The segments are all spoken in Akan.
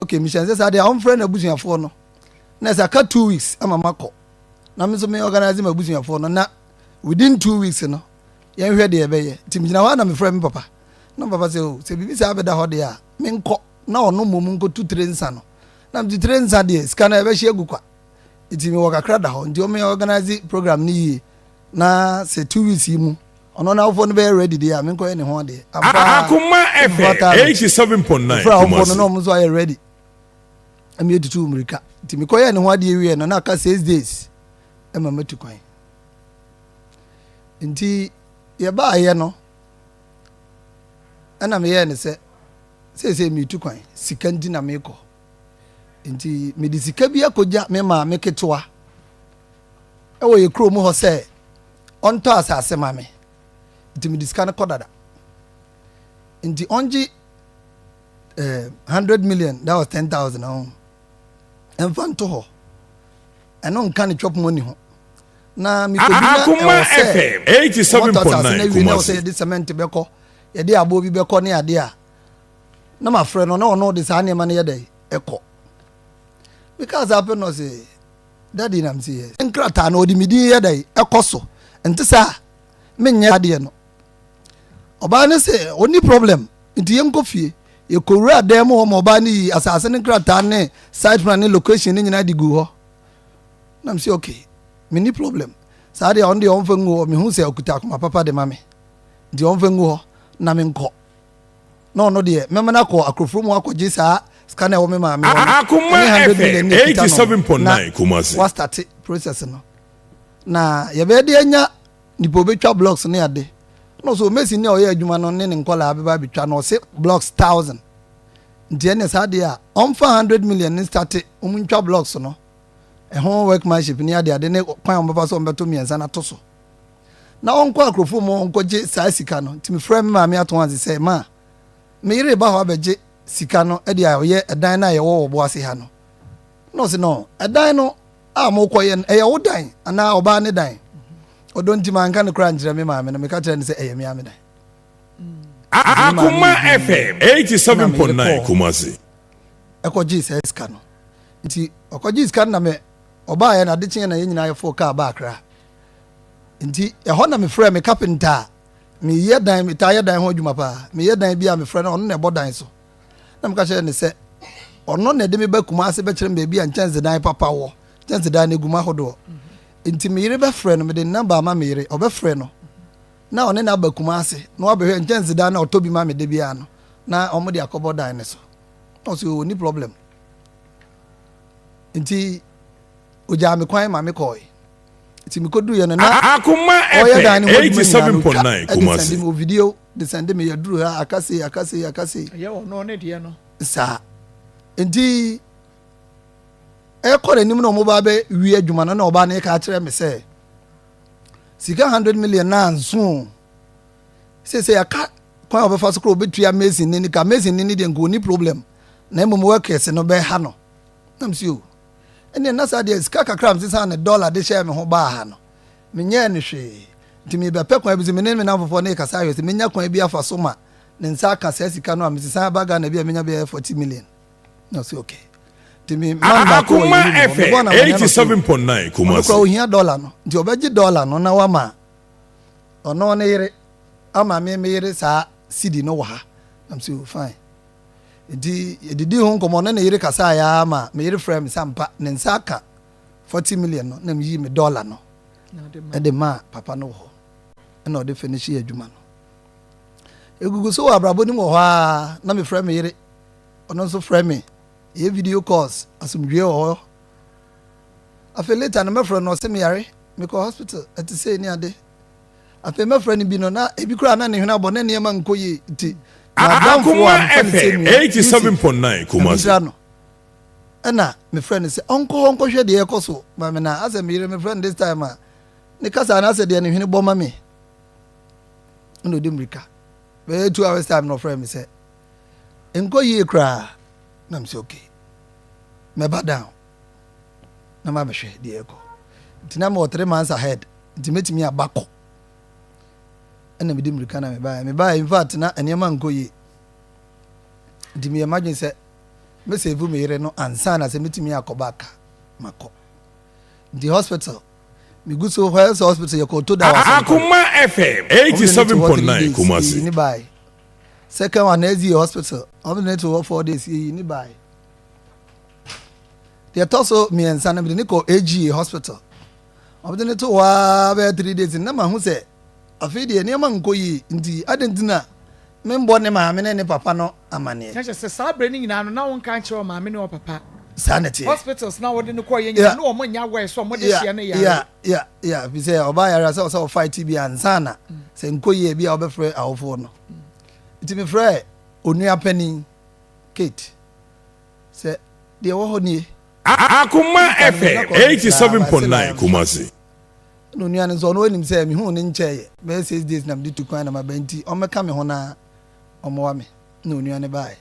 Okay, mehyɛ sɛ saa deɛ a ɔmfrɛ n'abusuafoɔ no na ɛsɛ aka 2 weeks ama makɔ, na me nso me organise m'abusuafoɔ no na within 2 weeks no yɛnhwɛ deɛ ɛbɛyɛ. Nti megyina hɔ a na mefrɛ me papa na papa sɛ, o sɛ biribi saa bɛda hɔ deɛ a, menkɔ na ɔno mmom nkɔtu tire nsa no. Na mete tire nsa deɛ, sika no ɛbɛhye agu kwa, nti mewɔ kakra da hɔ, nti ɔmo organise program no yie na sɛ 2 weeks yi mu ɔno n'awofoɔ no bɛyɛ ready deɛ a, menkɔyɛ ne ho adeɛ. Akoma FM 87.9. Mefrɛ awofoɔ no na ɔmo nso ayɛ ready ɛmi etutu mmirika, nti mekɔyɛ ne ho adeɛ wie no na aka 6 days ɛma matu kwan. Nti yɛbaayɛ no ɛna meyɛɛ ne sɛ seesei metu kwan, sika nti na mekɔ, nti mede sika bi akɔgya me maame ketewa ɛwɔ yɛ kurom hɔ sɛ ɔntɔ asase ma me, nti mede sika no kɔ dada, nti ɔngye 100 million, that was 10,000 ɔho ɛmfa nto hɔ, ɛno nka ne chop money ho na mekɔbi na Akoma ɛwɔ sɛ FM wɔtɔ asase no 87.9 awie na ɛwɔ sɛ Kumasi. yɛde cement bɛkɔ, yɛde aboɔ bi bɛkɔ ne adeɛ a, na mafrɛ no na ɔno de saa nneɛma no yɛ dɛ ɛkɔ. Mekaa saa pɛ no, ɔsɛ, "Daddy," nam sɛ yɛ nkrataa no ɔde me din yɛ dɛ ɛkɔ so, nte saa menyɛ adeɛ no. Ɔbaa no sɛ ɔni problem, nti yɛnkɔ fie. Yɛkɔwura dan mu hɔ ma ɔbaa no yi asase no nkrataa ne site plan ne location ne nyinaa de gu hɔ. Nam sɛ okay, menni problem, saa deɛ ɔno deɛ ɔmfa ngu hɔ. Mehu sɛ ɔkuta akoma papa de ma me, nti ɔmfa ngu hɔ na menkɔ, na ɔno deɛ mɛma no akɔ akuroforo mu akɔgye saa sika no a ɛwɔ me maame hɔ no, Akoma ɛne 100 million FM ne ɛkuta no, 87.9 na Kumasi. wastart process no na yɛbɛyɛ de anya nipa obɛtwa blocks ne ade na ɔsɛ omesi ne a ɔyɛ adwuma no ne ne nkɔlaa bɛba abɛtwa na ɔsɛ blocks 1,000, nti ɛne saa deɛ a ɔmfa 100 million ne start, ɔmu ntwa blocks no, ɛho workmanship ne ade ade ne kwan a ɔmbɛfa so ɔmbɛto mmiɛnsa no ato so, na ɔnkɔ akurofo mu ɔnkɔgye saa sika no. Nti mefrɛ me maame ato ase sɛ, ma me yere ba hɔ abɛgye sika no de a ɔyɛ ɛdan no a yɛwɔ wɔ boase ha no. Na ɔsɛ no, ɛdan no a mokɔyɛ no, ɛyɛ wo dan anaa ɔbaa ne dan? Ɔdɔ nti manka no koraa nkyerɛ me maame no, meka kyerɛ no sɛ ɛyɛ me ame dan. Akoma FM 87.9 Kumasi. Ɛkɔgyee saa sika no, nti ɔkɔgyee sika no na me ɔbaayɛ na ade kyeɛ na yɛn nyinaa yɛfo kaa ba Akra. Nti ɛhɔ na mefrɛ me carpenter a meyɛ dan, metaa yɛ dan ho adwuma paa, meyɛ dan bi a mefrɛ no, ɔno na ɛbɔ dan so, na meka kyerɛ ne sɛ ɔno na ɛde me ba Kumase bɛkyerɛ me baabi a nkyɛnsedan papa wɔ, nkyɛnsedan no egu mu ahodoɔ. Nti me yere bɛfrɛ no, mede number ama me yere, ɔbɛfrɛ no na ɔne no aba Kumase na wabɛhwɛ nkyɛnsedan na ɔtɔ bi ma me de biara no na ɔmo de akɔbɔ dan ne so. Na ɔsɛ ɔni problem, nti ogyaa me kwan ma me kɔɛ. Nti mekɔduru yɛ no na Akoma ɔyɛ dan FM ne ho adwuma nyinaa no, otwa 87.9 ɛde Kumasi. send me o video, de send me, yɛduru ha, akase akase akase. Ɛyɛ ɔno ne deɛ no. Saa nti ɛkɔ n'anim na ɔmo ba bɛ wie adwuma no na ɔbaa ne ka kyerɛ me sɛ sika 100 million na nso sese yɛaka kwan a ɔbɛfa so kora ɔbɛtua mason ne ne ka. Mason ne ne deɛ nka ɔni problem, na mmom workers no bɛha no. Nam si o, ɛnneɛ na saa deɛ sika kakra a mesesa ne dollar de hyɛɛ me ho baa ha no, menyɛɛ ne hwee, nti mebɛpɛ kwan bi so, me ne me namfofoɔ ne kasa ahwɛ sɛ menya kwan bi afa so ma ne nsa aka saa sika no a mesesa ba Ghana bi a menya bɛyɛ 40 million. Na ɔsɛ okay. Nti me man baako wɔ Akoma yɛn mu hɔ, mebɔɔ FM no amanneɛ na ɔsɛ, 87.9 ɔno Kumasi. kora ohia dollar no, nti ɔbɛgye dollar no na wama ɔno ne yere ama me yere saa cedi no wɔ ha. Nam sɛ oh, fine. Nti yɛdidi ho nkɔmmɔ ne ne yere kasa yɛ ama me yere frɛ me sɛ ampa ne nsa aka 40 million no, na meyi me dollar no Na ɔde ma. Ɛde maa papa no wɔ hɔ, ɛna ɔde finish yɛ adwuma no. Egugu so wɔ abrabɔ no mu wɔ hɔ a na mefrɛ me yere, ɔno nso frɛ me, yɛ video calls, asomdwie wɔ hɔ. Afei later no mɛfrɛ no, ɔsɛ meyare, mekɔ hospital, ɛte sɛ ni ade. Afei mɛfrɛ no bi no na ebi koraa na ne hwene abɔ na nneɛma nkɔ yie, nti m'adamfo Akoma a mefa ne sɛ FM nua, Yusuf, 87.9 Kumasi. Nyame no, ɛna mefrɛ no sɛ ɔnkɔ hɔ nkɔhwɛ deɛ ɛkɔ so ma me, na asɛ meyere mefrɛ no this time a ne kasa no asɛ deɛ ne hwene bɔ ma me, ɛna ɔde mmirika bɛyɛ 2 hours time na ɔfrɛ me sɛ nkɔ yie koraa. Na mesɛ okay, mɛba down na mabɛhwɛ deɛ ɛkɔ. Nti na mewɔ 3 months ahead, nti mɛtumi aba kɔ. Ɛna mede mmirika na mebaeɛ. Mebaeɛ, in fact, na nneɛma nkɔ yie, nti meyɛ m'adwene sɛ Mɛ save me yere no ansa na sɛ mɛtumi akɔ back a makɔ. Nti hospital megu so hɔ sɛ hospital yɛkɔ Toda wɔ Asɔnkɔre. Akoma FM Wɔn de ne to hɔ 3 87.9 days Kumasi. yɛyi ne bae. Second one SDA hospital wɔn de ne to hɔ 4 days yɛyi ne bae. Deɛ ɛtɔ so mmiɛnsa no mede ne kɔ AGA hospital. Wɔn de ne to hɔ ara bɛyɛ 3 days na mahu sɛ Afei deɛ nneɛma nkɔ yie nti adɛn nti na memmɔ ne maame ne ne papa no amaneɛ? Kyerɛ sɛ saa berɛ no nyinaa no na wonka nkyerɛ ɔmaame ne ɔpapa? Saa na ɛteɛ. Hospitals na wode no kɔeɛ nyinaa na wɔn nyɛ aware sɛ wɔde hyeɛ no yare? Yeah, yeah, yeah, ɛfiri sɛ ɔbaa yare a sɛ ɔsɛ ɔfight bi ansa na sɛ nkɔ yie bi a wɔbɛfrɛ awofoɔ no. Nti mefrɛɛ onua panin Kate sɛ deɛ ɛwɔ hɔ nie. Akoma FM 87.9 Kumasi. Ɛna onua no nso ɔno anim sɛ mehuu no nkyɛeɛ bɛyɛ 6 days na mede tu kwan na maba nti ɔmmɛka me ho na ɔmmoa me. Ɛna onua no baeɛ.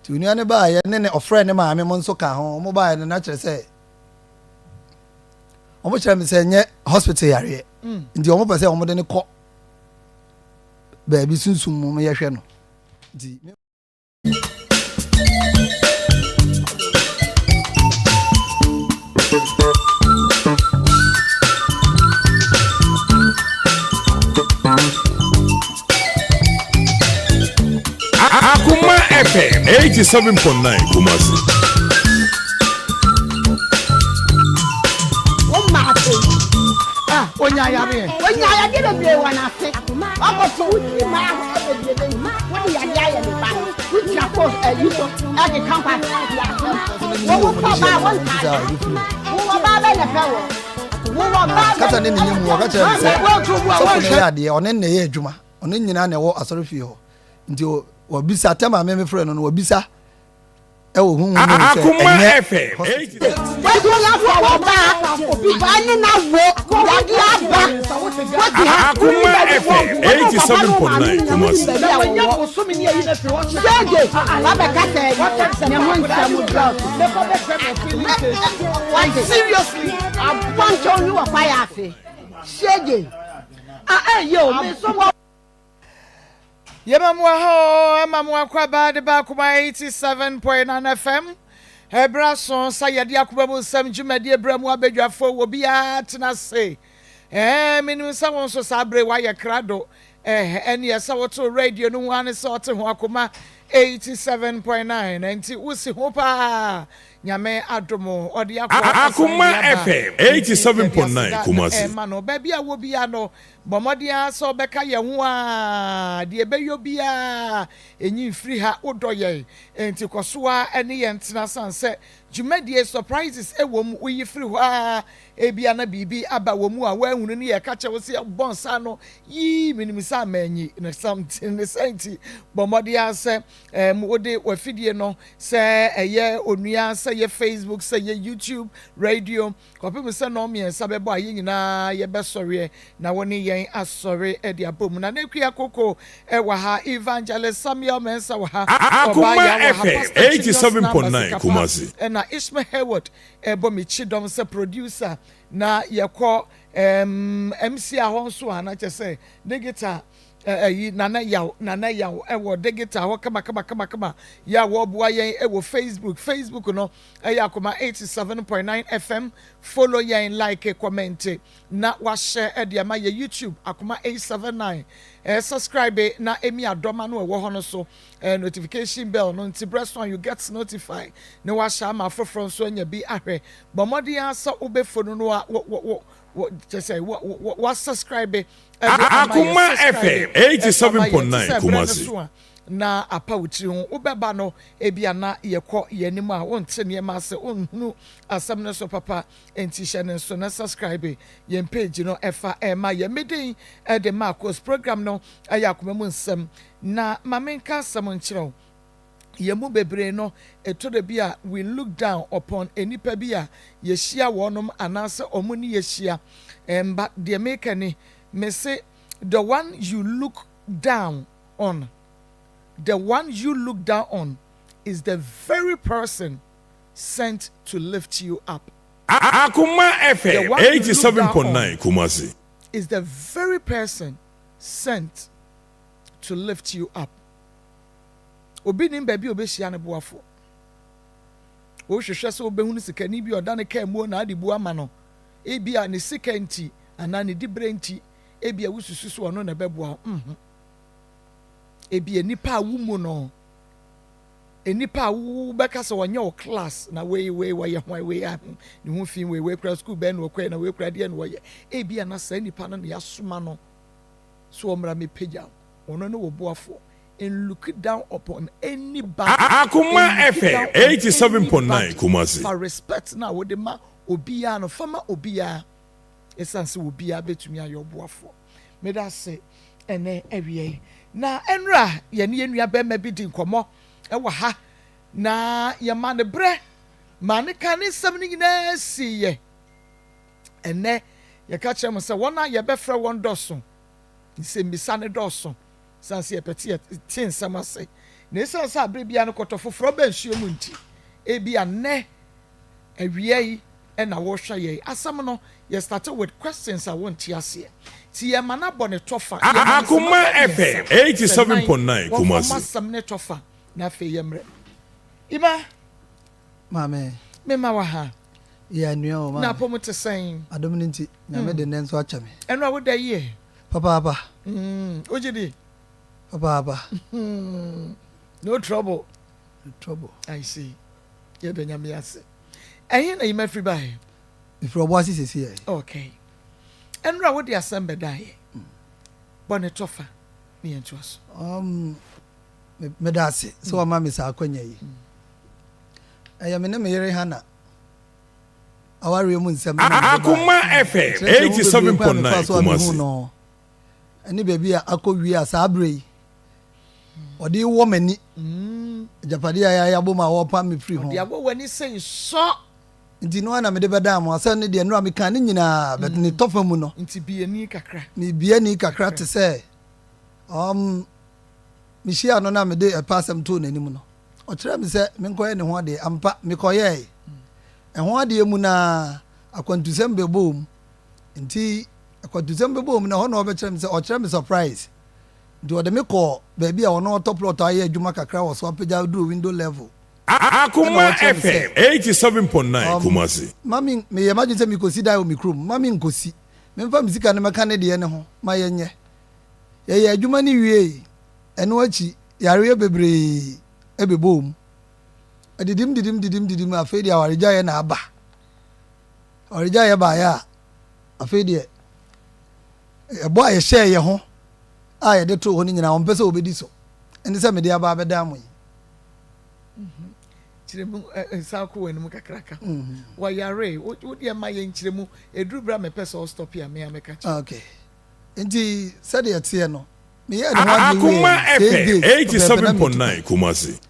Nti onua no baeɛ ne ne ɔfrɛɛ ne maame mo nso ka ho. Wɔn baeɛ no na kyerɛ sɛ wɔn kyerɛ me sɛ nyɛ hospital yareɛ nti wɔn pɛ sɛ wɔn de no kɔ baabi sunsum mu yɛhwɛ no nti. Akuma FM 87.9 Kumasi. Wo mma ase. Ah, onya yareɛ. Onya yadeɛ bebree wɔ n'ase. Ɔkɔto wo ti ma ahoɔ bebree bɛ yi. Wode yadeɛ ayɛ ne ba. Wogyina kɔ ayi so ɛkeka nkwaseasea asɛm. Wo wo pɛ ɔbaa wo ntaa da. Wowɔ baa bɛ na pɛ wɔ. Wowɔ baa bɛ. Kasa ne ne mu ɔka kyerɛ me sɛ sɔfo no yɛ adeɛ ɔne na ɛyɛ adwuma ɔne nyinaa na ɛwɔ asɔre fie hɔ nti wɔbisa tɛm a meme frɛ no no wɔbisa ɛwɔ huhu mu sɛ Akoma ɛnyɛ FM hospital. Wọ́n wɔ baa ɛne na wo yade aba wọ́n ha. Akoma FM 87.9 Kumasi. Ṣéèjì wabɛka sɛ ne ho nsɛm dɔɔso. Wate Seriously. abɔntɔn yi wɔ kwaeɛ ase. Ṣéèjì Ah, eh, yo, me so aboɔ. Yɛma mo aha o, ɛma mo akwaaba de ba Akoma 87.9 FM. Ɛberɛ aso sɛ yɛde akoma mu nsɛm dwumadie berɛ mu abadwafoɔ wɔ biara tena ase. Ɛɛ, menim sɛ wo nso saa bere woayɛ krado. Ɛɛ, ɛneɛ sɛ woto radio no ho ara ne sɛ ɔte ho Akoma 87.9. Nti wosi ho paa. Nyame adom ɔde akɔ ɛsan de Akoma aba. FM Nti yɛde 87.9 aseda na Kumasi. ɛma no. Baabi a wɔ biara no, Bɔ mmɔden ara sɛ wobɛka yɛn ho a, deɛ ɛbɛyɔ biara, ɛnyi mfiri ha. Wodɔ yɛn, enti kɔ so ara ne yɛn tena. Sane sɛ dwumadie surprises wɔ mu, woyi firi hɔ ara, ebia na biribi aba wɔ mu a woanhunu ne yɛka kyerɛ wo sɛ yɛbɔ nsa ano, yii, menim sɛ manyi ne something. Ne saa nti, bɔ mmɔden ara sɛ wode w'afidie no, sɛ ɛyɛ onua, sɛ ɛyɛ Facebook, sɛ ɛyɛ YouTube radio, Kɔpem sɛ nnɔnmiɛnsa bɛbɔ a yɛn nyinaa yɛbɛsɔreɛ na wo ne yɛn asɔre de abɔ mu. Nana Akua Koko wɔ ha, Evangelist Samuel Mensah wɔ ha, Ɔbaa Akoma Yaa wɔ ha, FM Pastor Julius Namba 87.9 Sikapa Kumasi. ɛna Ishmael Hayward ɛbɔ me kyidɔm sɛ producer na yɛkɔ um, MC a hɔ nso a na kyɛ sɛ digital ɛyi Nana Yaw Nana Yaw ɛwɔ digital hɔ kama kama kama kama yɛ a wɔboa yɛn ɛwɔ Facebook Facebook no Ɛyɛ Akoma 87.9 FM follow yɛn like comment na wahyɛ de ama yɛ YouTube Akoma 879 eh, subscribe na emi adɔma no ɛwɔ hɔ no so eh, notification bell no nti brɛ so a you get notify na wahyɛ ama afoforɔ nso anya bi ahwɛ bɔ mmɔden ara sɛ wobɛfo no no a wo wo wo kyɛ sɛ wo wo wa subscribe ɛde ama yɛ Akoma subscribe FM ɛde ama yɛ te 87.9 sɛ brɛ no Kumasi. so a na apa wo tiri ho. Wobɛba no, ebia na yɛkɔ yɛn anim a wonte nneɛma ase, wonhunu asɛm no so papa, enti hyɛ no nso na subscribe yɛn page no fa ma yɛn. Me din de Marcos, program no yɛ Akoma Mu Nsɛm. Na ma menka asɛm nkyerɛ wo, yɛn mu bebree no, ɛtɔ da bi a we look down upon nnipa bi a yɛhyia wɔnom anaasɛ wɔn ne yɛhyia. But deɛ meka ni, mese the one you look down on, the one you look down on is the very person sent to lift you up. Akoma The FM one you look down on 87.9 Kumasi. is the very person sent to lift you up. Obi nim baabi a obehyia ne boafoɔ. Wohwehwɛ sɛ wobɛhunu sikani bi a ɔda ne kaa muo na ade bu ama no. Ebia ne sika nti anaa ne diberɛ nti, ebia wosusu sɛ ɔno na ɛbɛboa wo. Nhu. Ebia nnipa a wommu no, nnipa a wobɛka sɛ wɔnyɛ wo class na wei wei wɔyɛ hwan wei a ne ho fi wei wei kura sukuu bɛn na ɔkɔɛ na wei kura deɛ na wɔyɛ. Ebia na saa nipa no na yɛasoma no so ɔmmra mmɛpagya wo. Ɔno ne wo boafoɔ. And look down upon anybody. Akoma And look down FM on 87.9 anybody. Kumasi. Fa respect no a wode ma obiara no, fa ma obiara. Ɛsiane sɛ obiara bɛtumi ayɛ ɔboafoɔ. Meda ase ɛnɛ awia yi. Na ɛnora yɛne yɛn nua bɛrima bi di nkɔmmɔ ɛwɔ ha. Na yɛma no berɛ ma ne ka ne nsɛm no nyinaa siiɛ. Ɛnɛ yɛka kyerɛ mo sɛ wɔn a yɛbɛfrɛ wɔn dɔso. Nsɛmmisa no dɔɔso esiane sɛ yɛpɛ sɛ yɛte nsɛm ase, na esiane sɛ bere biara no kɔtɔ foforo ba nsuo mu nti, ebia nnɛ awia yi na worehwɛ yɛn. Asɛm no, yɛ starte with questions a wonte aseɛ. Nti yɛma no abɔ ne tɔfa, yɛma no Akoma simaba FM mmiɛnsa, sɛ nan, 87.9 wɔmfa mmɔ Kumasi. asɛm no tɔfa na afei yɛmmrɛ. Ima. Maame. Mema wo aha. Yɛ anua o maame. Na apɔmu te sɛn? Adom no nti, Nyame de nnɛ nso akyɛ me. Ɛno a woda yie? Papaapa. Mm, wogye di? Papaapa. No trouble. No trouble. I see. Yɛda Nyame ase. Ɛhe na yima firi baeɛ? Mefiri Ɔboase sisi yɛ. Okay. Ɛnora wode asɛm bɛdaeɛ. Bɔ ne tɔfa ne yɛntoa so. Um, meda ase sɛ wama me saa akwanya yi. Ɛyɛ me ne me yere Hannah awareɛ mu nsɛm na mede baeɛ. Akoma FM Kyerɛkyerɛ mu bebree kwan a mefaa 87.9 so a mehuu Kumasi. no ne baabi a akɔ wie a saa berɛ yi ɔde wɔ m'ani agyapadeɛ a yɛayɛ abom a wɔrepam me firi ho. Ɔde awɔ w'ani sɛ nsɔ. Nti no ara na mede bɛdaa mo asɛm no deɛ nnora mekaa ne nyinaa but ne tɔfa mu no. Nti bue ani kakra. Mebue ani kakra te sɛ um, mehyiaa no na mede ɛpɛ asɛm too n'anim no. Ɔkyerɛɛ me sɛ menkɔyɛ ne ho adeɛ. Ampa, mekɔyɛe. Ɛho adeɛ mu no ara, akwantusɛm bɛbɔɔ mu. Nti, akwantusɛm bɛbɔɔ mu no, ɛhɔ na ɔbɛkyerɛ me sɛ, ɔkyerɛ me surprise. Nti ɔde me kɔɔ baabi a ɔno ɔtɔ plot ayɛ adwuma kakra wɔ so apagya aduru window level. Ɛna Akoma ɔkyerɛ me FM sɛ, 87.9 um, Kumasi. ma me, meyɛ m'adwene sɛ mekɔsi dan wɔ me kurom. Ma menkɔsi. Memfa me sika no mmɛka ne deɛ no ho ma yɛnyɛ. Yɛyɛɛ adwuma no wiei. Ɛno akyi, yareɛ bebree bɛbɔɔ mu. Adidim didim didim didim, afei deɛ awaregyaeɛ na aba. Awaregyaeɛ baeɛ a, afei deɛ ɛbɔ a yɛhyɛɛ yɛ ho a yɛde too hɔ no nyinaa, wɔmpɛ sɛ wɔbɛdi so. Ɛne sɛ mede aba abɛdan mo yi. Mhm. Kyerɛ mu nsa akɔ w'anim kakraka. Mhm. Wɔyare, wo deɛ ma yɛn kyerɛ mu. Ɛduru berɛ a mepɛ sɛ ɔstɔpe a me a mɛka kyerɛ. Okay. Nti sɛdeɛ ɛteɛ no, meyɛɛ ne ho adeɛ Akoma wieeɛ no, six FM days pɛpɛɛpɛ na meretu 87.9 kwan. Kumasi.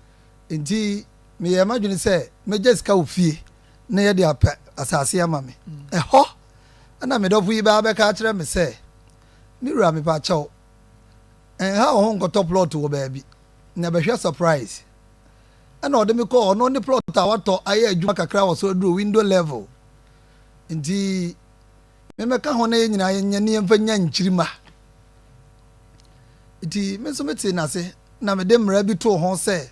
Nti meyɛɛ m'adwene sɛ mɛgya sika wɔ fie na yɛde apɛ asase ama me. Ɛhɔ na me dɔfo yi baa bɛka akyerɛ me sɛ, Me wura mepakyɛw, nha wo ho nkɔtɔ plot wɔ baabi na bɛhwɛ surprise. Ɛna ɔde me kɔɔ ɔno ne plot a watɔ ayɛ adwuma kakra wɔ so aduru window level. Nti Memmɛka ho na yɛn nyinaa yɛnyɛ ne yɛmfa nya nkyirimma. Nti me nso metee n'ase na mede mmara bi too ho sɛ,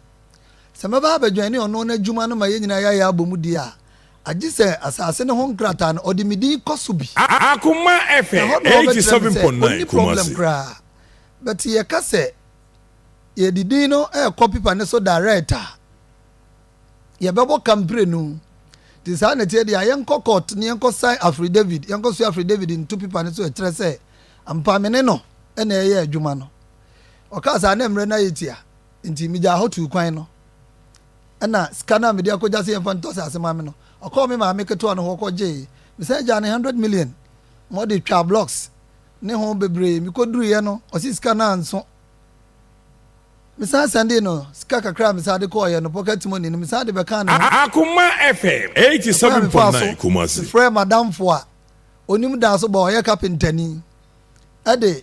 sɛ mɛba abɛjoine ɔno n'adwuma no ma yɛn nyinaa yɛayɛ abɔ mu deɛ a, agye sɛ asase no ho nkrataa no ɔde me din kɔ so bi. Akoma Ɛhɔ FM na ɔbɛkyerɛ me sɛ 87.9 ɔnni problem Kumasi. koraa, but yɛka sɛ yɛde din no rekɔ paper no so direct a, Yɛbɛbɔ ka mprenu. Nti saa na ɛteɛ deɛ a, yɛnkɔ court na yɛnkɔ sign affidavit, yɛnkɔ soa affidavit nto paper no so ɛkyerɛ sɛ ampa me ne no na ɛyɛ adwuma no. Ɔkaa saa na mmerɛ no ayɛ tia, nti megyaa hɔ tuu kwan no. Ɛna sika no a mede akɔgya sɛ yɛmfa ntɔ asase ma me no, ɔkɔɔ me maame ketewa no hɔ kɔgyee. Mesan gyaa no 100 million ma ɔde twaa blocks ne ho bebree. Mekɔduruiɛ no, ɔse sika no anso. Mesan sɛndee no sika kakra a mesan de kɔeɛ no, pocket money no, mesan de bɛkaa ne ho. Akoma FM Ɛkwan a mefaa so 87.9 Kumasi. mefrɛɛ m'adamfo a ɔnim dan so bɔ a ɔyɛ kapentani de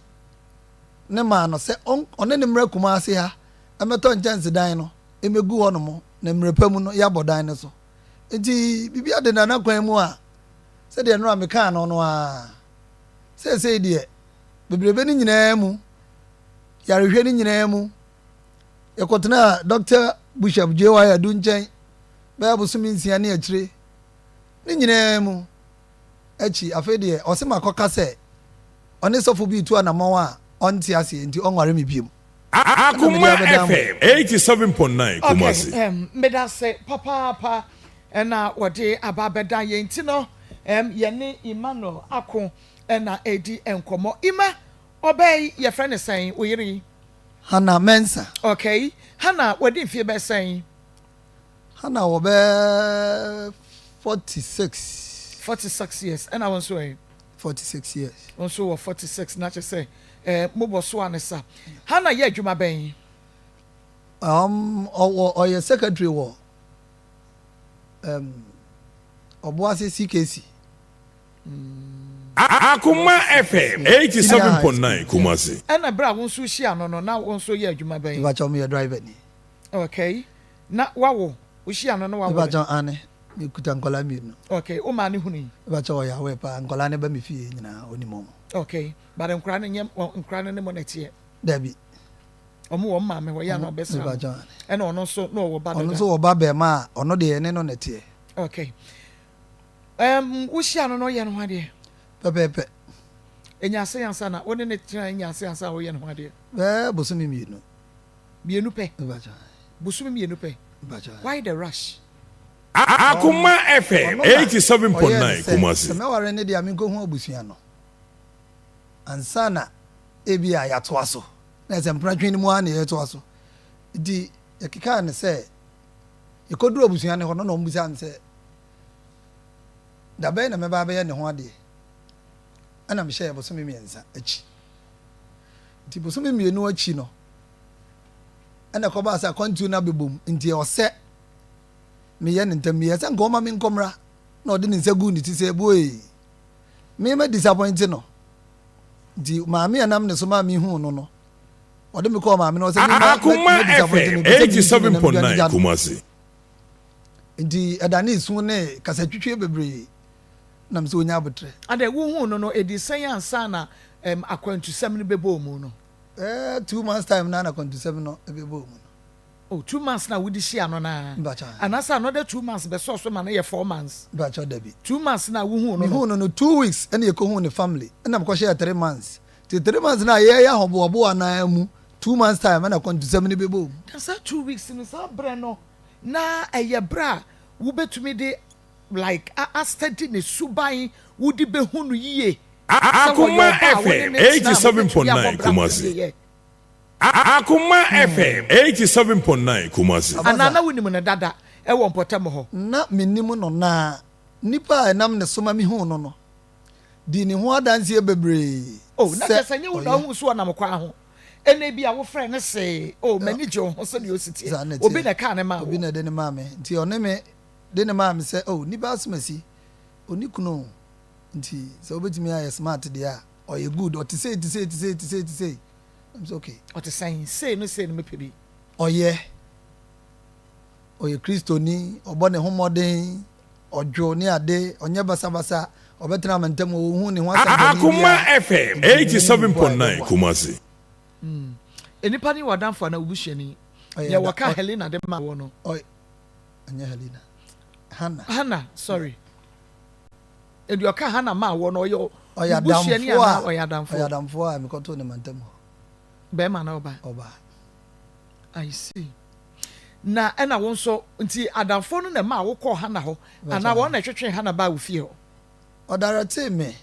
ne maa no sɛ ɔne no mmra Kumasi ha mmɛtɔ nkyɛnsedan no mmɛgu hɔnom na mmerɛ pa mu no yɛabɔ dan no so. Nti biribi adeda n'akwan mu a sɛdeɛ nnora mekaa no no ara. Seesei deɛ bebrebe no nyinaa mu yarehwɛ no nyinaa mu, yɛkɔtenaa Dɔkta Bushap JY. Adu nkyɛn. Bɛyɛ bosome nsia ne akyire ne nyinaa mu akyi, afei deɛ ɔse makɔka sɛ ɔne sɔfo bi retu anamɔn a ɔnte aseɛ nti ɔnware me biom. Ɛna mede Akoma abɛdan mo. FM 87.9 Okay, Kumasi. um, medase papaapa ɛna wɔde aba abɛdan yɛn ti no um, yɛne Emmanuel Ako ɛna ɛdi nkɔmmɔ. Ima, ɔbaa yi yɛfrɛ ne sɛn, wo yere yi? Hannah Mensah. Okay, Hannah wadi mfie bɛyɛ sɛn? Hannah wɔ bɛyɛ 46. 46 years, ɛna wo nso ɛ? 46 years. Wo nso wɔ 46, na kyerɛ sɛ eh, mobɔ so a ne sa. Hannah yɛ adwuma bɛn? Ɔwɔ ɔyɛ secretary wɔ um, Ɔboase CKC. Akoma FM 87.9 Kumasi. Ɛna berɛ a wo nso hyia no no, na wo nso yɛ adwuma bɛn? Mepakyɛw meyɛ driver ni. Okay. Na wawo? Wohyia no na wawo? Mepakyɛw ane. Mekuta nkwadaa mmienu. Okay. Wo maa ne hunu yi? Mepakyɛw ɔyɛ aware paa. Nkwadaa no ba me fie nyinaa onim wɔn. Okay. But nkwadaa no nyɛ nkwadaa no ne mo na ɛteɛ? Dabi. Wɔn wɔ wɔn maame hɔ yɛ a na ɔbɛsra no. Mepakyɛw ane. Ɛna ɔno nso na ɔwɔ ba dada. Ɔno nso wɔ ba bɛɛma a ɔno deɛ ɛne no na ɛteɛ. Okay. Um, wohyia no na ɔyɛ ne ho adeɛ? Pɛpɛɛpɛ. Enya ase ansa na wo ne ne tena enya ase ansa na woyɛ ne ho adeɛ? Bɛɛ bosome mmienu. Mmienu pɛ? Bosome mmienu pɛ? Why the rush? Akoma FM Ɔno na 87.9 ɔyɛɛ no sɛ, Kumasi. sɛ mɛware no deɛ a menkɔhu abusua no ansa na ebia yɛatoa so. Na ɛsɛ mpenatwe no mu ara na yɛretoa so. Nti yɛkekaa no sɛ yɛkɔduru abusua no hɔ no na wɔbisaa me sɛ da bɛn na mɛba abɛyɛ ne ho adeɛ. Ɛna mehyɛɛ bosome mmiɛnsa akyi. Nti bosome mmienu akyi no, ɛna ɛkɔbaa sɛ akwantuo no abɛbom nti ɔsɛ meyɛ no ntɛm. Meyɛɛ sɛ nka ɔma me nkɔmmra na ɔde ne nsa guu ne ti sɛ buee. Me ma disappoint no. Nti maame a nam ne so maa mehuu no no, ɔde me kɔɔ maame no hɔ sɛ me ma Akoma ma disappoint FM no, mpɛ sɛ meyi ne nam dwane 87.9 gya no. Kumasi. Nti ɛdanee su ne kasatwitwie bebree nam sɛ ɔnya abotrɛ. Adɛn, wohuu no no, ɛdii sɛn ansa na ɛm akwantusɛm no bɛbɔɔ mu no? Ɛɛ two months time na na akwantusɛm no bɛbɔɔ mu no. Oh, 2 months na wode hyia no naa? Mpakyɛ. Anaasɛ another 2 months bɛsɔɔ so ma no yɛ 4 months? Mpakyɛ dabi. 2 months na wohuu no no? Mehuu no no 2 weeks ɛna yɛkɔhuu ne family ɛna mekɔhyɛɛ 3 months. Nti 3 months na yɛyɛ ahoboaboa naa mu 2 months time ɛna akwantusɛm no bɛbɔɔ mu. Na saa 2 weeks no, saa berɛ no na ɛyɛ berɛ a wobɛtumi de like a a study ne suban, wode bɛhu no yie sɛ wɔyɛ Akoma ɔba a wo ne FM ne tena a mobɛtumi abɔ 87.9 bra mo Kumasi. yie. Akoma FM 87.9 Kumasi. Anaa Abasa. na wonim no dada ɛwɔ mpɔtam hɔ? Na mennim no na nipa a ɛnam ne so ma mehuu no no dii ne ho adanseɛ bebree Oh, na sɛ kyerɛ sɛ nyɛ wo na ɔyɛ. wohu so ɔnam kwan ho ɛna bi a wofrɛ no se, oh, m'ani gye wo ho sɛdeɛ osi teɛ. Saa na Obi ɛteɛ. na ɛkaa ne maa Obi wo? na ɛde ne maa me. Nti ɔne me de ne maa me sɛ, oh, nipa asomasi, ɔni kunu o. Nti sɛ wobɛtumi ayɛ smart deɛ a, ɔyɛ good. Ɔte sei, te sei, te sei, te sei, te sei. I'm sɛ okay. Ɔte sɛn? Sei no sei no mepɛ bi. Ɔyɛ Kristoni, ɔbɔ ne ho mmɔden, ɔdwo ne ade, ɔnyɛ basabasa, ɔbɛtena me ntam, ɔnhu ne ho asɛm bɔne Akoma biara. FM Nti menim nipa a 87.9 ɛbɛboa. Kumasi. Nnipa ne w'adamfo anaa wo busuani? Ɔyɛ Nea da wɔka Helena de maa wo no. Ɔyɛ ɛnyɛ Helena. Hannah. Hannah, sorry. Deɛ ɔka Hannah maa wo no, ɔyɛ Ɔyɛ wo busuani adamfo anaa a ɔyɛ adamfo? Ɔyɛ adamfo a mekɔtoo ne mantam hɔ. Bɛrima anaa ɔbaa? Ɔbaa. I see. Na ɛna wo nso, nti adamfo no na ɛmaa wokɔɔ Hannah hɔ anaa wɔn na ɛtwetwee Hannah baa wo fie hɔ? Ɔdaretee me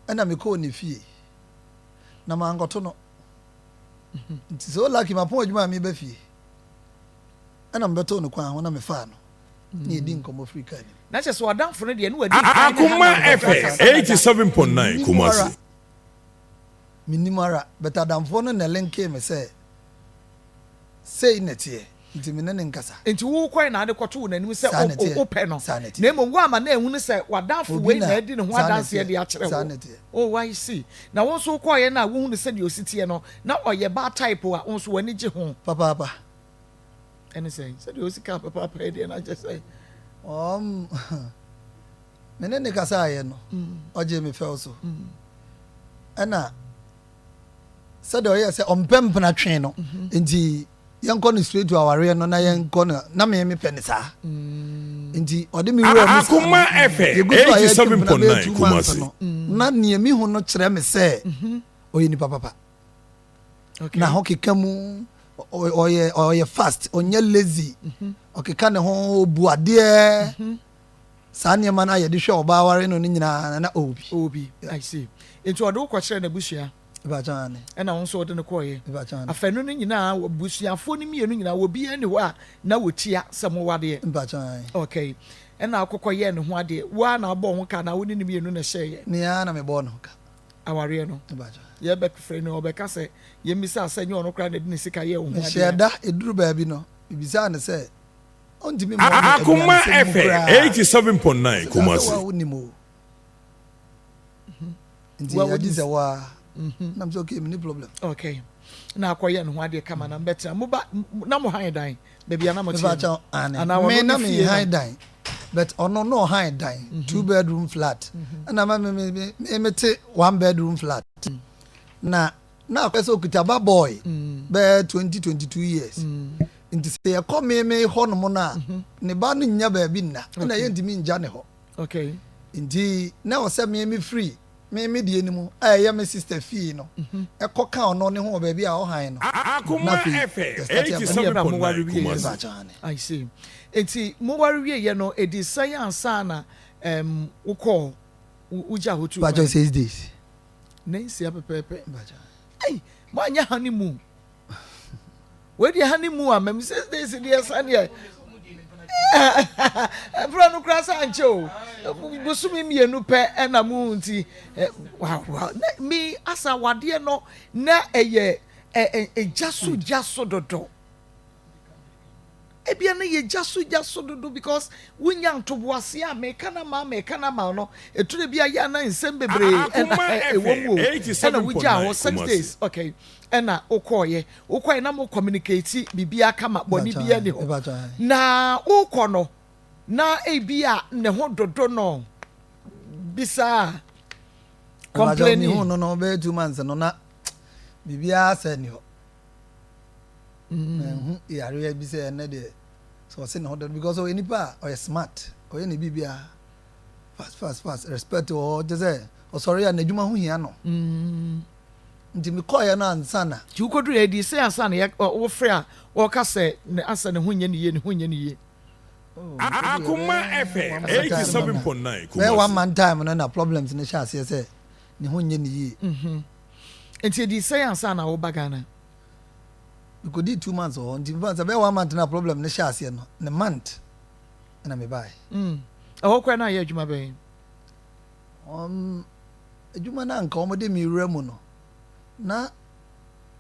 ɛna mekɔɔ ne fie na mankɔto no. Nti so lucky mapɔn adwuma a meba fie ɛna mebɛtoo no kwan ho na mefaa no na yɛdi nkɔmmɔ firi kaa nim. Na kyerɛ sɛ ɔdamfo no deɛ ne wadi kan ne Akoma Hannah FM akasa dada. 87.9 Mennim Kumasi. ara, mennim ara, but adamfoɔ no na ɛlinkee me sɛ sei na ɛteɛ nti me ne ne nkasa. Nti wokɔe na ade kɔtoo n'anim sɛ Saa na ɛteɛ. wopɛ no, Saa na ɛteɛ. na mmom woama no ahunu sɛ w'adamfo Obi wei na na adi ne ho saa na adanseɛ ɛteɛ. de akyerɛ Saa wo. na ɛteɛ. Oh, I see. Na wo nso wokɔeɛ no a wohunu sɛdeɛ ɔsi teɛ no, na ɔyɛ baa type a wo nso w'ani gye ho. Papaapa. Ɛne sɛn? Sɛdeɛ ɔsi kaa papaapa yi deɛ na kyerɛ sɛ. Me ne ne kasaeɛ no, ɔgyee me fɛw so. Ɛna sɛdeɛ ɔyɛɛ sɛ ɔmpɛ mpena twe no, nti. Yɛnkɔ no straight to awareɛ no na yɛnkɔ no na me mepɛ no saa nti ɔde me wura mu saa no Akoma FM yɛgu so a yɛtwe mpena bɛyɛ 87.9 two months Kumasi. no na nea mehu no kyerɛ me sɛ ɔyɛ nipa papa Okay. na ho keka mu ɔyɛ ɔyɛ fast ɔnyɛ lazy ɔkeka ne ho ɔbu adeɛ saa nneɛma no a yɛde hwɛ ɔbaa ware no no nyinaa na ɔwɔ bi. Ɔwɔ bi I see nti ɔde wo kɔkyerɛ n'abusua. Mepakyɛw aane. Ɛna wo nso wode no kɔeɛ. Mepakyɛw aane. Afanu no nyinaa abusuafoɔ no mmienu nyinaa obiara nni hɔ a na wɔtia sɛ mowadeɛ. Mepakyɛw aane. Okay ɛna wokɔkɔ yɛɛ ne ho adeɛ wo ara na wobɔɔ ho ka anaa wo ne no mmienu na ɛhyɛeɛ? Me ara na mebɔɔ ne ho ka. Awareɛ no. Mepakyɛw. Yɛbɛfrɛ no ɔbɛka sɛ yɛmmisaa sɛ ɛnyɛ ɔno koraa na ɛde ne sika yɛɛ wo ho adeɛ Mehyɛɛ a. da ɛduru baabi no mebisaa no sɛ ɔntumi mmoa me Akoma aduanesɛm mu FM koraa. 87.9 Ɔse saa sɛ Kumasi. wo a wonim o. Nti agye sɛ wo a. Na mesɛ okay menni problem. Okay. Na akɔyɛ ne ho adeɛ kama na mbɛtena. Mo ba na mo han dan baabi a na mo teɛ no. Anaa ɔno ne fie no. Me han dan but ɔno na ɔhan dan two bedroom flat. Ɛna ma me me me me te one bedroom flat. Na na akɔyɛ sɛ okita ba boy bɛyɛ 20 22 years nti sɛ yɛkɔ meme hɔ nom no a ne ba no nnya baabi nna ɛna yɛntumi ngya ne hɔ nti na ɛwɔ sɛ meme firi meme deɛ no mu a ɛyɛ me sister fie no ɛkɔ ka ɔno ne ho wɔ baabi a ɔhan no na afei yɛstarte 87.9 Kumasi. I see. Nti moware wieɛ no ɛdi sɛn ansa na um, wokɔɔ wogya hɔ tu kwan? 6 days. Nansia pɛpɛɛpɛ. Ei, moanyɛ honeymoon. Wei deɛ honeymoon a mɛm 6 days deɛ sa deɛ. Ɛberɛ no koraa sɛ ankyɛ o. Bosome mmienu pɛ ɛna mu nti. Wow, wow. Na me asa wadeɛ no na ɛyɛ ɛgya so gya so dodo. Ebia na yɛ gya so gya so dodo because wonya ntoboaseɛ a meka no ama meka no ama no ɛtire bi a yɛ ana nsɛm bebree ɛna ɛwɔ mu o ɛna wogyaa hɔ 6 days okay ɛna wokɔɔyɛ wokɔɔyɛ na mo communicate biribiara kama bɔne biara ni hɔ na wokɔ no na ebi a ne ho dodo no bisaa complaining no no bɛyɛ 2 months no na biribiara sɛ ni hɔ. Manhu yareɛ bi sɛ ɛnɛ deɛ sɛ ɔse ne ho dɔ because ɔyɛ nipa a ɔyɛ smart ɔyɛ ne biribiara fast fast fast respect wɔ hɔ kyɛ sɛ ɔsɔre a n'adwuma ho hia no nti mekɔɔyɛ no ansa na. Nti wokɔduru adi sɛ ansa na wofrɛ a wɔka sɛ asɛ ne ho nyɛ ne yie ne ho nyɛ ne yie. Akoma FM 87.9 Kumasi. Bɛyɛ one month time no na problems no hyɛ aseɛ sɛ ne ho nyɛ ne yie. Nti ɛdii sɛn ansa na woba Ghana? Mekɔdii 2 months wɔ hɔ nti mfa sɛ bɛyɛ one month na problem no hyɛ aseɛ no ne month ɛna mebaeɛ. Ɛhɔ koraa na ayɛ adwuma bɛn? Adwuma no anka wɔde me wura mu no na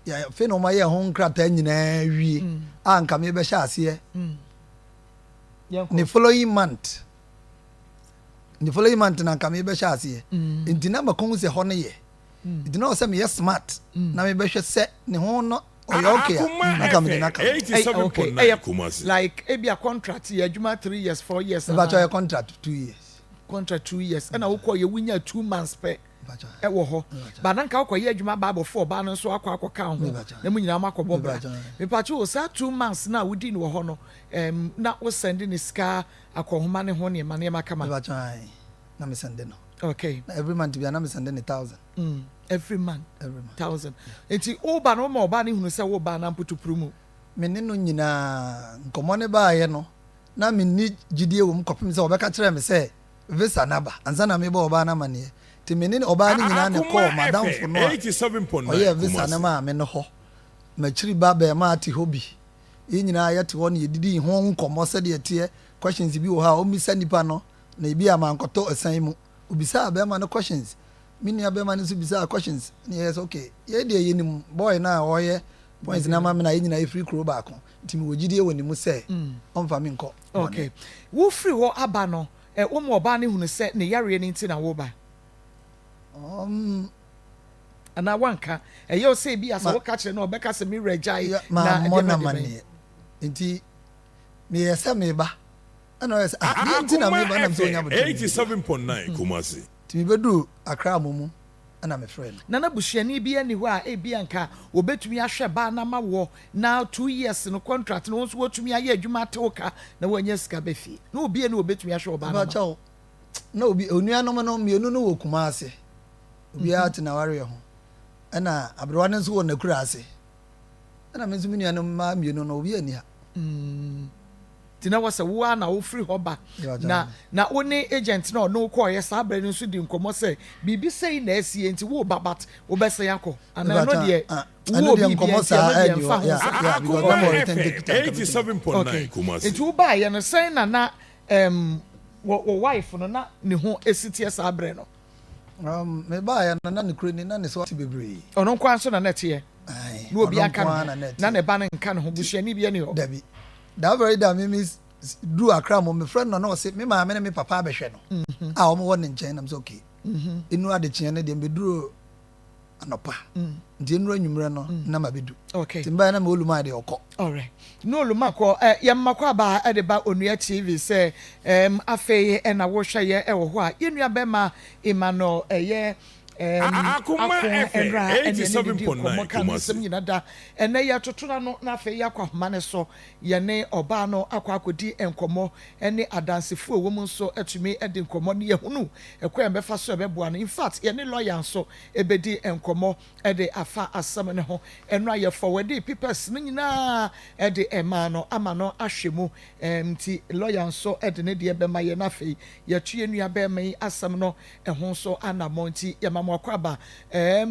afei na wɔayɛ ho nkrataa nyinaa wie a anka mebɛhyɛ aseɛ ne following month ne following month na anka mebɛhyɛ aseɛ nti na makɔhu sɛ hɔ no yɛ nti na ɔsɛ meyɛ smart na mebɛhwɛ sɛ ne ho no ɔyɛ okay a na ka mede no aka. Okay, ɛyɛ like ebi a contract yɛ adwuma 3 years 4 years. Mepakyɛ yɛ contract 2 years. Contract 2 years ɛna wokɔ yɛ wunya 2 months pɛ ɛwɔ hɔ ba na nka wokɔ yɛ adwuma ba abɔfo ɔbaa no nso akɔ akɔka ho na mu nyinaa mo akɔbɔ bra. Mepakyɛ o saa 2 months na wodi no wɔ hɔ no na wo send ne sika akɔhoma ne ho nneɛma nneɛma kama. Mepakyɛ na me send no. Okay. Na every month bia na me send ne 1,000. Every month. Every month. 1,000. Nti woba no woma ɔbaa no hunu sɛ woba na mpotopuro mu. Me ne no nyinaa nkɔmmɔ ne baayɛ no na menni gyidie wɔ mu kɔpem sɛ ɔbɛka kyerɛ me sɛ visa naba ansa na mebɔ ɔbaa no amanneɛ. Nti me ne ɔbaa no nyinaa ne kɔɔ madamfo no a ɔyɛɛ visa no maa me no hɔ. Makyiri ba bɛɛma ate hɔ bi. Yɛn nyinaa yɛte hɔ na yɛdidi ho nkɔmmɔ sɛdeɛ teɛ questions bi wɔ hɔ a ɔmmisa nipa no na ebi a mankɔtɔ ɛsan mu. Obisaa bɛrima no questions. Me nua bɛrima no nso bisaa questions. Na yɛyɛ sɛ okay, yɛn deɛ yɛnim boy no a ɔyɛ points no ama me na yɛn nyinaa yɛfiri kuro baako. Nti mewɔ gyidie wɔ ne mu sɛ ɔmfa me nkɔ bɔne. Okay. Wofiri hɔ aba no, woma ɔbaa no hunu sɛ ne yareɛ no nti na woba? Anaa woanka? Ɛyɛ wo sɛ ebi a sɛ woka kyerɛ no a ɔbɛka sɛ me wura gyae na Mammɔ ɛdeɛ no bɛn deɛ bɛn? amanneɛ. Nti meyɛɛ sɛ meba. Ɛna ɔyɛ sɛ ah deɛ nti na Akoma meba nam sɛ ɔnya FM abotire 87.9 Kumasi. Nti mebɛduru Accra mo mu. Ɛna mefrɛɛ no. Na na busuani biara nni hɔ a ebia anka wɔbɛtumi ahwɛ baa no ama woɔ na 2 years no contract no wo nso woatumi ayɛ adwuma ate wo ka na woanya sika ba fie. Na obiara nni hɔ a ɔbɛtumi ahwɛ ɔbaa no ama wo. Mepakyɛw, na obi, onuanom no mmienu no wɔ Kumasi. Obiara te n'awareɛ ho. Ɛna aberewa no nso wɔ n'akuraase. Ɛna me nso me nuanom mmaa mmienu no, obiara nni ha. Nti na wɔsɛ wo ara na wofiri hɔ ba. Na na wo ne agent no a ɔne wo kɔɔeɛ saa berɛ no nso di nkɔmmɔ sɛ biribi sei na asie nti woreba but wobɛsan akɔ anaa ɛno deɛ wowɔ biribi nti ɛno deɛ mfa ho sɛ Akoma FM 87.9 Kumasi. Nti wobaeɛ no sɛn na na um, wɔ wɔ wife no na ne ho si teɛ saa berɛ no? Um, mebaeɛ no na ne kuro ni na ne so ate bebree. Ɔno nko ara nso na na ɛteɛ. Aye, Na obi ɔno anka nko ne ara ho na na na ɛteɛ. ne ba no nka ne ho busuani bi ani hɔ. Dabi. That very day a me me duru Accra mo mefrɛ no na ɔse me maame ne me papa abɛhwɛ no a wɔn wɔ ne nkyɛn na me sɛ okay. Nnuru adekyeɛ no deɛ mbɛduru anɔpa nti nnuru anwummerɛ no na ma bɛdu. Okay. Nti mbaeɛ na me Oluman deɛ ɔkɔ. Alright. Na Oluman kɔ eh, yɛn mma kɔ aba de ba Onua TV sɛ ɛm afei ɛna wohwɛ yɛn ɛwɔ hɔ a yɛn nua bɛma Emmanuel ɛyɛ ɛm Akoma ako FM ɛnra ɛne ɛne ne di 87.9 nkɔmmɔ ka ne Kumasi. nsɛm nyina da ɛnɛ yɛtoto n'ano na afei yɛakɔ ahoma ne so yɛne ɔbaa no akɔ akɔdi nkɔmmɔ ɛne adansefoɔ a ɛwɔ mu nso atumi adi nkɔmmɔ ne yɛhunu ɛkwan a yɛbɛfa so a ɛbɛboa no. In fact, yɛne lɔya nso ɛbɛdi nkɔmmɔ de afa asɛm no ho. Ɛno a yɛfɔwɛdee papers no nyinaa de maa no ama no ahwɛ mu. Nti lɔya nso de ne deɛ bɛma yɛn na afei yɛto yɛn nua bɛrima yi asɛm no ho nso anammɔn. Nti yɛma mo akwaaba.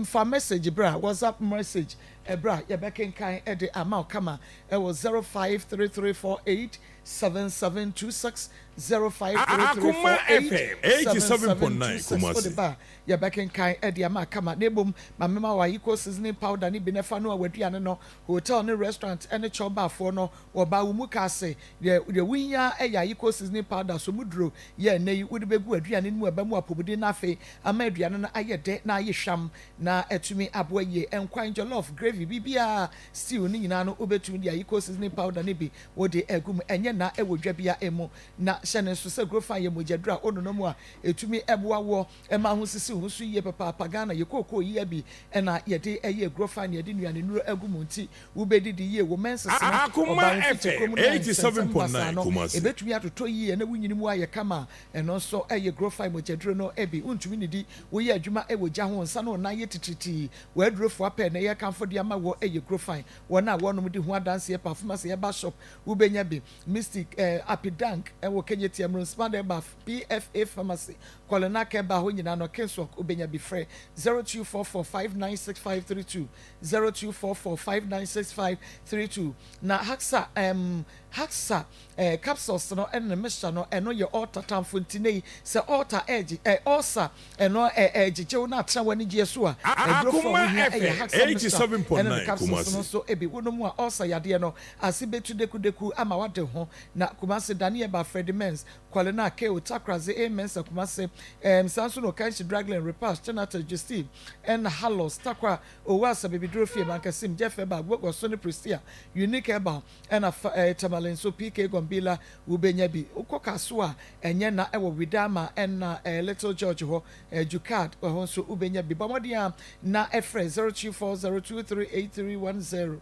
Fa message bra, WhatsApp message bra, yɛbɛkenkan de ama wo kama wɔ 053348 7726 0533 Akoma 48 FM 87.9 7726 wode Kumasi. ba a yɛbɛkenkan de ama kama. Na mmom ma mema wo Ayiko seasoning powder no bi na fa noa w'aduane no. Hotel ne restaurant ne chop bar foɔ no wɔba wo mu ka se deɛ deɛ wohia ara yɛ Ayiko seasoning powder so mu duro yɛ ɛnnɛ yi wode bɛgu w'aduane no mu a ɛbɛma wo apɔmuden na afei ama aduane no ayɛ dɛ na ayɛ hwam na atumi aboa yie. Nkwan, jollof, gravy, biribiara, stew ne nyinaa no wobɛtumi de Ayiko seasoning powder no bi Wode agu mu, ɛnyɛ nna wɔ dwa biara mu. Na hyɛ no nso sɛ Grofan yɛ mogyaduru a wononom mu a ɛtumi boa woɔ ma ho sisi wo ho so yie papaapa. Ghana yɛ kookoo yi bi na yɛde yɛ Grofan na yɛde nnuanennuro agu mu nti wobɛdidi yie. Wo menses no, Akoma ɔbaa wo mfikyire FM kurom no a nsɛnsɛm ba saa 87.9 no, Kumasi. ɛbɛtumi atotɔ yie na wo nyini mu ayɛ kama. Ɛno nso yɛ Grofan mogyaduro no bi. Wontumi nnidi, woyɛ adwuma wɔ gya ho, wo nsa ne wo nan yɛ titiritii, w'adurofoɔ apɛ na yɛrekamfo de ama woɔ yɛ Grofan. Wɔn a wɔnom di ho adanseɛ pa pharmacy herbal shop wobɛnya bi. Mystic eh, Apidank ɛwɔ Kejetia, Mrunsmad Herbal, PFA Pharmacy, Kɔlenak Herbal hɔ nyinaa no Kingswalk wobɛnya bi. Frɛ 0244 596532, 0244 596532. Na Haxa ehm Haxa eh, capsules no ɛne ne mixture no ɛno yɛ ulcer tamfo nti nnɛ yi sɛ ulcer ɛɛgye eh, ulcer Ɛno ɛ ɛgyegye wo na atena w'anigyeɛ so a, adurofo a Akoma wohia yɛ FM Haxa Mixture ɛne ne 87.9 capsules no Kumasi. nso bi. Wonom a, ulcer yadeɛ no ase bɛtu dekudeku ama woade ho. Na Kumasi, Daniel Ba, Freddie Mens, Kwalena, Keo, Takraze, A. Mensah, Kumasi, ɛɛm, saa nso na Okanshi, Draglin, Repash, Tenatas, Justine, ɛna Halos, Tarkwa, Owasa, Bibiduro Fie, Mankasim, Jeff Herbal, Gbogboso ne Prestea, Unique Herbal, ɛna fa ɛɛ Tamale nso, PK Gombila, wobɛnya bi. Wokɔ Kasoa a, ɛnyɛ na ɛwɔ Widama ɛna ɛɛ Little George hɔ, ɛɛ Jukad ɛhɔ nso wobɛnya bi. Bɔ mmɔden ara na frɛ 0240238310,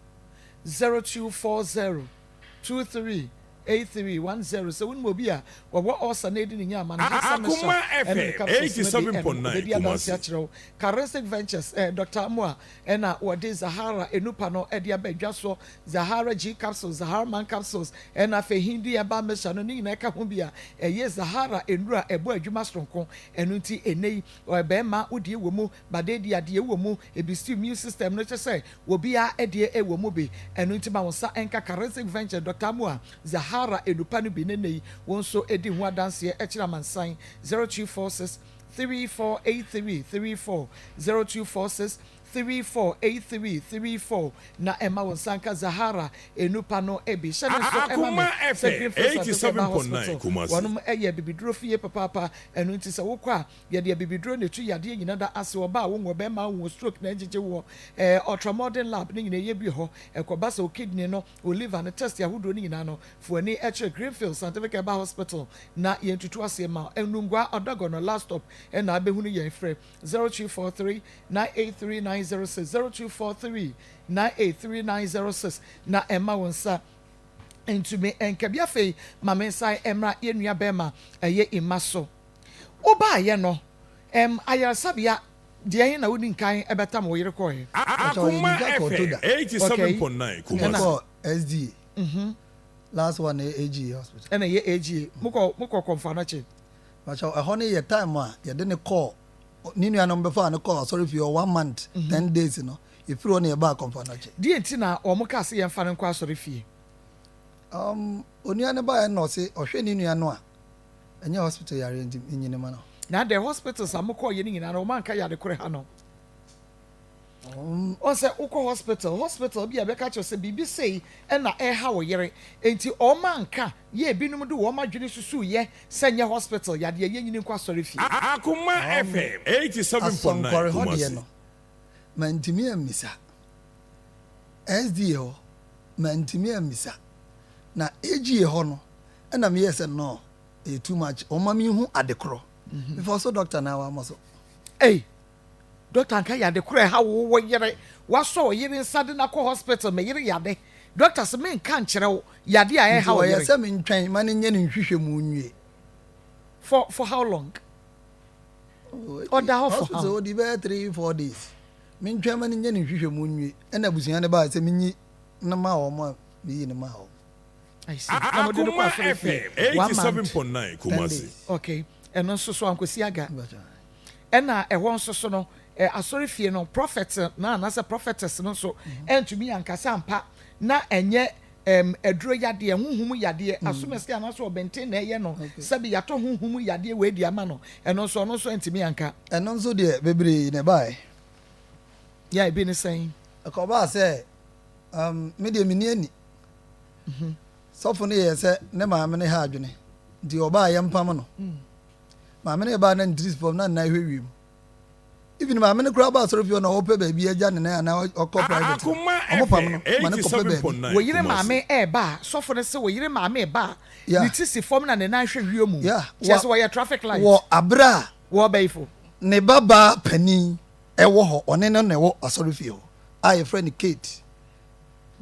0240238310 sɛ wonim obi a wɔwɔ ulcer na ɛredi ne nya ama no, Haxa Mixture Akoma ɛne ne FM capsules no bi ɛnom. 87.9 Ɔbɛdi adanse Kumasi. akyerɛ wo. Charistic Ventures, ɛɛ Doctor Amoah ɛna wɔde Zahara enupa no de aba dwa soɔ, Zahara G capsules, Zahara Man capsules, ɛna afei Hindi herbal mixture no ne nyinaa ɛka ho bi a ɛyɛ Zahara nnuro a ɛbɔ adwuma soronko. Ɛno nti ɛnnɛ yi bɛɛma wo deɛ wɔ mu, badeɛ deɛ wɔ mu, ebi stew immune system no kyɛ sɛ obiara deɛ ɛwɔ mu bi. Ɛno nti ma wo nsa nka Charistic Venture Doctor Amoah Zahara enupa no bi na ɛnnɛ yi wo nso di ho adanseɛ kyerɛ amansan. 0246 3483 34 0246. 34 83 34 na ɛma wo nsa nka Zahara Enupa no bi. Hyɛ no nso ma me Akoma sɛ FM Greenfield Scientific Herbal 87.9 Hospital Kumasi. wɔnom yɛ abibiduro fie papaapa, ɛno nti sɛ wokɔ a yɛde abibiduro na ɛtu yadeɛ nyina da ase, ɔbaa a wonwo, ɔbɛrima a wonwo, stroke na ɛgyegye woɔ, ɛɛ ultramodern lab ne nyina ɛyɛ bi hɔ, ɛkɔba sɛ wo kidney no, wo liver no, test ahodoɔ no nyinaa no, fa w'ani kyerɛ Greenfield Scientific Herbal Hospital na yɛntutu aseɛ ma wo. Nnungua, Ɔdɔgɔnɔ, last stop na abɛhunu yɛn, frɛ 0243 983 906, 0243 983906 na ɛmma wo nsa ntumi nka bi. Afei ma me nsan mmra yɛn nua bɛrima ɛyɛ Emma so. Wobaayɛ no, ɛm ayaresabea deɛ he na wodi nkan ɛbɛtam wo yere kɔɔɛ? Pakyɛ ɔyɛ Akoma di nka kɔɔ FM Toda. Okay, 87.9 ɛna. Kumasi. Yɛkɔɔ SDA. Last one ɛyɛ AGA hospital. Ɛna ɛyɛ AGA. Mokɔ mokɔ Kɔmfo Anokye? Pakyɛ ɛhɔ no yɛ time a yɛde no kɔɔ ne nuanom bɛfaa no kɔɔ asɔrefie hɔ one month ten days no yɛfiri hɔ na yɛbaa Kɔmfo Anokye. Deɛ nti na wɔn kaa sɛ yɛmfa no nkɔ asɔrefie? Um, onua no baeɛ no na ɔse ɔhwɛ ne nua no a ɛnyɛ hospital yareɛ nti menyi no ma no. Na adɛn hospitals a mokɔɔyɛ no nyinaa no wɔn anka yare korɔ ha no? Um, Wɔn sɛ wokɔ hospital, hospital bi a bɛka kyerɛ sɛ biribi sei ɛna ɛha wo yere, nti wɔn anka yɛ ebinom de wɔn adwene susu yɛ sɛ nyɛ hospital yadeɛ yɛnyini nkɔ asɔre fie. Akoma um, FM 87.9 Asɔnkɔre hɔ deɛ Kumasi. no mantumi ammisa. SDA hɔ mantumi ammisa. Na AGA hɔ no ɛna meyɛɛ sɛ no ɛyɛ too much wɔma menhu ade korɔ. Mefɔ so doctor na wammɔ so. Ei, Doctor nka yade koro ɛha wo wo yere wasɔ wo yere nsa de no akɔ hospital me yere yade doctor se me nka nkyerɛ wo yade a Nti ɛha wo ɔyɛ yere. sɛ mentwɛn ma no nyɛ ne nhwehwɛmu nwie. For for how long? Oh, Ɔda hɔ for hospital how? ɔdi bɛyɛ 3-4 days. Mentwɛn ma no nyɛ ne nhwehwɛmu nwie. Ɛna abusua no baa sɛ menyi no maa wɔn a meyi no maa wɔn. I see. Na mo de no kɔ Akoma asɔre fie FM one month. 87.9 10 Kumasi. days. Okay, ɛno nso so ankosi aga. Mpakyɛ. Ɛna ɛhɔ nso so no, asɔre fie no, prophet no anaasɛ prophetess no nso antumi ankasa ampa na ɛnyɛ ɛm aduro yadeɛ, honhom yadeɛ, asomasi anaasɛ ɔbɛnten na ɛyɛ no, sɛbi yɛatɔ honhom yadeɛ wei de ama no, ɛno nso ɔno nso antumi anka. Ɛno nso deɛ bebree na ɛbaeɛ. Yeah, ebi ne sɛn? Ɛkɔbaa sɛ, um, me deɛ menni ani. Sɔfo no yɛɛ sɛ ne maame no ha adwene, nti ɔbaa yɛmpam no. Maame no baa na ne tiri si fam na ne nan hwɛ wiem. Even maame no koraa ba asɔre fie hɔ na ɔpɛ baabi agya ne nan anaa ɔkɔ private no, Akoma ɔmo pam no FM ma no kɔpɛ baabi. 87.9 Wo yere Kumasi. maame reba a, sɔfo no se wo yere maame reba a, Yeah. ne ti si fam na ne nan hwɛ wiem. Yeah. Kyerɛ Wɔ sɛ wɔyɛ traffic light. wɔ abere a Wɔ ɔbɛyifo. ne ba baa panin ɛwɔ hɔ, ɔne no na ɛwɔ asɔre fie hɔ a yɛfrɛ no Kate.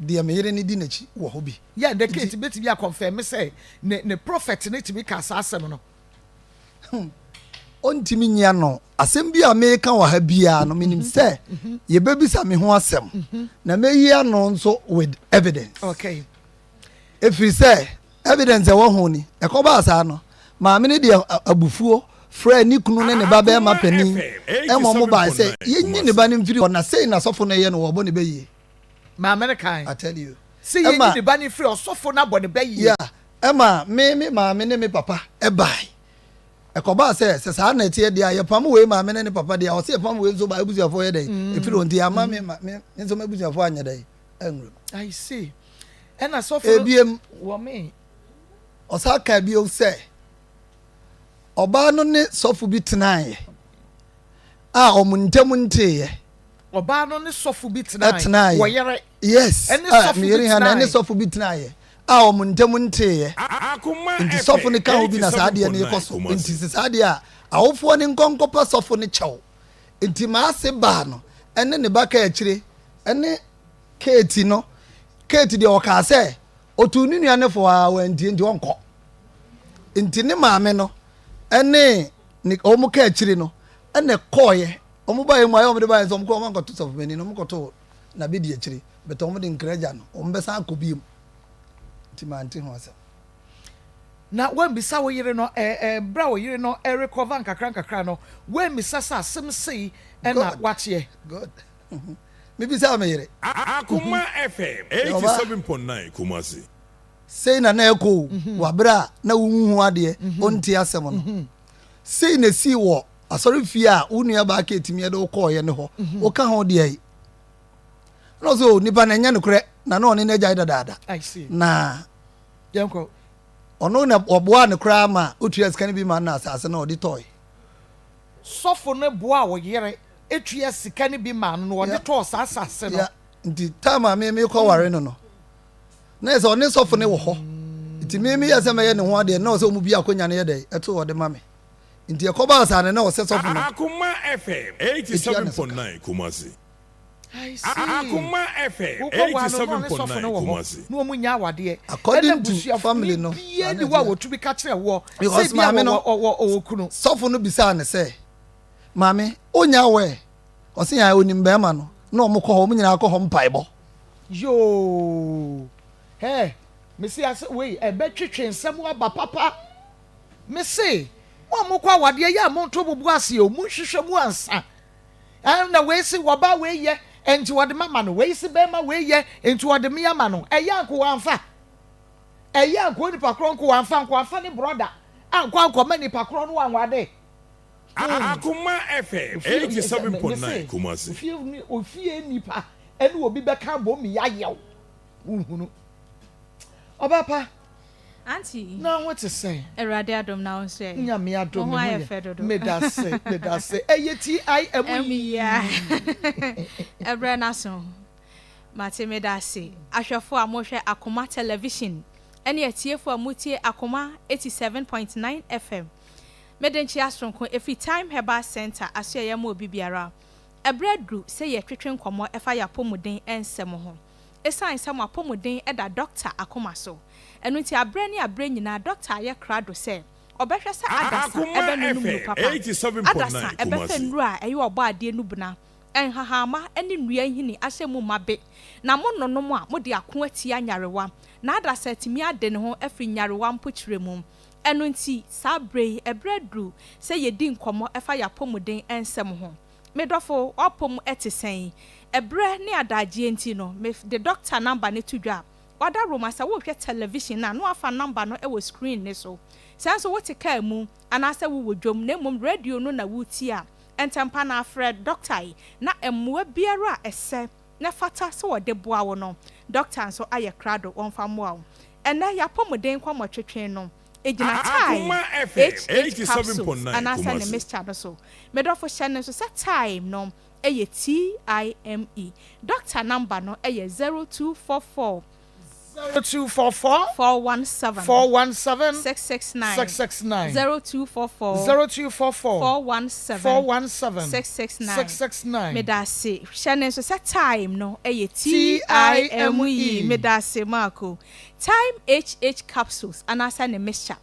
Deɛ me yere no di n'akyi wɔ hɔ bi. Yeah, the Nti Kate betumi akɔnfɛme sɛ ne ne prophet no tumi kaa saa asɛm no. Ɔntumi nyi ano. Asɛm bi a meka wɔ ha biara no, menim sɛ yɛbɛbisa me ho asɛm, na mɛyi ano nso with evidence. Okay. Ɛfiri sɛ evidence ɛwɔ ho ni. Ɛkɔbaa saa no, maame no de abufuo frɛɛ ne kunu ne ne ba bɛrima Akoma panin FM ɛma wɔn bae sɛ 87.9 yɛnyi ne Kumasi. ba no mfiri hɔ, na sei na sɔfo no yɛ no, wɔbɔ ne bɛ yie. Maame no kae I tell you. sɛ yɛnyi Ɛma ne ba no mfiri ɔsɔfo no abɔ ne bɛ yie. Yeah, ɛma me me maame ne me papa bae. Ɛkɔbaa sɛ, sɛ saa na ɛteɛ deɛ a, yɛpam wei maame ne ne papa deɛ a, ɔse yɛpam wei nso ba abusuafoɔ yɛ dɛn? Ɛfiri hɔ nti yɛamma me ma me me nso m'abusuafoɔ anyɛ dɛn? Anwura mu. I see. Ɛna sɔfo no Ebiem, wɔ me. ɔsan kaa bio sɛ, ɔbaa no ne sɔfo bi tenaeɛ a wɔn ntam nteeɛ. Ɔbaa no ne sɔfo bi tenae. Tenaeɛ. Wɔ yere. Yes. Ɛne Ah, sɔfo me bi yere Hannah ɛne tenae. sɔfo bi tenaeɛ a wɔn ntam nteeɛ. Akoma Nti sɔfo FM no ka ho bi na saa adeɛ no rekɔ 87.9 so. Kumasi. Nti sɛ saa adeɛ a, awofoɔ no nkɔ nkɔpa sɔfo no kyɛw. Nti m'ase baa no ɛne ne ba kaa akyire ɛne Kate no. Kate deɛ ɔkaa sɛ ɔtuu ne nua no fo a wantie nti ɔnkɔ. Nti ne maame no ɛne ne wɔn kaa akyire no ɛna ɛkɔɔeɛ. Wɔn baeɛ mu ayɛ wɔn de baeɛ nso wɔn kɔ wɔn ankɔto sɔfo panin no wɔn kɔto na bɛdi akyire but wɔn de nkra agya no wɔn bɛsan akɔ biem nti mante ho asɛm. Na woammisa wo yere no ɛ ɛ berɛ a wo yere no recover nkakra nkakra no woammisa sɛ asɛm sei na God wateɛ? God mebisaa me yere. Akoma FM Sɛ ɔba 87.9 Kumasi. Sei na na ɛkɔ o wɔ abere a na wonhu adeɛ wonte asɛm no sei na esii wɔ asɔrefie a wo nuabaa Kate mi de wo kɔɔeɛ no hɔ woka ho deɛ. Ɛna ɔsɛ o nipa no ɛnyɛ nokorɛ na na ɔne no agyae dadaada. Na ɔno na ɔboaa no koraa ma otua sika no bi ma no na asase no ɔde tɔe. Sɔfo no boaa wo yere tua sika no bi maa no na ɔde tɔɔ saa asase no. Yeah, nti time a me mekɔ ware no no, na yɛ sɛ ɔne sɔfo no wɔ hɔ. Nti me meyɛ sɛ mɛyɛ ne ho adeɛ na ɔsɛ ɔmu bi akonya no yɛ dɛ ɛto ɔde ma me. Nti ɛkɔbaa saa no na ɔsɛ sɔfo no Akoma FM etua ne so ka. 87.9 Kumasi. I see. Akoma FM Wokɔ waa no na ɔne sɔfo no 87.9 wɔ hɔ Kumasi. na wɔn nya awadeɛ. Ɛna According to abusuafo family no, biara saa ni na hɔ a ɛteɛ. wɔtumi ka kyerɛ woɔ sɛ Because ebia maame no, wɔwɔ ɔwɔ ɔwɔ kunu. sɔfo no bisaa no sɛ, Maame, onya aware? Ɔse ae, onim bɛrima no. Na wɔn kɔ hɔ, wɔn nyinaa kɔ hɔ mpaebɔ. Yoo hɛ mese ase wei ɛbɛtwetwe nsɛm aba papa mese mo a mokɔ awadeɛ yɛ a monto mo bo ase o monhwehwɛ mu ansa ɛna wei se wɔba wei yɛ nti wɔde mama no wei se bɛrima wei yɛ nti wɔde me ama no ɛyɛ anko wɔamfa ɛyɛ anko nipa korɔ nko wɔamfa nko amfa ne brɔda ankɔ ankɔma nipa korɔ no wanwade. Akoma FM 87.9 Kumasi. Ofie ofie nipa ɛne obi bɛka abom mi yayɛw wohunu ɔba pa. Auntie. Na ho te sɛn? Awurade adom na wo nso ɛ? Nyame adom Wo ho ayɛ fɛ dodo. Medase medase ɛyɛ TIM yi. Ɛbrɛ n'aso. Mate medase. Ahwɛfo a mohwɛ Akoma Television ɛne atiefo a motie Akoma 87.9 FM. Mede nkyea soronko ɛfiri Thyme Herbal Centre asoɛeɛ ma obi biara. Ɛberɛ aduru sɛ yɛtwetwe nkɔmmɔ ɛfa y'apɔmuden nsɛm ho. Ɛsiane sɛ mo apɔmuden da dɔkta akoma so. Ɛno nti aberɛ ne aberɛ nyinaa dɔkta ayɛ krado sɛ ɔbɛhwɛ sɛ adasa Akoma ɛbɛnonom nnuru FM papa, adasa 87.9 ɛbɛfa Kumasi. nnuru a ɛyɛ ɔbɔadeɛ nubena, nhahamma ne nnua nhini ahyɛ mu ma be, na mononom a mode ako atia nyarewa, na adasa atumi ade ne ho afiri nyarewa mpokyerɛ mu. Ɛno nti, saa berɛ yi, ɛberɛ aduru sɛ yɛdi nkɔmmɔ fa yɛn apɔmuden nsɛm ho. Me dɔfo, w'apɔm te sɛn? Ɛberɛ ne adagyeɛ nti no, me de dɔkta namba no to dwa. Wada Roma, sɛ worehwɛ television no a, na woafa namba no wɔ screen no so. Sɛ nso wote kaa mu, anaasɛ wowɔ dwam, na mmom radio no na woretie a, ntɛmpa no ara frɛ dɔkta yi, na mmoa biara a ɛsɛ na ɛfata sɛ wɔde boa wo no, dɔkta nso ayɛ krado wɔmfa mmoa wo. Ɛnnɛ, yɛn apɔmuden nkɔmmɔtwetwe no gyina Thyme Akoma FM HH capsules 87.9 anaasɛ ne Kumasi. mixture no so. Me dɔfo, hyɛ no nso sɛ Thyme no yɛ T-I-M-E. Dɔkta namba no yɛ 0244 0244 417 417 669 669 0244 0244 417 417 669 669 Medase. Hyɛ no nso sɛ Thyme no yɛ T-I-M-E. Medase Marco. Thyme HH capsules anaasɛ ne mixture.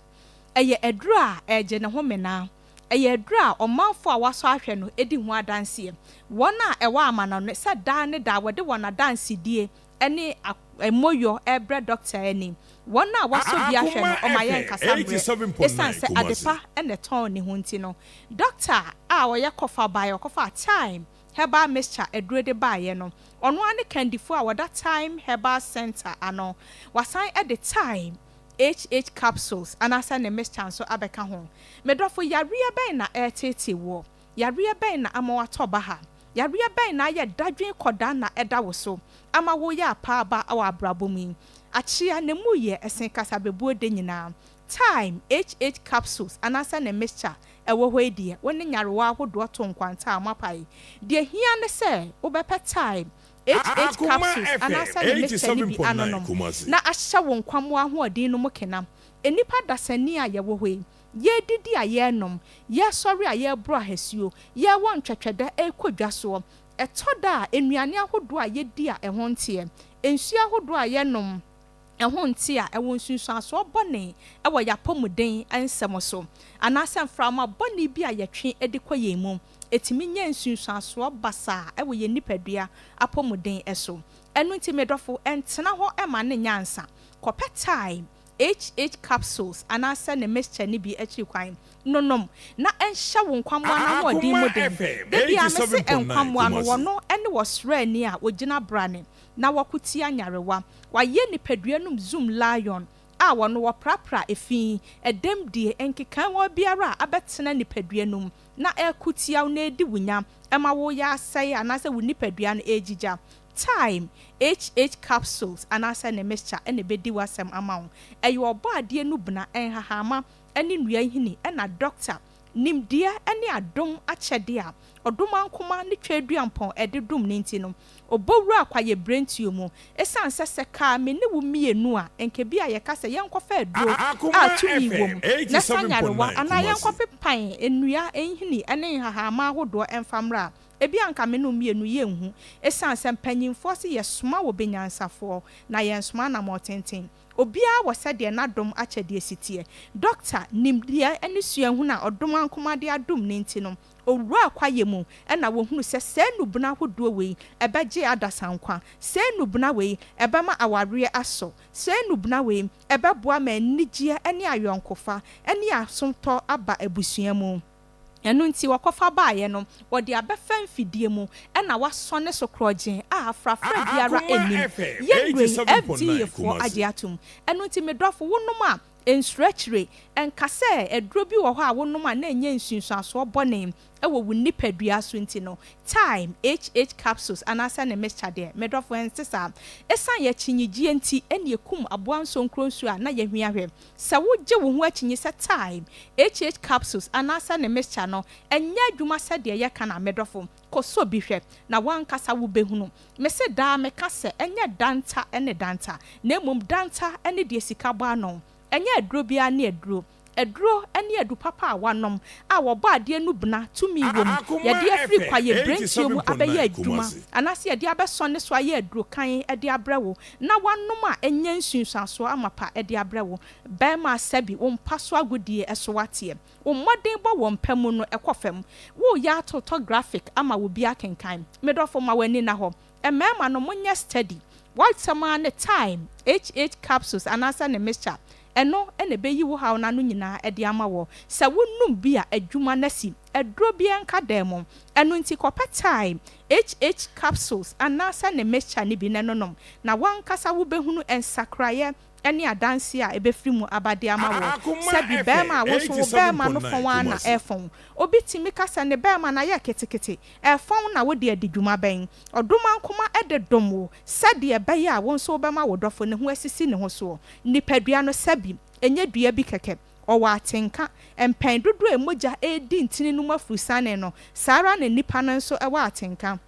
Ɛyɛ aduru a ɛregye ne ho menaa. Ɛyɛ aduru a ɔmanfo a wɔasɔ ahwɛ no di ho adanseɛ. Wɔn a ɛwɔ amanɔne sɛ daa ne daa wɔde wɔn adansedie ne mmoyɔ rebrɛ dɔkta ani. Wɔn a wɔasɔ bi ahwɛ no, Akoma ɔma FM yɛnkasa mmerɛ. Esiane 87.9 sɛ Kumasi. adepa na ɛtɔn ne ho nti no, dɔkta a ɔyɛ kɔfa baeɛ, ɔkɔfaa Thyme Herbal Mixture aduro de baeɛ no, ɔno ara ne kandifoɔ a wɔda Thyme Herbal Centre ano. Wasan de Thyme HH Capsules anaasɛ ne mixture nso abɛka ho. Me dɔfo, yareɛ bɛn na ɛreteetee woɔ? Yareɛ bɛn na ama woatɔ baha? Yareɛ bɛn na ayɛ dadwen kɔdaa na ɛda wo so ama woreyɛ apaaba wɔ abrabɔ mu yi? Akyea, na emu yɛ sen kasabebuo de nyinaa. Thyme, HH capsules anaasɛ ne mixture ɛwɔ hɔ yi deɛ, wo ne nyarewa ahodoɔ to nkwanta a moapae. Deɛ ɛhia ne sɛ wobɛpɛ Thyme, HH Akoma capsules FM anaasɛ ne mixture no bi 87.9 anonom Kumasi. na ahyɛ wo nkwammoa ahoɔden no mu kena. Nnipa dasani a yɛwɔ hɔ yi, Yɛredidi a yɛrenom, yɛresɔre a yɛreboro ahasuo, yɛrewɔ ntwɛtwɛdɛ rekɔ dwa soɔ. Ɛtɔ da a, nnuane ahodoɔ a yɛdi a ɛho nteɛ, nsuo ahodoɔ a yɛnom ɛho nte a, ɛwɔ nsunsuansoɔ bɔne wɔ yɛn apɔmuden nsɛm so. Anaasɛ mframa bɔne bi a yɛtwe de kɔ yɛn mu, ɛtumi nya nsunsuansoɔ basaa wɔ yɛn nipadua apɔmuden so. Ɛno nti me dɔfo, ntena hɔ mma no nyɛ ansa. Kɔpɛ thyme HH capsules anaasɛ ne mixture no bi akyiri kwan no nom na ɛnhyɛ wo nkwammoa no ahoɔden Akoma mu den. FM Da biara mese 87.9 nkwammoa no Kumasi. wɔno ne wɔsraani a wɔgyina brane na wɔko tia nyarewa. Wɔayɛ nipadua nom Zoom Lion a wɔno wɔprapra efi, ɛdɛmdie, nkekaawa biara a abɛtena nipadua no mu na ɛreko tia wo na ɛredi wo nya ma woreyɛ asɛe anaasɛ wo nipadua no regyigya. Thyme, HH capsules anaasɛ ne mixture na ɛbɛdi w'asɛm ama wo. Ɛyɛ ɔbɔadeɛ nnubena, nhahamma ne nnua nhini na dɔkta nimdeɛ ne adom akyɛdeɛ a Ɔdomankoma ne Tweaduampɔn de dom no nti no, ɔbɔ wuraa kwaeɛbirentuo mu. Ɛsiane sɛ sɛ kaa me ne wo mmienu a, nka bi a yɛka sɛ yɛnkɔfa aduro a Akoma tumi wɔ FM mu na sa nyarewa 87.9 anaa Kumasi. yɛnkɔpepan nnua nhini ne nhahamma ahodoɔ mfa mmra a, Ebia anka me ne wo mmienu yɛnhu, esiane sɛ mpanyimfoɔ se yɛsoma wɔ bɛnyansafoɔ na yɛnsoma anammɔn tenten. Obiara wɔ sɛdeɛ n'adom akyɛdeɛ si teɛ. Dɔkta, nimdeɛ ne suahunu a Ɔdomankoma de adom no nti no, ɔwuraa kwaeɛ mu na wɔhunu sɛ saa nnubona ahodoɔ wei ɛbɛgye adasa nkwa, saa nnubona wei ɛbɛma awareɛ asɔ, saa nnubona wei ɛbɛboa ma anigyeɛ ne ayɔnkofa ne asotɔ aba abusua mu. Ɛno nti wɔkɔfa baeɛ no, wɔde abɛfa mfidie mu na wɔasɔne so korɔgyenn a afrafra biara Akoma nnim. FM Yɛn mmerɛ yi, 87.9 FDA foɔ Kumasi. agye atom. Ɛno nti me dɔfo, wonom a, nsuro akyire. Ɛnka sɛ aduro bi wɔ hɔ a wonom a na ɛnyɛ nsunsuansoɔ bɔne wɔ wo nipadua so nti no, Thyme HH capsules anaasɛ ne mixture deɛ, me dɔfo, ɛnte saa. Ɛsiane yɛn akyinnyegyeɛ nti na ɛkum aboa nsonkro nsuo a na yɛhwia hwɛ. Sɛ wogye wo ho akyinnye sɛ Thyme, HH capsules anaasɛ ne mixture no nyɛ adwuma sɛdeɛ yɛka no a, me dɔfo, kɔ sɔ bi hwɛ, na w'ankasa wobɛhunu. Mese daa meka sɛ ɛnyɛ danta ne danta, na mmom danta ne deɛ sika bɔ ano. Ɛnyɛ aduro biara ne aduro. Aduro ne adu papa a wɔanom a wɔbɔ adeɛ no bena tumi wɔ mu, Akoma yɛde afiri FM kwaeɛ berɛntuo mu abɛyɛ 87.9 adwuma Kumasi. anaasɛ yɛde abɛsɔne so ayɛ aduro kann de abrɛ wo na woanom a ɛnyɛ nsunsuansoɔ amapa de abrɛ wo. Barima sɛbi wo mpa so agodie so ateɛ. Wo mmɔdenbɔ wɔ mpa mu no ɛkɔ fam. Woreyɛ atotɔ graphic ama obi akenkan. Me dɔfo ma w'ani nna hɔ. Mmarima no monyɛ steady. W'asɛm ara ne thyme, HH capsules anaasɛ ne mixture. Ɛno na ɛbɛyi wo haw no ano nyinaa de ama wɔ. Sɛ wonom bi a adwuma no asi. Aduro biara nka dan mu. Ɛno nti kɔpɛ thyme, HH capsules anaasɛ ne mixture no bi na ɛnonom na w'ankasa wobɛhunu nsakraeɛ ne adanseɛ a ɛbɛfiri mu aba de ama wɔ. Akoma Sɛbi FM barima a wo nso wo barima no 87.9 fɔn ara na Kumasi. ɛrefɔn. Obi tumi ka sɛ ne barima no ayɛ ketekete. Ɛfɔn na wode adi dwuma bɛn? Ɔdomankoma de dom wo sɛdeɛ ɛbɛyɛ a wo nso wobɛma wo dɔfo ne ho asisi ne ho soɔ. Nipadua no, sɛbi, ɛnyɛ dua bi kɛkɛ. Ɔwɔ atenka. Mpɛn dodoɔ a mogya redi ntini no mu afurusiane no, saa ara na nipa no nso wɔ atenka.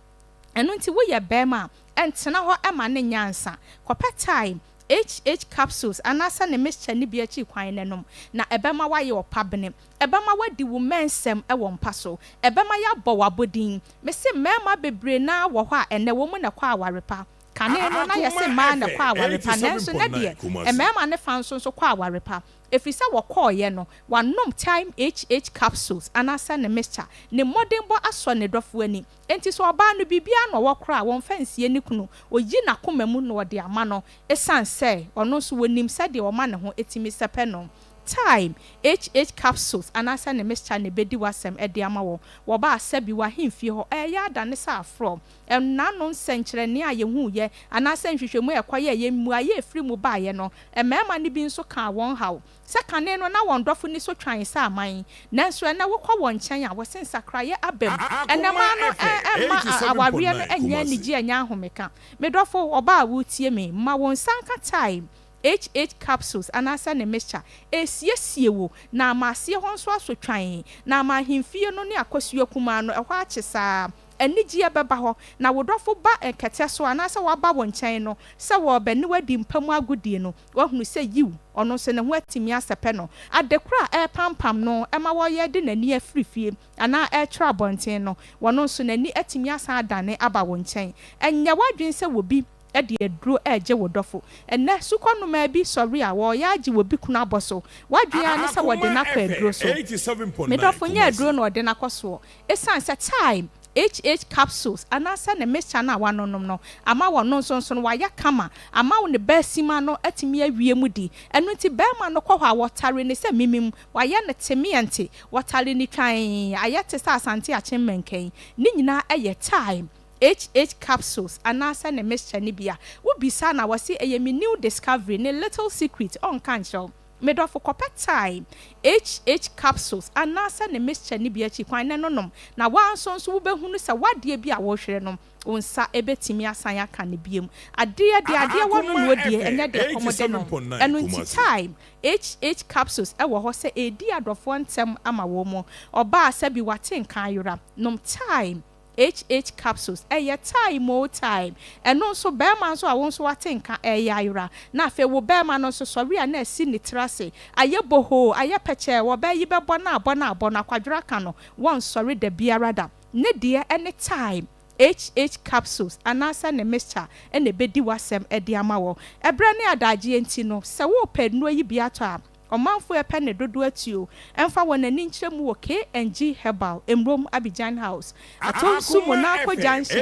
Ɛno nti woyɛ barima a, ntena hɔ ma no nyɛ ansa. Kɔpɛ thyme, HH capsules anaasɛ ne mixture no bi akyi kwan na nom, na ɛbɛma woayɛ ɔpabene. Ɛbɛma woadi wo mmɛnsɛm wɔ mpa so. Ɛbɛma yɛabɔ wo abodin. Mese mmarima bebree no ara wɔ hɔ a ɛnnɛ wɔn na ɛkɔ aware pa. Kane no na yɛse Akoma mmaa na FM ɛkɔ aware pa nanso nnɛ 87.9 deɛ Kumasi. mmarima no fa nso nso kɔ aware pa. Ɛfiri sɛ wɔkɔeɛ no, wanom Thyme HH capsules anaasɛ ne mixture. Ne mmɔdenbɔ asɔ ne dɔfo ani. Enti sɛ ɔbaa no biribiara na ɔwɔ koraa a, wɔmfa nsie ne kunu. Ɔyi n'akoma mu na ɔde ama no ɛsiane sɛ ɔno nso ɔnim sɛdeɛ ɔma ne ho tumi sɛpɛ no. Thyme HH capsules anaasɛ ne mixture na ɛbɛdi w'asɛm de ama wo. Wɔba a sɛbi w'ahemfie hɔ ɛreyɛ adane sɛ aforɔ. Ɛnna no nsɛnkyerɛnne a yɛhuiɛ anaasɛ nhwehwɛmu a ɛkɔyɛeɛ, mmuaeɛ a ɛfiri mu baeɛ no, mmarima no bi nso kaa wɔn haw sɛ kane no na wɔn dɔfo nniso twan sɛ aman, nanso ɛnnɛ wokɔ wɔn nkyɛn a, wɔse nsakraeɛ aba mu. Ɛnnɛ Akoma mmaa no FM mma awareɛ no 87.9 nyɛ Kumasi. anigyeɛ nyɛ ahomeka. Me dɔfo, ɔbaa a woretie me, ma wo nsa nka Thyme HH capsules anaasɛ ne mixture. Ɛresiesie wo na ama aseɛ hɔ nso asɔ twann, na ama ahemfie no ne akɔsuo kumaa no ɛhɔ akye saa. Anigyeɛ bɛba hɔ, na wo dɔfo ba nkɛtɛ so anaasɛ waba wo nkyɛn no, sɛ wɔrebɛne wo adi mpa mu agodie no, wahunu sɛ yiw, ɔno nso ne ho atumi asɛpɛ no. Ade koro a ɛrepampam no ma wɔreyɛ de n'ani afiri fie anaa ɛrekyerɛ abɔnten no, ɔno nso n'ani atumi asan adane aba wo nkyɛn. Ɛnyɛ w'adwene sɛ obi de aduro regye wo dɔfo. Ɛnnɛ, sukɔnnomaa bi sɔre a, wɔreyɛ agye obi kunu abɔ so. W'adwene ara ne sɛ wɔde Akoma no akɔ FM aduro so. Me 87.9 dɔfo, nyɛ aduro Kumasi. na wɔde no akɔ soɔ. Esiane sɛ thyme, HH capsules anaasɛ ne mixture no a wanonom no ama wɔno nso nso no wayɛ kama ama wo ne baasima no atumi awie mu di. Ɛno nti barima no kɔ hɔ a wɔtare no sɛ mimim, wayɛ no temeɛnte, wɔtare no twann, ayɛ te sɛ Asante Akyem mankan. Ne nyinaa yɛ thyme, HH capsules anaasɛ ne mixture no bi a wobisa na wɔse ɛyɛ me new discovery ne little secret ɔnka nkyerɛ wo. Me dɔfo, kɔpɛ Thyme HH capsules anaasɛ ne mixture no bi akyi kwan na ɛno nom, na woara nso nso wobɛhunu sɛ w'adeɛ bi a worehwere no, wo nsa bɛtumi asan aka no biom. Adeɛ, deɛ adeɛ wɔ no na ɔdie, ɛnyɛ deɛ kɔm de no. Ɛno nti Thyme HH capsules wɔ hɔ sɛ ɛredi adɔfoɔ ntɛm ama wɔn. Ɔbaa sɛbi wate nka ayera, nom Thyme HH capsules, ɛyɛ time oo time, ɛno nso barima nso a wo nso wate nka ɛreyɛ ayera, na afei wo barima no nso sɔre a na asi ne tiri ase, ayɛ bohoo, ayɛ pɛkyɛɛ, ɔbaa yi bɛbɔ no abɔ no abɔ no, akwadworɔ aka no, wɔnsɔre dabiara da. Ne deɛ ɛne time, HH capsules anaasɛ ne mixture na ɛbɛdi w'asɛm de ama wɔ. Ɛberɛ ne adagyeɛ nti no, sɛ worepɛ nnuro yi bi atɔ a, Ɔmanfo a ɛpɛ ne dodoɔ atuo mfa wɔn ani nkyerɛ mu wɔ K&G Herbal, Mmrom, Abidjan House, Atonsu, Akoma Monaco FM Junction,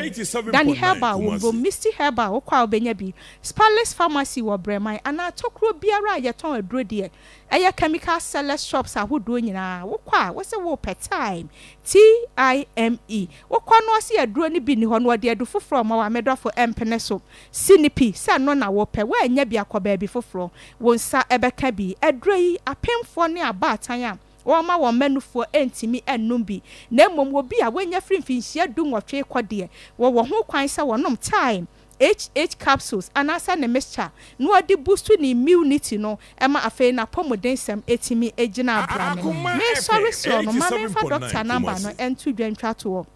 Danny 87.9 Herbal wɔ Mmrom, Kumasi. Misty Herbal wokɔ a wobɛnya bi, Spalix Pharmacy wɔ Brɛman anaa tokuro biara a yɛtɔn aduro deɛ ɛyɛ chemical sellers shops ahodoɔ nyinaa wokɔ a wose wopɛ Thyme, T-I-M-E, wokɔ no ɔse aduro no bi nni hɔ na ɔde adu foforɔ ma wo a medɔfo ɛmpene so. Si no pi sɛ ɛno na wopɛ. Woannya bi a, kɔ baabi foforɔ. Wo nsa bɛka bi. Aduro yi, apemfoɔ ne abaatan a wɔma wɔn mma nufoɔ ntumi nnom bi, na mmom obi a wanya firi mfinhyia dunwɔtwe rekɔ deɛ, wɔwɔ ho kwan sɛ wɔnom Thyme HH capsules anaasɛ ne mixture na wɔde boost ne immunity no ma afei n'apɔmudensɛm tumi gyina abrane. Akoma Mesɔre FM soɔ no, ma memfa 87.9 dɔkta number no Kumasi. nto dwa ntwa toɔ.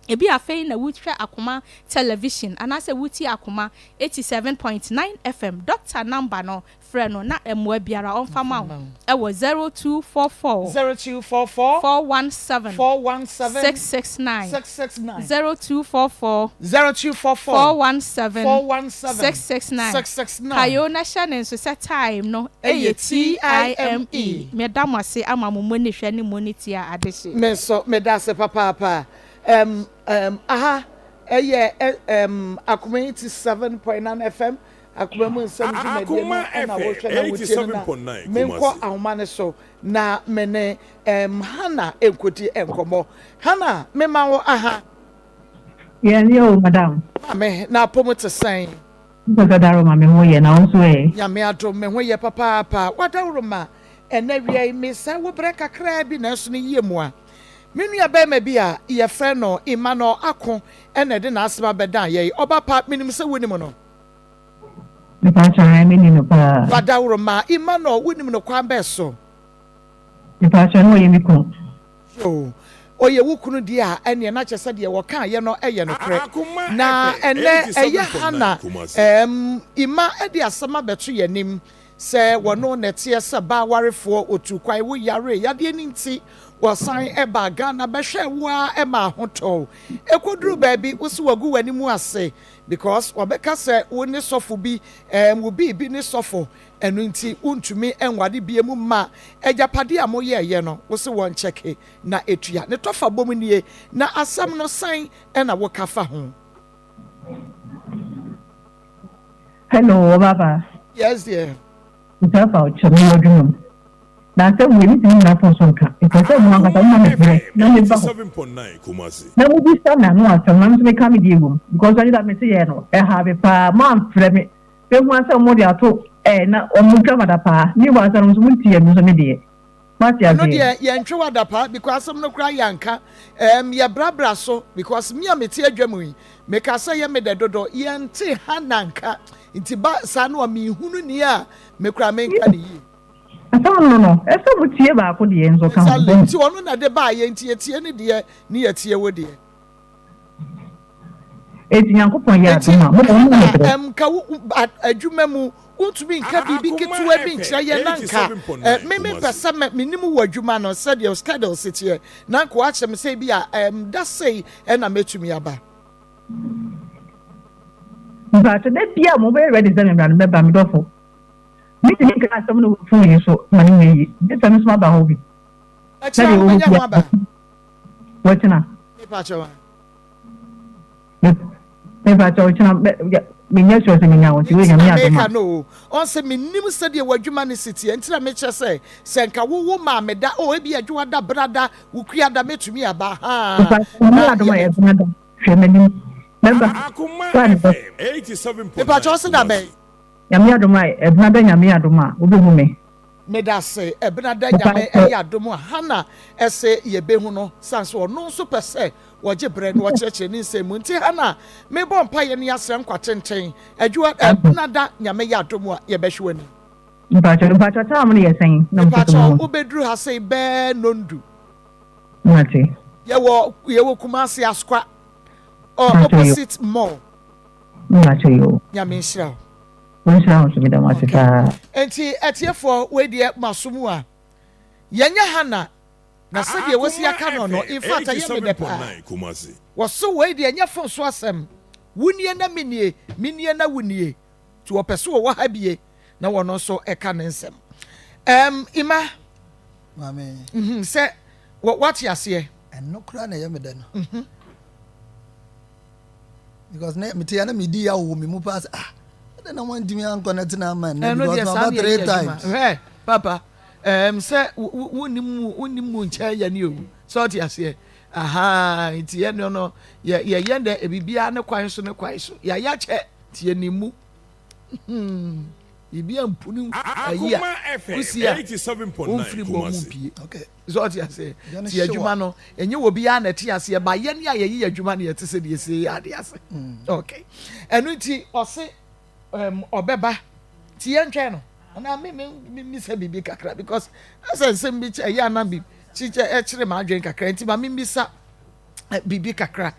Ebia afei na worehwɛ Akoma Television anaasɛ woretie Akoma 87.9 FM. Dɔkta nɔmba no, frɛ no na mmoa biara ɔmfa ma wo wɔ 0244 0244 417 417 669. 669 0244 0244 417 417 669. 669 Kae o na hyɛ no nso sɛ time no Ɛyɛ yɛ TIME. TIME. Meda mo ase ama mo monihwɛ ne monitie a adehye. Me nso meda ase papaapa. Ɛm ɛm aha ɛyɛ ɛ ɛm Akoma 87.9 FM Akoma mu nsɛm dwumadie no Akoma ɛna FM wohwɛ na wotie no na 87.9 menkɔ Kumasi. ahoma no so na me ne ɛm Hannah nkɔdi nkɔmmɔ. Hannah mema wo aha. Yɛn yɛ o madam. Maame na apɔmu te sɛn? Mpɛsɛ daworo ma me ho yɛ na wo nso ɛ? Nyame adom me ho yɛ papaapa. Wadaworo ma ɛnɛ awia yi mesɛe wo berɛ kakraa bi nanso ne yie mua. Me nua barima bi a yɛfrɛ no Emmanuel Ako na ɛde n'asɛm abɛdan yɛn. Ɔba pa, menim sɛ wonim no. Mepakyɛ ae menim no paa. Wadaworo ma Emmanuel, wonim no kwan bɛn so? Mepakyɛ na ɔyɛ me kunu. Yoo, ɔyɛ wo kunu deɛ a, ɛnneɛ na kyerɛ sɛ deɛ wɔkaeɛ no yɛ nokorɛ. Akoma Na FM ɛnnɛ ɛyɛ 87.9 Hannah Kumasi. ɛɛm, Emma de asɛm abɛto yɛn anim Sɛ wɔno na ɛteɛ sɛ baa warefoɔ ɔtuu kwan wo yaree yadeɛ no nti wɔsan baa Ghana bɛhwɛɛ wo ara ma ahotɔ wo. Ɛkɔduru baabi wo se wagu w'anim ase because wɔbɛka sɛ wo ne sɔfo bi ɛɛm wo biibi ne sɔfo ɛno nti wontumi nware biemu ma agyapadeɛ a moyɛɛyɛ no wo se wɔnkyɛke na ɛtua ne tɔfa bom nie na asɛm no sɛn na woka fa ho? Hello, ɔbaba. Yes dear. Nsa fa ɔkyɛ me wɔ adwuma mu. Na asɛm wei metumi nyina fon so nka. Mepɛ sɛ mo ankasa moma me berɛ na meba hɔ. Na mobisa me ano asɛm na me nso meka me deɛ wɔ mu. Because ɔgye da mete yɛɛ no ɛhaa me paa. Moamfrɛ me. Mehu ara sɛ mode ato ɛɛ na wɔtwa me adapaa. Meanwhile sɛ no nso montie me nso me deɛ. Moate Ɛno aseɛ? deɛ yɛntwe wo adapaa because asɛm no koraa yɛanka ɛɛm yɛbrabra so because me a mete adwa mu yi meka sɛ yɛ me dɛ dodo yɛnte ha na nka nti ba saa no a menhunu nea me koraa menka ne yie. Asɛm no no ɛsɛ mo tie baako deɛ nso ka ho. Exactly nti ɔno na ɛde baayɛ nti yɛtie ne deɛ ne yɛtie wo deɛ. Enti Nyankopɔn yɛ Enti adom a, mobɔ mo Hana ho brɛ. nka wo adwuma mu wontumi nka biribi Akoma ketewa bi FM nkyerɛ yɛn na nka 87.9 me mempɛ Kumasi. sɛ me menim wɔ adwuma no sɛdeɛ wo schedule si teɛ na nka woakyerɛ me sɛ bi a ɛm da sei ɛna mɛtumi aba. Mpakyɛ da biaa mo bɛyɛ ready sɛ me mmra no mɛba me dɔfo. Mentumi nka asɛm no wɔ phone yi so ma no nyɛ yie gye sɛ me nso maba hɔ bi. Ɛkyena Sɛdeɛ wobɛnya wowɔ ho aba. Wɔkyena. Mepakyɛ wa. Mepakyɛ ɔkyena menyɛ sure sɛ menya wo nti wei Nti nyame na adom meka a. no o. Ɔn sɛ mennim sɛdeɛ w'adwuma no si teɛ nti na mekyerɛ sɛ sɛ nka wo wo maa me da oh ebia dwoada brada wukuada mɛtumi aba haa Mepakyɛ nyame na adom a yɛ ɛbena da hwɛ m'anim mɛba. Akoma Woa ne bɛ. FM 87.9 Mepakyɛ wo se da bɛn? Kumasi. Nyame adom a ɛbena da nyame adom a wobɛhu me. Medase Ɛbenada Nyame ɛyɛ adom a Hannah ɛse yɛbɛhu no sane sɛ ɔno nso pɛ sɛ wɔgye berɛ na wɔkyerɛkyerɛ ne nsɛm mu nti Hannah mebɔ mpaeɛ ne asrɛ nkwa tenten Adwoa Ɛbenada Nyame yɛ adom a yɛbɛhwe w'anim. Mpakyɛw mpakyɛw time no yɛ sɛn na mepɛ sɛ Mepakyɛw mehu. wobɛduru ha sei bɛɛ nondu. Mate. Yɛwɔ yɛwɔ Kumasi Asokwa ɔ Mpakyɛw yo. opposite mall. Mpakyɛw yo. Nyame nhyira wo. Wɔnhyira wo nso meda mo ase Okay. paa. Nti atiefoɔ wei deɛ maso mu a yɛnyɛ Hannah na sɛdeɛ wasi Akoma aka no no FM in fact ɛyɛ me dɛ paa. 87.9 Kumasi. Wɔse wei deɛ ɛnyɛ phone so asɛm wo nie na me nie me nie na wo nie nti wɔpɛ sɛ wɔwɔ ha bie na wɔno nso ɛka ne nsɛm. Um, Ima. Maame. Mm -hmm, sɛ wate aseɛ. Ɛno koraa na ɛyɛ me dɛ no. Mm -hmm. Because na mete ya na medi ya wɔ me mu paa sɛ ah ɛdɛ na wɔntumi ankɔ na tena ama nnɛ because maba three times. Hwɛ papa ɛm sɛ wonni mu wonni mu nkyɛn yɛ ne o sɛ ɔte aseɛ aha nti yɛ no no yɛ yɛyɛ dɛ biribiara ne kwan so ne kwan so yɛayɛ akyɛ nti yɛ ne mu hmm biribi ampu ne ayi a kusi a womfiri bɔ mu mpie. Okay. So ɔte aseɛ? Ti adwuma no, ɛnyɛ wɔ biara na ɛte aseɛ, ba yɛn a yɛyi adwuma no yɛte sɛ deɛ ɛsɛ yɛ ade ase. Mm. Okay. Ɛno nti ɔse um, ɔbɛba ti yɛntwɛn no. Anaa me me me misa biribi kakra because asɛ nsɛm bi kyɛ ɛyɛ anam bi kyikyɛ ɛkyerɛ m'adwene kakra nti ma me misa eh, biribi kakra.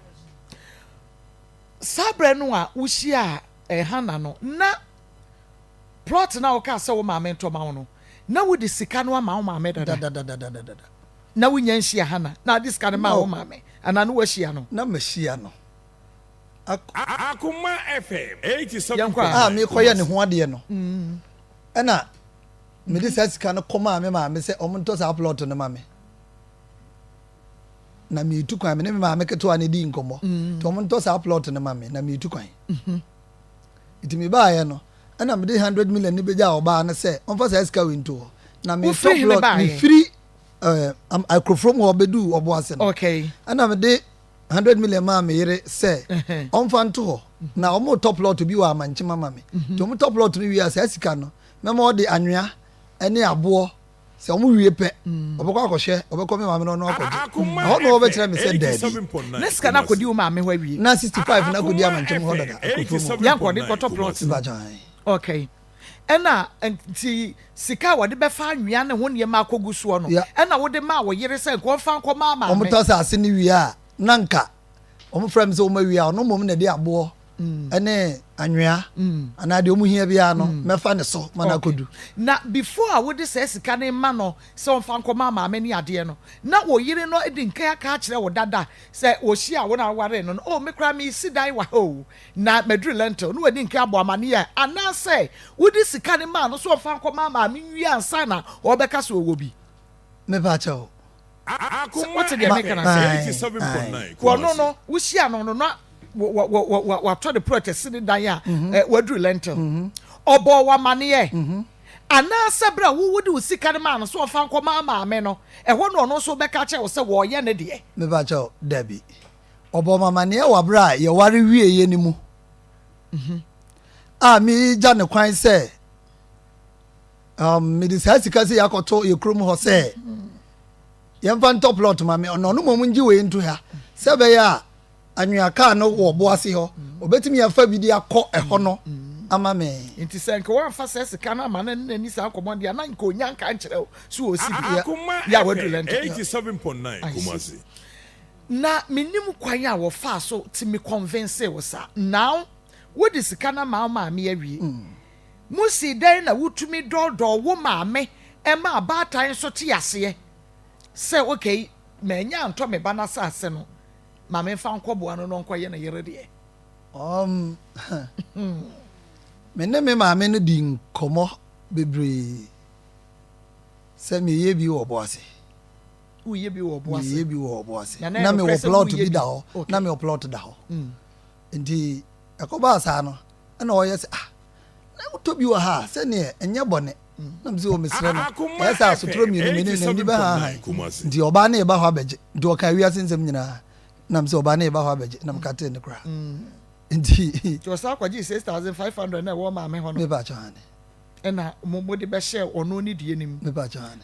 Saa berɛ no a wohyia eh, Hannah no na Plot no a wokaa sɛ wo maame ntɔ ma wo no, na wode sika no ama wo maame dada? Dadadadadada. Na wunnya nhyia Hannah na ade sika no maa wo No. maame anaa na woahyia no? Na mahyia no. Ak. Akoma FM Yɛnkɔ a. A 87.9 merekɔyɛ ne Kumasi. ho adeɛ no, ɛna mede saa sika no kɔmaa me maame sɛ ɔntɔ saa plot no ma me. Na meretu kwan, me ne me maame ketewa no dii nkɔmmɔ. Nti ɔntɔ saa plot no ma me, na meretu kwan. Nti mebaeɛ no, ɛna mede hundred million no bɛgyaa ɔbaa no sɛ ɔmfa saa sika wei nto hɔ. Na metɔ Wofiri hene plot, baeɛ? mefiri eh, am- Akurofurom hɔ bɛduu Ɔboase no. Okay. Ɛna mede hundred million maa me yere sɛ Ɛhɛn. ɔmfa nto hɔ. Na wɔretɔ plot bi wɔ Amankyem ama me. Nti wɔtɔ plot no wie a, saa sika no, mɛma ɔde anwea ne aboɔ Sɛ wɔn wie pɛ, ɔbɛkɔ akɔhwɛ, ɔbɛkɔ me maame no ɔno akɔgye. Akoma Ɛhɔ na wɔbɛkyerɛ FM me sɛ daabi. 87.9 Ne sika no akɔdi Kumasi. wo maame hɔ awie. Na 65 no akɔdi Akoma amankyem hɔ FM dada, akurofuo mu hɔ. Yɛnkɔ, ɔde 87.9 kɔtɔ plot Kumasi. no. Mpakyɛ ae. Okay. Ɛna nti sika a wɔde bɛfa anwea ne ho nneɛma akɔgu soɔ no, Yeah. ɛna wode maa wo yere sɛ nka ɔmfa nkɔma maame. Wɔtɔ asase no wie a, na nka wɔfrɛ me sɛ wɔawie a, ɔno mmom na ɛde aboɔ ne anwea anaa deɛ wɔhia biara no mɛfa ne so ma no akɔdu. Na before a wode saa sika no rema no sɛ ɔmfa nkɔma maame ne adeɛ no, na wo yere no adi nkan aka akyerɛ wo dada sɛ ɔhyiaa wo na wowaree no no, oh me koraa meresi dan wɔ ha o, na maduru lentil, na wadi nkan abɔ amaneɛ anaasɛ wode sika no maa no sɛ ɔmfa nkɔma maame nwie ansa na ɔrebɛka sɛ ɔwɔ bi? Mepa kyɛw, Sɛ wote deɛ meka no ase? Wɔno no, wohyia no no na watɔ ne prɔt asi ne dan a waduru lentil. Ɔbɔɔ wo amaneɛ? Anaasɛ berɛ a wode wo sika no maa no sɛ ɔmfa nkɔma maame no, ɛhɔ na ɔno nso bɛka akyerɛ wo sɛ wɔreyɛ ne deɛ? Mepa kyɛw, dabi. Ɔbɔɔ me amaneɛ wɔ berɛ a yɛware wieeɛ no mu a meregya no kwan sɛ um, mede saa sika sɛ yɛakɔto yɛ kurom hɔ sɛ yɛmfa ntɔ plot ma me ɔno ɔno mmom ngye wei nto ha sɛ ɛbɛyɛ a anwea kaa no wɔ bo ase hɔ ɔbɛtumi afa bi de akɔ ɛhɔ no ama me. Nti sɛ nka wamfa saa sika no ama no ne n'ani saa nkɔmmɔ deɛ na nka ɔnya nka nkyerɛ wo sɛ ɔsi bi Akoma yɛ a waduru FM lɛnto. 87.9 I see. Kumasi. Na mennim kwan a wɔfaa so tumi convince wo saa. Now wode sika no ama wo maame awie. Musi dɛn na wutumi dɔɔdɔɔ wo maame ma abaatan nso te aseɛ sɛ okay mannya antɔ me ba no asase no ma memfa nkɔboa no na ɔnkɔyɛ ne yere deɛ? Um, me ne me maame no di nkɔmmɔ bebree sɛ meyɛ bi wɔ Ɔboase. Woyɛ bi wɔ Ɔboase? Meyɛ bi wɔ Ɔboase. Na mewɔ plot bi da hɔ. Na mewɔ plot da hɔ. Mm. Nti ɛkɔbaa saa no, ɛna ɔyɛ sɛ ah na wotɔ bi wɔ ha a sɛneɛ ɛnyɛ bɔne na mesɛ wɔ mesrɛ no Akoma ɛyɛ sɛ asotorɔ FM mmienu me ne n'ani bɛhahan 87.9 Kumasi. nti ɔbaa ne yɛba hɔ abɛgye nti ɔka wiase nsɛm nyinaa na mesɛ ɔbaa ne yɛba hɔ abɛgye na meka tee ne koraa nti Nti ɔsan kɔgyee 6500 na ɛwɔ maame hɔ no. mepa kyɛ hane. Ɛna mo mode bɛhyɛɛ ɔno ne deɛ no mu.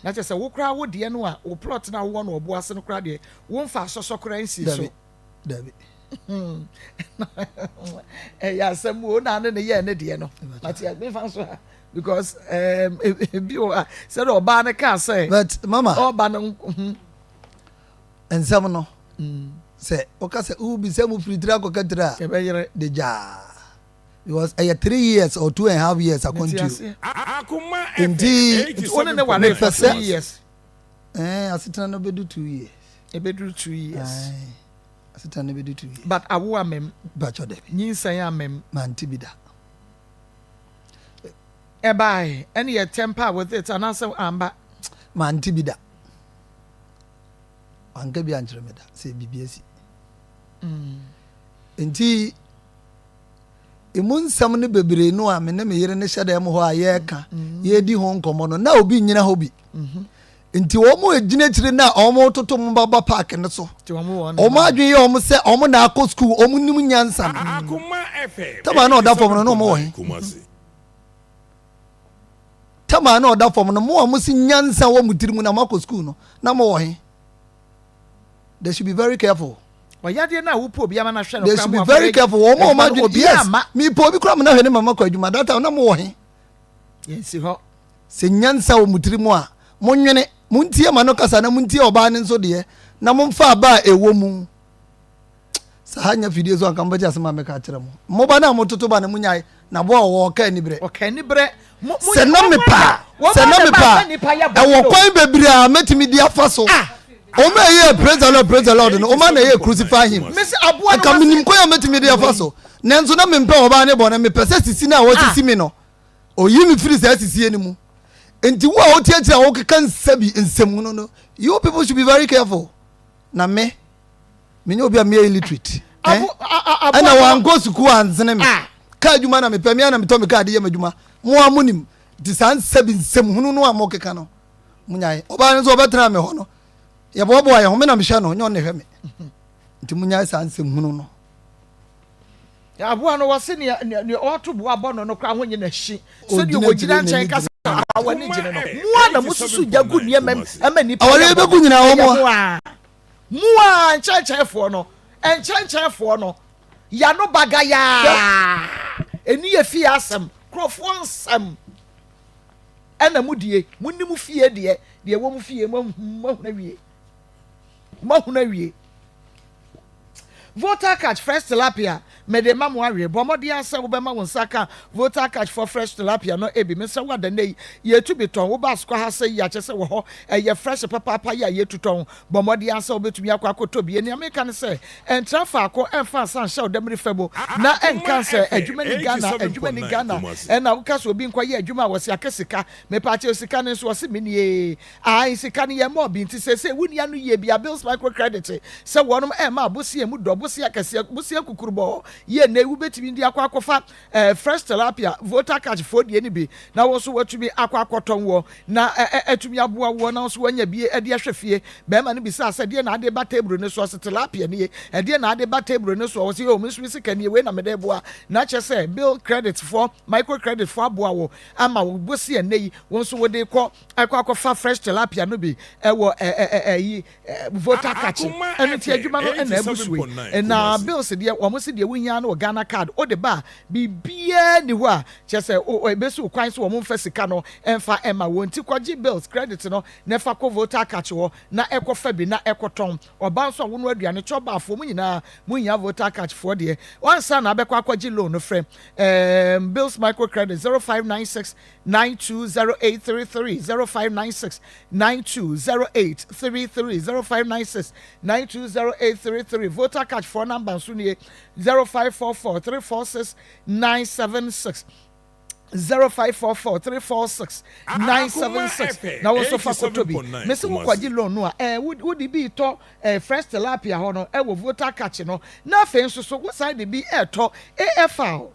Na kyerɛ sɛ wo koraa wo deɛ no a wo plot no a wowɔ no ɔbo ase no koraa deɛ womfa asɔsɔ koraa nsii so. Dabi. Ɛyɛ asɛm o na ne ne yɛɛ ne deɛ no. Mate mefa nso ha because um, ebi wɔ ha sɛdeɛ ɔbaa no kaa sɛ. But mama. Ɔba no. Hmm. Nsɛm no. Mm. Sɛ woka sɛ wobisa mu firi tiri akɔka tiri a. Ɛbɛyerɛ. De gyaa. Because ɛyɛ 3 years or 2.5 years akwantuo. Nti mepɛ sɛ ɛɛ asetena no bɛdu 2 years. Ɛbɛduru 2 years. Asetena no bɛdu 2 years. But awo amem. Bàtchɔ dɛbi. Nyinsɛn amem. Mante bi da. Ɛbaae ɛne yɛ temper with it anaasɛ amba. Mante bi da. Wanka bi ankyerɛ me da sɛ biribi asi. Nti emu nsɛm no bebree no a me ne me yere no hyɛ dan mu hɔ a yɛreka yɛredi ho nkɔmmɔ no na obi nnyina hɔ bi mhm. Nti wɔn a gyina akyire no a wɔn toto wɔn ba ba park no so, wɔn adwene yɛ wɔn sɛ wɔn na akɔ sukuu, wɔn nim nyansa no. Tama na ɔda fam no na wɔn wɔ he? Tama na ɔda fam no, mo a mo si nyansa wɔ mo tiri mu na mo akɔ sukuu no na mo wɔ he? They should be very careful. Ɔyadeɛ no a wopɛ obi ama no ahwɛ no. They should be very careful. Wɔn a wɔn adwene, yes, mi pɛ obi kura mi na hwɛ ne mama kɔ adwuma that time na mo wɔ he? Yɛnsi hɔ. Sɛ nyansa wɔ mo tiri mu a, mo nwene, mo ntie ma no kasa na mo ntie ɔbaa no nso deɛ, na mo nfa aba a ɛwɔ mu. Sɛ ha nya fidie so anka mobɛte asɛm a mɛka akyerɛ mo. Mo ba no a mototo ba no monyae, na boa ɔwɔ ɔka aniberɛ. Ɔka aniberɛ. Sɛ na mepɛ a, sɛ na mepɛ a, ɛwɔ kwan bebree a mɛtumi de afa so. Wɔn a ɛyɛ praise the Lord, praise the Lord no, wɔn a na ɛyɛ crucify him. Ɛka menim kwan a mɛtumi de afa so. Nanso na mempɛ ɔbaa ne bɔne, mepɛ sɛ sisi no a wɔsisi me no, oyi me firi saa sisie no mu. Nti wo a wote akyire a wokeka nsa bi nsɛm no, you people should be very careful. Na me, menyɛ obi a meyɛ illiterate. Eh? Ɛna wankɔ sukuu ansene me. Ah. Kaa adwuma na mepɛ, me a na metɔ me kaa de yɛ m'adwuma. Mo a monim. Nti saa nsa bi nsɛm hunu no a mokeka no, monyae. Ɔbaa no nso ɔbɛtena me hɔ no, yɛboaboa yɛn ho, me na mehwɛ no, nyɛ ɔno na ɛhwɛ me. Nti monyae saa nsɛm hunu no. Aboa no wɔse nea nea ɔto bo abɔ no no koraa ho nye no hye sɛdeɛ wɔgyina nkyɛn ka sɛ aboa w'ani gyene no. Mo a na mosusu gya gu nneɛma mu ma nnipa yɛ bɔne, ɛyɛ mo a. Mo a nkyɛnkyɛnfoɔ no, nkyɛnkyɛnfoɔ no, yano bagayaa, ɛni yɛ fie asɛm, nkurɔfoɔ nsɛm ɛna modie, monni mo fie deɛ, deɛ ɛwɔ mo fie moahunu awie, moahunu awie. Voter Catch Fresh Tilapia, Mede ma mo awe. Bɔ mmɔden ara sɛ wobɛma wo nsa aka Voter Catch for Fresh Tilapia no bi. Mesrɛ wo ada nnɛ yi, yɛtu bi tɔn. Woba Asukwa ha sɛ yi a, kyerɛ sɛ wɔ hɔ. Ɛyɛ fresh papaapa yi a yɛtu tɔn. Bɔ mmɔden ara sɛ wobɛtumi akɔ akɔtɔ bi. Nea meka ne sɛ, ntra faako mfa nsa nhyɛ wo damiri fa mu na nka sɛ adwuma nni Ghana, adwuma nni Ghana. Ɛna woka sɛ obi nkɔyɛ adwuma a, wɔse aka sika. Mepaakyɛw sika no nso, wɔse mennie. Ae sika no yɛ mɔɔ bi nti seesei wonni ano yie bia bills micro credit sɛ wɔnom ɛɛma bosea mu dɔ bosea kɛseɛ bosea kukurubɔɔ yie nnɛ yi wobɛtumi de akɔ akɔfa eh, fresh tilapia voter catch foɔ die no bi na wo nso watumi akɔ akɔtɔn wɔ na atumi aboa woɔ na wo nso wanya bi de ahwɛ fie. Bɛrima no bisaa sɛ deɛ na ade ba table no soɔ sɛ tilapia nie ɛdeɛ na ade ba table no soɔ wɔ sɛ yoo me nso me sika nie wei na mede boa na kyerɛ sɛ bill credit foɔ micro credit foɔ aboa wo ama wo bosea nnɛ yi wo nso wode kɔ Ɛkɔ akɔfa fresh tilapia no bi ɛwɔ ɛyi voter kakye ɛno nti adwuma no ɛna abu so yi na bills deɛ wɔn si deɛ wohia no wɔ Ghana card wode ba a biribiara ni hɔ a kyerɛ sɛ ɛbɛsi wo kwan so wɔn mfa sika no ɛmfa ɛma wɔn nti kɔgye bills credit no na ɛfa kɔ voter kakye hɔ na ɛkɔfa bi na ɛkɔtɔn ɔba nso a wono aduane kyɛ ɔbaafoɔ mu nyinaa mo hia voter catch foɔ deɛ wansa na abɛkɔ akɔgye loan no frɛ ɛɛm bills micro credit 0596 920833 0596 920833 0596 920833 Voter catch foɔ number nso nie 0544 346 976 0544 346 976 na wɔn nso fa kɔtɔ bi mesi wo kɔgye loan no a ɛɛ wode bi tɔ ɛɛ fresh tilapia hɔ no ɛwɔ voter catch no na afei nso so wosan de bi ɛɛtɔ AFL.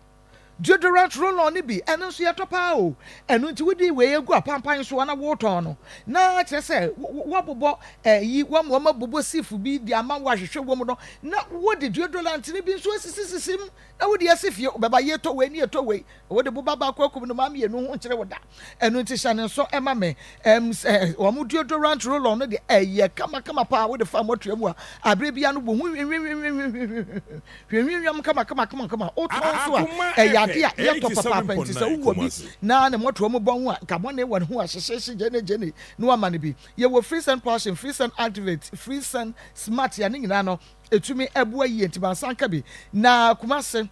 Deodorant roll-on no bi, ɛno nso yɛtɔ paa o. Ɛno nti wode wei agu apampan so a na woretɔn no, na kyerɛ sɛ woabobɔ ɛyi, wɔn wɔabobɔ sieve bi de ama wo ahwehwɛ wɔ mu no, na wode deodorant no bi nso asisisisi mu na wode asi fie. Wobɛba yɛtɔ wei ne yɛtɔ wei, wode boba baako akum nnomaa mmienu ho nkyere wo da. Ɛno nti hyɛ ne nso ma me. Ɛm sɛ wɔn deodorant roll-on no deɛ ɛyɛ kamakama paa, wode fa mmɔtoa mu a, abere biara no wo ho hwinhwinhwinhwinhwinhwinhwin. Hwehwehwam kamakamakama. Wotɔn nso a, ɛyɛ ade a yɛtɔ papaapa nti sɛ wowɔ bi na ne mmɔtoa mu bɔn a, nka bɔne wɔ ne ho a, hyehyeehye gyenegyene na woama no bi. Yɛwɔ Freesan Passion, Freesan Activate, Freesan Smart a ne nyinaa no ɛtumi boa yie nti mansa nka bi. Na Kumase,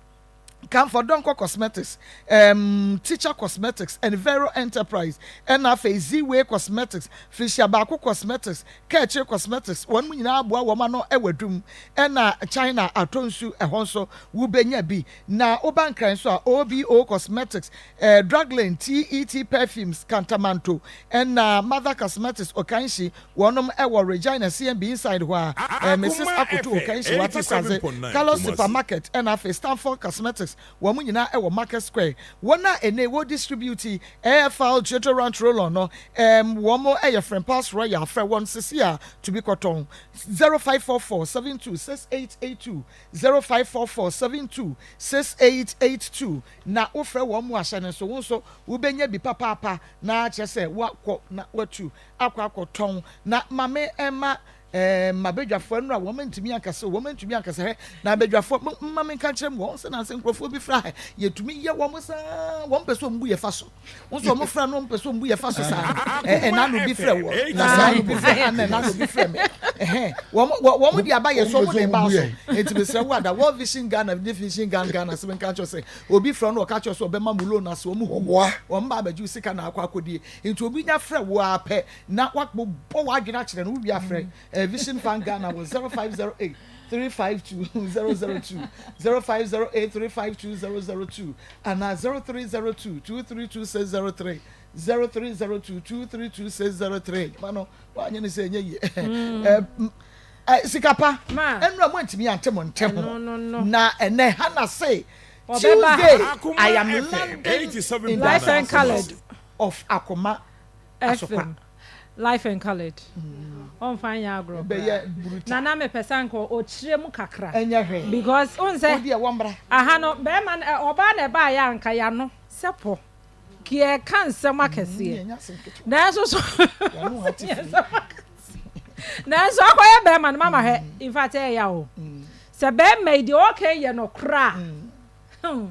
Camphor Donkor Cosmetics, um, Teacher Cosmetics, Envero Enterprise, ɛna afei Z-Way Cosmetics, Felicia Baako Cosmetics, Kaakyire Cosmetics, wɔn nyinaa aboa wɔn ano wɔ adum, ɛna China atɔ nsu, ɛhɔ nso wobɛnya bi. Na woba Nkran nso a, OBO Cosmetics, eh, Druglane, TET Perfumes, Kantamanto, ɛna Mother Cosmetics, Okanshi, wɔnom wɔ Regina CMB inside hɔ a, eh, Mrs. Akoto Okanshi, Wate Sadze, Carlos Supermarket, ɛna afei Stanford Cosmetics, Wɔn nyinaa wɔ Market Square. Wɔn a ɛnnɛ wɔ distribute AFL deodorant roll-on no, ɛɛm, wɔn yɛ Frempals Royal. Frɛ wɔn sisi a to bi kɔtɔn. 0544 72 6882, 0544 72 6882. Na wofrɛ wɔn a hyɛ no nso, wo nso wobɛnya bi papaapa na kyerɛ sɛ woakɔ na woatu akɔ akɔtɔn. Na ma me mma Ɛɛ, m'abadwafoɔ nnora, wɔn antumi ankasa o, wɔn antumi ankasa. Hwɛ, na abadwafoɔ, mo, mma menka nkyerɛ mo, wɔn sɛ nansa nkurɔfoɔ bi fra ha, yɛtumi yɛ wɔn saa, wɔn pɛ sɛ wɔn bu yɛ fa so. Wɔn nso wɔn fra no, wɔn pɛ sɛ wɔn bu yɛ fa so saa. Ɛ, ɛna ano bi frɛ wɔ, na saa ano bi frɛ ha, na ɛna ano bi frɛ me. Ɛhɛn, wɔn, wɔ, wɔn de aba yɛ so, wɔn de ba so. Enti mesrɛ wo ada, World Vision Ghana, ne Vision Ghana Ghana, sɛ menka nkyerɛ sɛ, obi frɛ no, ɔka kyerɛ sɛ ɔbɛma mo loan ase, wɔn hu, wɔn ba abɛgye wo sika na akɔ akɔdie. Enti obi nya frɛ wo ara pɛ, na wabobɔ w'adwene akyerɛ no, wowie a frɛ eh, Vision Fund Ghana wɔ 0508 352 002, 0508 352 002 anaa 0302 232603, 0302 232603. Adwuma no woanyɛ no sɛ ɛnyɛ yie. Eh, eh, sika pa ɛnura mo antumi ante mo nte ho na ɛnɛ Hannah se Tuesday I am landing in the of Akoma Asokwa. FM, Life and Coloured. Ɔnfa nyɛ agorɔ koraa. Na na mepɛ sɛ anka ɔkyerɛ mu kakra. Ɛnyɛ hwee. Because wohu sɛ aha no bɛrima no ɔbaa na ɛbaeɛ a anka yɛano sɛ pɔ. Nka yɛreka nsɛm akɛseɛ. Nanso so nanso akɔyɛ bɛrima no mama hwɛ in fact ɛyɛ ya o. Sɛ bɛrima yi deɛ ɔreka yi yɛ nokorɛ a. Hmm,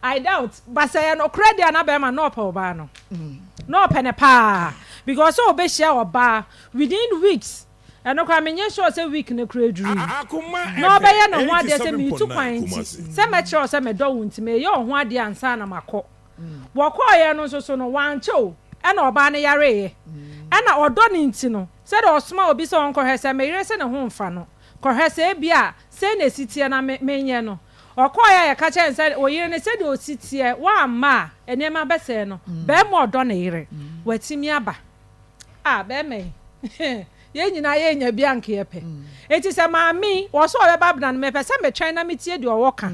I doubt. But sɛ ɛyɛ nokorɛ deɛ a na bɛrima no na ɔpɛ ɔbaa no. Na ɔpɛ no paa. Because sɛ ɔbɛhyia ɔbaa within weeks, ɛno koraa menyɛ sure sɛ week no koraa aduru yi. Na ɔbɛyɛ ne ho adeɛ sɛ meretu kwan nti, sɛ mɛkyerɛ wo sɛ medɔ wo nti mereyɛ wo ho adeɛ ansa na makɔ. Wɔkɔeɛ no nso so no, wankyɛ o, ɛna ɔbaa no yareeɛ. Ɛna ɔdɔ no nti no, sɛdeɛ ɔsoma obi sɛ ɔnkɔhwɛ sɛ me yere se ne ho mfa no, kɔhwɛ sɛ ebia sei na ɛsi teɛ na me menyɛ no. Ɔkɔeɛ a yɛka kyerɛɛ no sɛ wo yere no sɛdeɛ ɔsi teɛ, woamma a, nneɛma bɛsɛe no. Barima a ɔdɔ ne yere, watumi aba. Ah, barima yi, yɛn nyinaa yɛrenya bi a anka yɛpɛ. Enti sɛ maame yi, ɔwɔ sɛ ɔbɛba abena no, mepɛ sɛ metwɛn na metie deɛ ɔwɔ ka.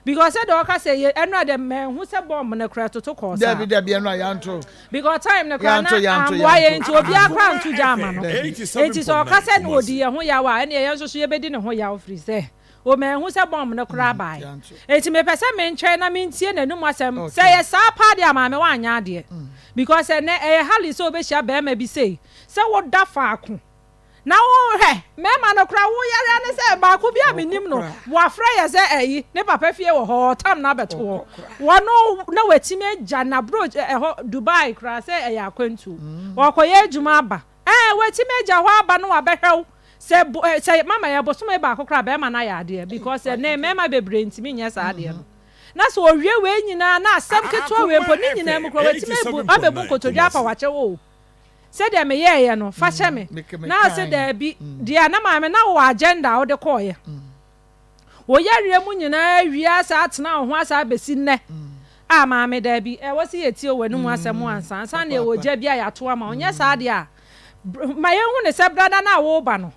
Because sɛdeɛ ɔka sɛ, yɛ, ɛno a deɛ manhu sɛ bɔmb no koraa ɛtoto kɔɔ saa. Dabi, dabi, ɛno a yɛanto. Because time no koraa na amboa yɛn nti obiara koraa anto gya amma no. Enti sɛ ɔka sɛ ɔdi yɛn ho yaw a, ɛneɛ yɛn nso so yɛbɛdi ne ho yaw firi sɛ O manhu sɛ bɔmb no koraa bae. Enti mepɛ sɛ mentwɛn na mentie n'anum asɛm. Sɛ ɛyɛ saa paa deɛ a maame woanyɛ adeɛ. Because ɛnnɛ ɛyɛ hardly sɛ wobɛhyia barima bi sei sɛ woda faako na wo hwɛ mmarima no koraa wo yareɛ ne sɛ baako bi a menim no wafrɛ yɛ sɛ ɛyi ne papa fie wɔ hɔ ɔtam no abɛto hɔ wɔno na watumi agya n'abro ɛhɔ Dubai koraa sɛ ɛyɛ akwantuo ɔkɔyɛ adwuma aba ɛɛ watumi agya hɔ aba no wabɛhwɛ wo Sɛ bo eh, sɛ mama yɛ bosome baako koraa bɛrima no ayɛ adeɛ because ɛnɛ mmarima bebree ntumi nyɛ saa adeɛ no. Na sɛ ɔwie wei nyinaa na asɛm ketewa wei mpo ne nyinaa mu koraa watumi abu abɛbu nkotodwe apa wakyɛ wo o. Sɛdeɛ meyɛɛyɛ no fa kyɛ me. Na ɔse daabi deɛ na maame na wowɔ agenda a wode kɔɔeɛ. Wo yareɛ mu nyinaa awie asa atena wo ho asa abɛsi nnɛ. Ah maame daabi, ɛwɔ sɛ yɛtie w'anum asɛm ansa, ansa na yɛwɔ gya bi a yɛato ama wo, nyɛ saa deɛ a, ma yɛnhu no sɛ brada no a woreba no,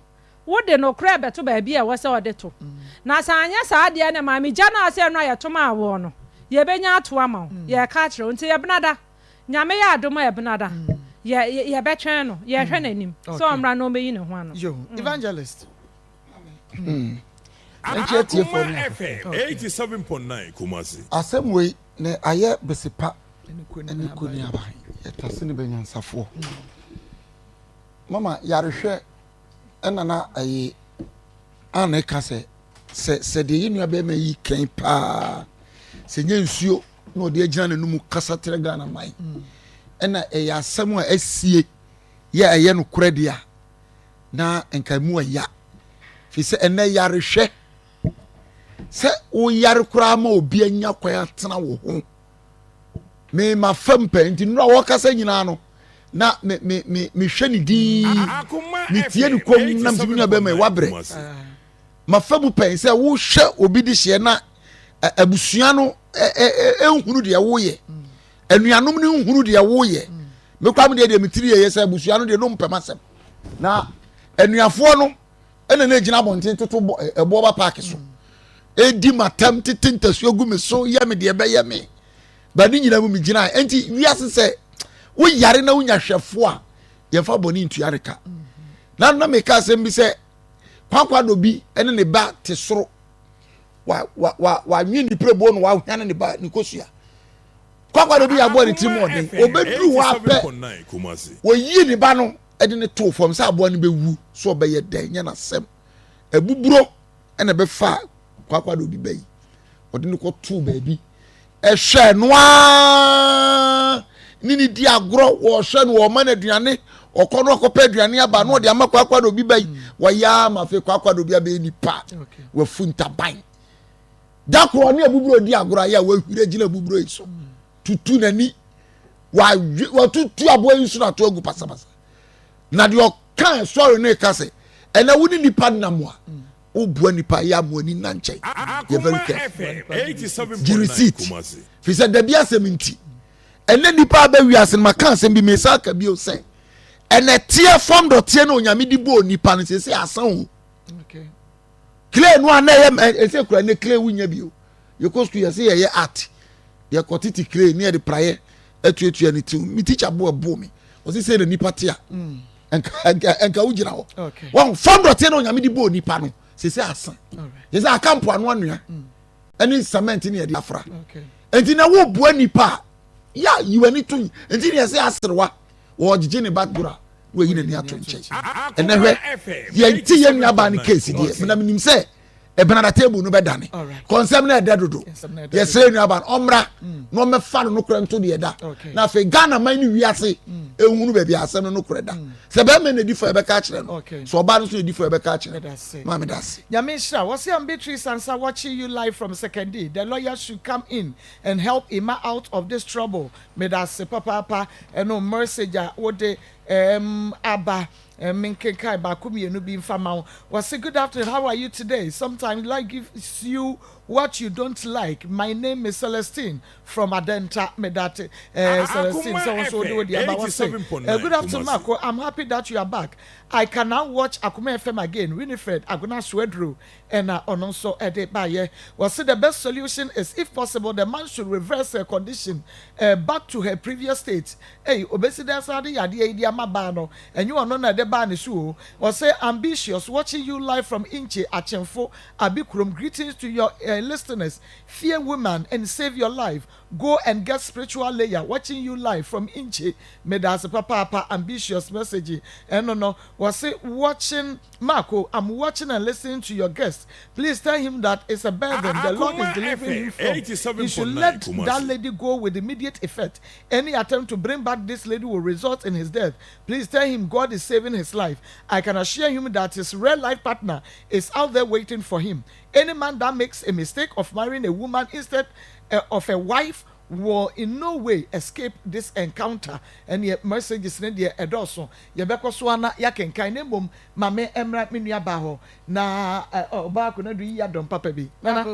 wode nokorɛ rebɛto baabi a ɛwɔ sɛ ɔde to. Na sɛ anyɛ saa deɛ a, ɛnna maame gya no a sɛ ɛno a yɛto maa woɔ no, Yɛbɛnya ato ama wo. Yɛreka akyerɛ wo. Nti Ɛbenada, Nyame yɛ adom a Ɛbenada, yɛ, yɛbɛtwɛn no. Yɛrehwɛ n'anim sɛ ɔmmra na ɔmmɛyi ne ho ano. Yo, Evangelist. Ɛnkyɛ atiefoɔ Akoma ne FM ahwɛfoɔ. 87.9 Kumasi. Asɛm wei na ayɛ bese pa ne koni aban. Yɛtase ne bɛnyansafoɔ. Mama yarehwɛ ɛna na ɛye a na ɛka sɛ sɛ sɛ deɛ yɛ nua bɛrima yi kɛn paa sɛ nyɛ nsuo na ɔde agyina n'anum kasa kyerɛ Ghana man ɛna ɛyɛ asɛm a asie yɛ ɛyɛ nokorɛ deɛ a na nka mu ɛya fi sɛ ɛnɛ yarehwɛ sɛ woyare koraa ma obi anya kwan atena wo ho me ma fam pɛ nti nnura wɔkasa nyinaa no na me me me mehwɛ ne din metie ne kɔm na mesɛ me nua bɛma wabrɛ ma fa mu pɛn sɛ wohwɛ obi de hyeɛ na abusua no nhunu deɛ woyɛ anuanom no nhunu deɛ woyɛ mekora me deɛ deɛ metiri yɛyɛ sɛ abusua no deɛ no mpɛm asɛm na anuafoɔ no ɛna na egyina abɔnten toto ɛboɔ ba paaki so edi matam tete ntasuo gu me so yɛ me deɛ ɛbɛyɛ me ba ne nyinaa mu me gyina nti wiase sɛ woyare na wonya hwɛfoɔ a yɛmfa bɔne ntua ne ka na na meka asɛm bi sɛ kwakwado bi ne ne ba te soro wa wa wa wanwe ne pireboɔ no wahwane ne ba ne kosua kwakwado bi aboa ne tirim ɔden obɛduru hɔ apɛ wɔyie ne ba no de no too fam sɛ aboa no bɛwu so ɔbɛyɛ dɛn nyɛ n'asɛm abuburo ɛna ɛbɛfa kwakwa de obi bɛyi ɔde no kɔtoo baabi ɛhwɛ no ara ne ne di agorɔ wɔhwɛ no wɔma no aduane ɔkɔ no akɔpɛ aduane aba na ɔde ama kwakwa de obi bɛyi wɔyɛ ama afei kwakwa de obi abɛyɛ nipa wafu ntaban da korɔ ne abuburo di agorɔ ayɛ a wahwiri agyina abuburo yi so tutu n'ani wawe watutu aboa yi nso na ato agu pasapasa na deɛ ɔka sɔre no ka sɛ ɛnɛ wo ne nipa nam a wobua nipa yɛ amoa ani nna nkyɛn yɛ very careful gye receipt fi sɛ dabi asɛm nti ɛnɛ nipa abɛ wiase no maka asɛm bi mesa aka bio sɛ ɛnɛ teɛ fam dɔteɛ na onyame de bɔɔ nipa no sɛ sɛ asa o clay no a na ɛyɛ ɛsɛ kura ne clay wunya bio yɛkɔ sukuu yɛsɛ yɛyɛ art yɛkɔ tete clay ne yɛde praeɛ atuatua ne ti me teacher bo ɛbo me ɔsi sɛ na nipa te a mm. nka nka wogyina hɔ wɔn fam dɔteɛ na onyame de bɔɔ nipa no sese asa sese aka mpoano anua mm. ɛne cement ne yɛde afra nti na wɔbua nipa a ya yiwani to nti ne yɛsɛ aserewa wɔgyegye ne ba gora wɔyi n'ani ato nkyɛn ɛnɛ hwɛ yɛn ti yɛn nuabaa ne keesi deɛ mena menim sɛ ɛbɛnada table no bɛdane kɔnsɛm no ɛdɛ dodo yɛsrɛ nuaba no ɔmmra mm. na ɔmmɛfa no nokorɛ nto deɛ da na afei ghana man ne wiase mm. ɛhunu baabi asɛm no nokorɛ da mm. sɛ bɛrima na ɛdi fɔ yɛbɛka akyerɛ no sɛ ɔbaa no nso ɛdi fɔ yɛbɛka akyerɛ no maame da ase. Nyame nhyira wo. Ɔse I'm Beatrice Ansah watching you live from Sekondi. The lawyer should come in and help Emma out of this trouble. Medase papaapa. Ɛno message a wode ɛɛm aba. Menkenkan baako mienu bi mfa ma wo. Wɔse good afternoon how are you today sometimes life gives you what you don't like my name is Celestine from Adenta medate eh, Celestine sɛ wo nso wode wo deɛ aba wɔse eh, good afternoon Marco I'm happy that you are back I can now watch Akoma FM again Winifred Agona Suaduro Ɛna ɔno nso de baeɛ. Wɔse the best solution is if possible the man should reverse her condition back to her previous state. Ei obesi dɛn san de yadeɛ yi de ama baa no? Ɛnyɛ ɔno na ɛde baa ne so o. Wɔse ambitious watching you live from Inche Akyemfo Abikurom greetings to your listeners fear woman and save your life go and get spiritual layer watching you live from Inche Medaase papaapa ambitious message ɛno no. Wɔse watching Marco I'm watching and listening to your guest please tell him that it's a burden the Lord is delivering him from he should let that lady go with immediate effect any attempt to bring back this lady will result in his death please tell him God is saving his life I can assure him that his real life partner is out there waiting for him any man that makes a mistake of marrying a woman instead eh, of a wife will in no way escape this encounter ɛneɛ messages ne deɛ ɛdɔɔso Yɛbɛkɔ so ara na yɛakenkan, na mmom ma me mmra me nuabaa hɔ, na ɔbaa Konadu yi yɛ adɔm papa bi. Nana.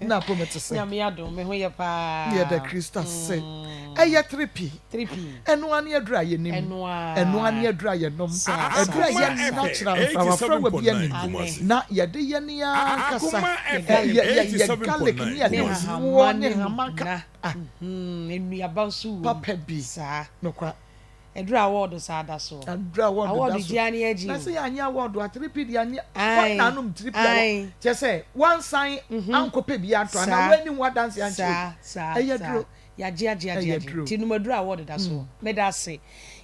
Na apɔ mu te sɛ. Nyame adom, me ho yɛ paa. Yɛda Kristo ase. Ɛyɛ 3P. 3P. Ɛno ara ne aduru a yɛnim. Ɛno ara. Ɛno ara ne aduru a yɛnom. Saa, Aduru a saa, yɛ saa. natural mfrawafrawa bi anim. Na yɛde yɛ ne ankasa. Yɛ yɛ yɛ garlic ne yɛde woɔ ne hama ka. Ah. Nnuaba nso wɔ mu. Papa bi. Saa. Nokwa. Aduru award saa da soɔ. Aduru award da so. Award gye ara ne agye o. Na sɛ yɛanyɛ award a 3P deɛ anyɛ. Wɔn na anom 3P award. Kyerɛ sɛ wansan ankɔ pɛ bi antɔ anaa wanni ho adanseɛ ankyerɛ obi. Ɛyɛ aduro. Yɛagye agye agye agye. Nti nom aduru award da soɔ. Meda ase.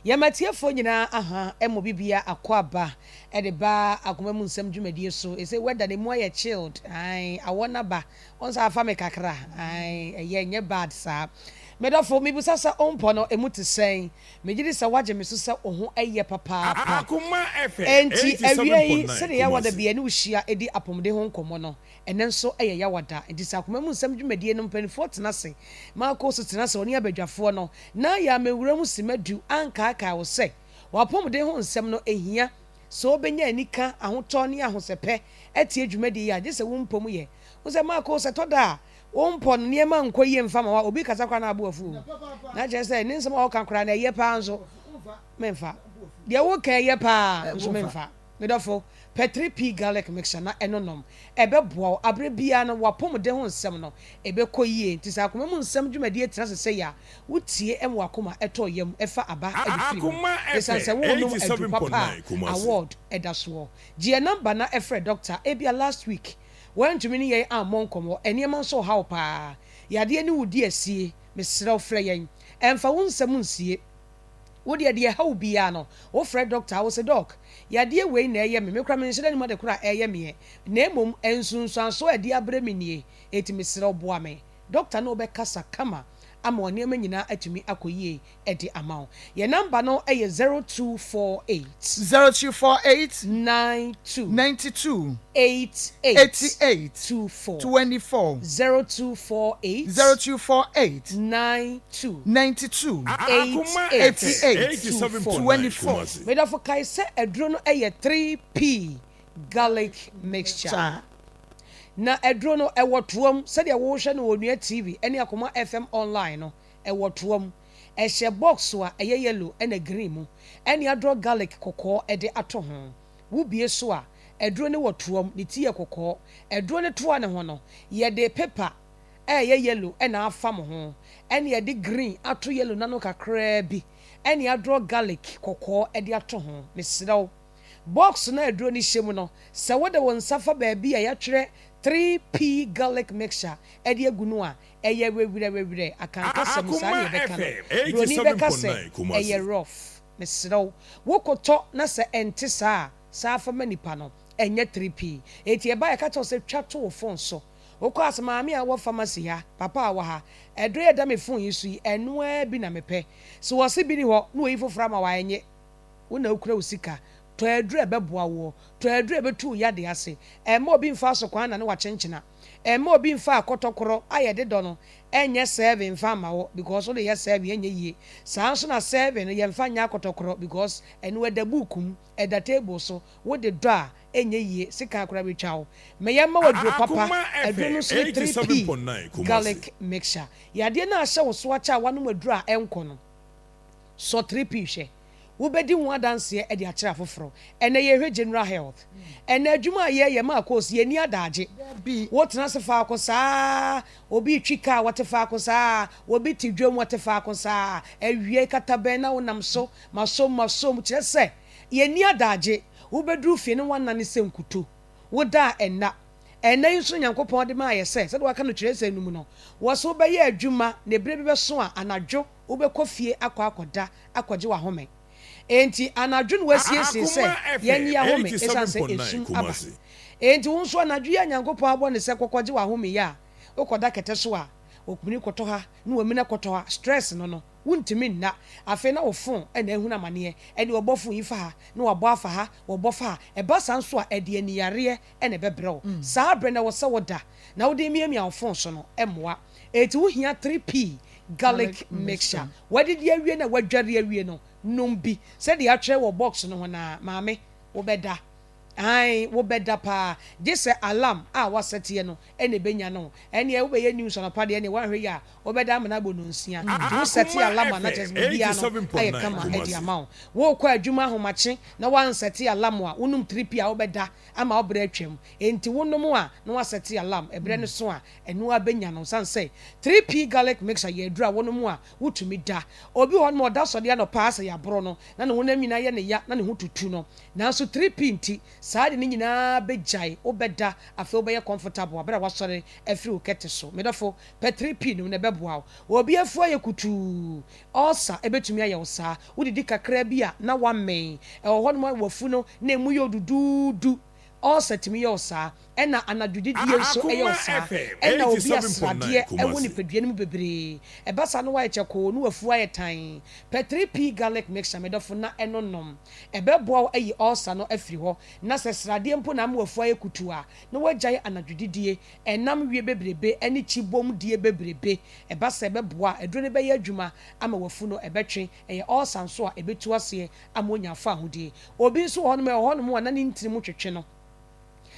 Yɛn atiefoɔ nyinaa aha ɛmɔ bibia akɔ aba ɛde ba akoma mu nsɛm dwumadie so. Ɛsɛ weather no emu ayɛ chilled. Ae awɔ no aba. Wɔn nsa afa me kakra. Ae ɛyɛ ɛnyɛ bad saa. Me dɔfo, mibisa sɛ wo mpɔ no, emu te sɛn? Migye di sɛ woagye me so sɛ wo ho yɛ papaapa. Enti awia yi, sɛnea Yawada bi a yɛne wo hyia di apɔmuden ho nkɔmmɔ no, ɛnnɛ nso yɛ Yawada. Enti sɛ Akoma mu Nsɛm dwumadie no mpanimfoɔ tena ase, Marco nso tena ase, ɔne abadwafoɔ no, na yɛammɛwura mu simma du ankaakae wo sɛ w'apɔmuden ho nsɛm no hia. Sɛ wobɛnya anika, ahotɔ, ne ahosɛpɛ atie dwumadie yi a, gye sɛ wo mpɔ mu yɛ. Wo sɛ, Marco, sɛ ɛtɔ da a, Wo mpɔ no, nneɛma nkɔ yie mfa ma wo a, obi kasa koraa na abo afu o. Na kyerɛ sɛ ne nsɛm a ɔka koraa no ɛyɛ paa nso memfa. Deɛ woka ɛyɛ paa nso memfa. Me dɔfo, pɛ 3P garlic mixture na ɛno nom. Ɛbɛboa wo. Aberɛ biara no, w'apɔmuden ho nsɛm no, ɛbɛkɔ yie. Nti sɛ akoma mu nsɛm dwumadie tena ase sɛi a, wotie ma w'akoma tɔ yam fa aba de firi mu. Ɛsiane sɛ worenom aduru papa a award da soɔ. Gye yɛn number na frɛ doctor. Ebia last week Woantumi ne yɛn ammɔ nkɔmmɔ, nneɛma nso reha wo paa. Yadeɛ ne wo di asie, mesrɛ wo frɛ yɛn. Ɛmfa wo nsɛm nsie. Wo deɛ, deɛ ɛha wo biara no, wofrɛ dɔkta a, wose, Dɔk, yadeɛ wei na ɛreyɛ me, me koraa menhyɛ da nnim ade korɔ a ɛreyɛ meɛ, na mmom nsunsuansoɔ a ɛde abrɛ me nie, enti mesrɛ wo boa me. Dɔkta ne wo bɛkasa kama ama wo nneɛma nyinaa atumi akɔ yie. de ama wo. Yɛn namba no yɛ 0248. 0248. 92. 92. 88. 88. 24. 24. 0248. 0248. 92. 92. 88. 88. 24. 24. Me dɔfo kae sɛ aduro no yɛ 3P garlic mixture. Na aduro no ɛwɔ toam sɛdeɛ wohwɛ no wɔ Onua TV ne Akoma FM online no. Ɛwɔ toa mu. Ɛhyɛ box a ɛyɛ yellow ɛna green mu ɛne adrɔ garlic kɔkɔɔ de ato ho. Wo bue so a, aduro no wɔ toa mu, ne ti yɛ kɔkɔɔ. Aduro no toa no ho no, yɛde paper a ɛyɛ yellow na afam ho ɛne yɛde green ato yellow no ano kakraa bi ɛne adrɔ garlic kɔkɔɔ de ato ho. Mesrɛ wo, box no a aduro no hyɛ mu no, sɛ wode wo nsa fa baabi a yɛatwerɛ 3P garlic mixture de agu no a, Ɛyɛ werɛwerɛwerɛ, Akan kasa mu saa na yɛbɛka no. Buroni bɛka sɛ, Ɛyɛ rough. Mesrɛ wo, wokotɔ na sɛ ɛnte saa a, saa fa ma nipa no. Ɛnyɛ 3P. Enti ɛba a yɛka kyerɛ wo sɛ twa to wo phone so. Wokɔ a sɛ maame a wɔ pharmacy ha, papa a wɔ ha, aduro yi a ɛda me phone yi so yi, ɛno ara bi na mepɛ. Sɛ wɔse bi ni hɔ na wɔyi foforɔ ama wo a, ɛnye. Wo na wokura wo sika. Tɔ aduro a ɛbɛboa woɔ. Tɔ aduro a ɛbɛtu wo yadeɛ ase. Ɛmma obi mfa asokwan nnane w'akyenkyena. Ɛmma obi mfa akɔtɔkorɔ a yɛde dɔ no nyɛ serving mfa mma wo because wode yɛ serving ɛnyɛ yie. Saa nso na serving no yɛmfa nyɛ akɔtɔkorɔ because ɛno ɛda book mu, ɛda table so, wode dɔ a ɛnyɛ yie, sekan koraa bɛtwa wo. Ma yɛmma wo aduro papa, aduro no nso ne 3P garlic mixture. Yadeɛ no a ahyɛ wo so akyɛ a woanom aduro a ɛnkɔ no, sɔ 3P hwɛ. Wobɛdi ho adanseɛ de akyerɛ afoforɔ. Ɛnnɛ yɛrehwɛ general health. Ɛnnɛ adwuma a yɛreyɛ ma course yɛnni adaagye. Wotena ase faako saa, obi retwi car wɔte faako saa, obi te dwam wɔte faako saa, awiei katabɛn na wonam so, masom masom, kyerɛ sɛ yɛnni adaagye. Wobɛduru fie no woanane sɛ nkuto. Woda a ɛnna. Ɛnnɛ yi nso Nyankopɔn de maa yɛ sɛ, sɛdeɛ wɔaka no twerɛsɛm no mu no, wɔ sɛ wobɛyɛ adwuma na ɛberɛ bi bɛso a anadwo wobɛkɔ fie akɔ akɔda akɔgye w'ahome. Enti anadwo na wɔasiesie sɛ yɛnnye yɛn ahome esiane sɛ esum aba. Enti wo nso anadwo yi a Nyankopɔn abɔ no sɛ kɔkɔgye w'ahome yi a, wokɔda kɛtɛ so a, okumini kɔtɔ ha na wamina kɔtɔ ha, stress no no, wuntumi nna. Afei na wo fon na ahunu amaneɛ, ɛne wɔbɔ fon yi fa ha na wɔabɔ afa ha, wɔbɔ fa ha. Ɛba saa nso a, ɛde aniyareɛ na ɛbɛbrɛ wo. Saa berɛ no ɛwɔ sɛ woda na wode remiamia wo fon so no mmoa. Enti wohia 3P garlic mixture. Woadidi awie na woadware awie no, nom bi. Sɛdeɛ yɛatwerɛ wɔ box no ho no ara, maame, wobɛda. Aane, wobɛda paa, gye sɛ alarm a woasɛteɛ no na ɛbɛnya no. Ɛnneɛ wobɛyɛ news anɔpa deɛ ɛnneɛ woanhwɛ yie a, wobɛda ama no abɔ nnɔnsia. Nti wo sɛte alarm a na kyerɛ sɛ biribiara no ayɛ kama de ama wo. Worekɔ adwuma ahomakye na woansɛte alarm a, wonom 3P a wobɛda ama wo berɛ atwam. Enti wonom a na woasɛte alarm, ɛberɛ no so a, ɛno ara bɛnya no. Ɛsiane sɛ 3P garlic mixture yɛ aduro a wonom a wotumi da. Obi wɔ hɔnom a ɔda sɔdeɛ anɔpa a sɛ yɛaboro no na ne honam nyinaa yɛ no ya na ne ho tutu no. Nanso 3P nti, saa ade no nyinaa bɛgyae, wobɛda, afei wobɛyɛ comfortable berɛ a woasɔre afiri wo kɛte so. Me dɔfo, pɛ 3P nom na ɛbɛboa wo. Obi afu ayɛ kutuu, ulcer bɛtumi ayɛ wo saa. Wodidi kakra bi a na woamee. Ɛwɔ hɔnom a w'afu no na ɛmu yɛ wo duduudu. Ulcer tumi yɛ wo saa. Ɛna anadwo didie nso yɛ wo saa. Ɛna obi a sradeɛ wɔ nipadua no mu bebree. Ɛba saa na woayɛ kyɛkoo na w'afu ayɛ tann. Pɛ 3P garlic mixture me dɔfo na ɛno nom. Ɛbɛboa wo ayi ulcer no afiri hɔ. Na sɛ sradeɛ mpo na ama w'afu ayɛ kutuu a, na woagyae anadwo didie, ɛnam wie bebrebe ne kyi bom die bebrebe. Ɛba saa ɛbɛboa a, aduro no bɛyɛ adwuma ama w'afu no, ɛbɛtwe. Ɛyɛ ulcer nso a, ɛbɛtu aseɛ ama woanya afahodie. Obi nso wɔ hɔnom a, ɛwɔ hɔnom a na ne ntini mu twetwe no.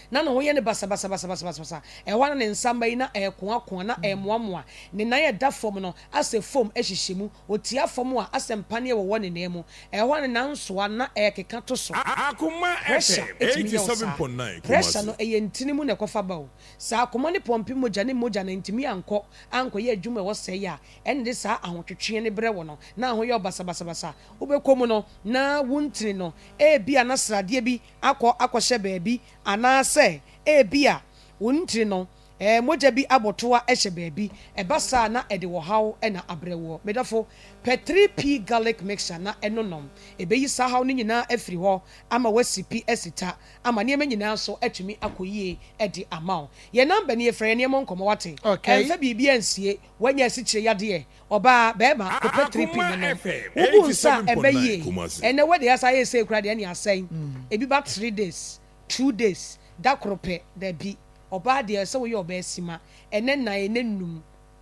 Na ne ho yɛ no basabasabasabasa. Ɛhɔ ara na ne nsa mma yi na ɛrekoakoa, na ɛremoamoa. Ne nan a ɛda fam no, asɛ foam hyehyɛ mu. Ɔtia fam a, asɛ mpaneɛ wɔwɔ ne nan mu. Ɛhɔ ara ne nan nsoa no, na ɛrekeka to so. Pressure tumi yɛ wo saa. Pressure no, ɛyɛ ntini mu na ɛkɔfa ba o. Sɛ akoma no pɔmpe mogya ne mogya no antumi ankɔ ankɔyɛ adwuma a ɛwɔ sɛe a, ɛna ɛde saa ahotwetweɛ no brɛ wo no, na ho yɛ wo basabasabasa. Wobɛkɔ mu no, na wo ntini no, ebia na sradeɛ bi akɔ akɔhyɛ baabi, anaasɛ ebia wo ntini no, mogya bi abotoa hyɛ baabi. Ɛba saa a, na ɛde ɔhaw na abrɛ woɔ. Me dɔfo, pɛ 3P Garlic Mixture na ɛno nom. Ɛbɛyi saa haw no nyinaa afiri hɔ ama woasi pi asi ta, ama nneɛma nyinaa nso atumi akɔ yie de ama wo. Yɛn namba nie, frɛ yɛn na yɛmmɔ nkɔmmɔ, woate? Ɛmfa biribiara nsie, woanya asikyire yadeɛ, Ɔbaa, bɛɛma, kɔpɛ 3P no nom. Wobu nsa a, ɛbɛ yie. Ɛnɛ wei deɛ asa ayɛ sei koraa deɛ ɛne asɛe. Ebi ba 3 days, 2 days, da koro pɛ, dabi. Ɔbaa deɛ ɛsɛ woyɛ ɔbaa sima. Ɛnɛ nnan, ɛnɛ nnum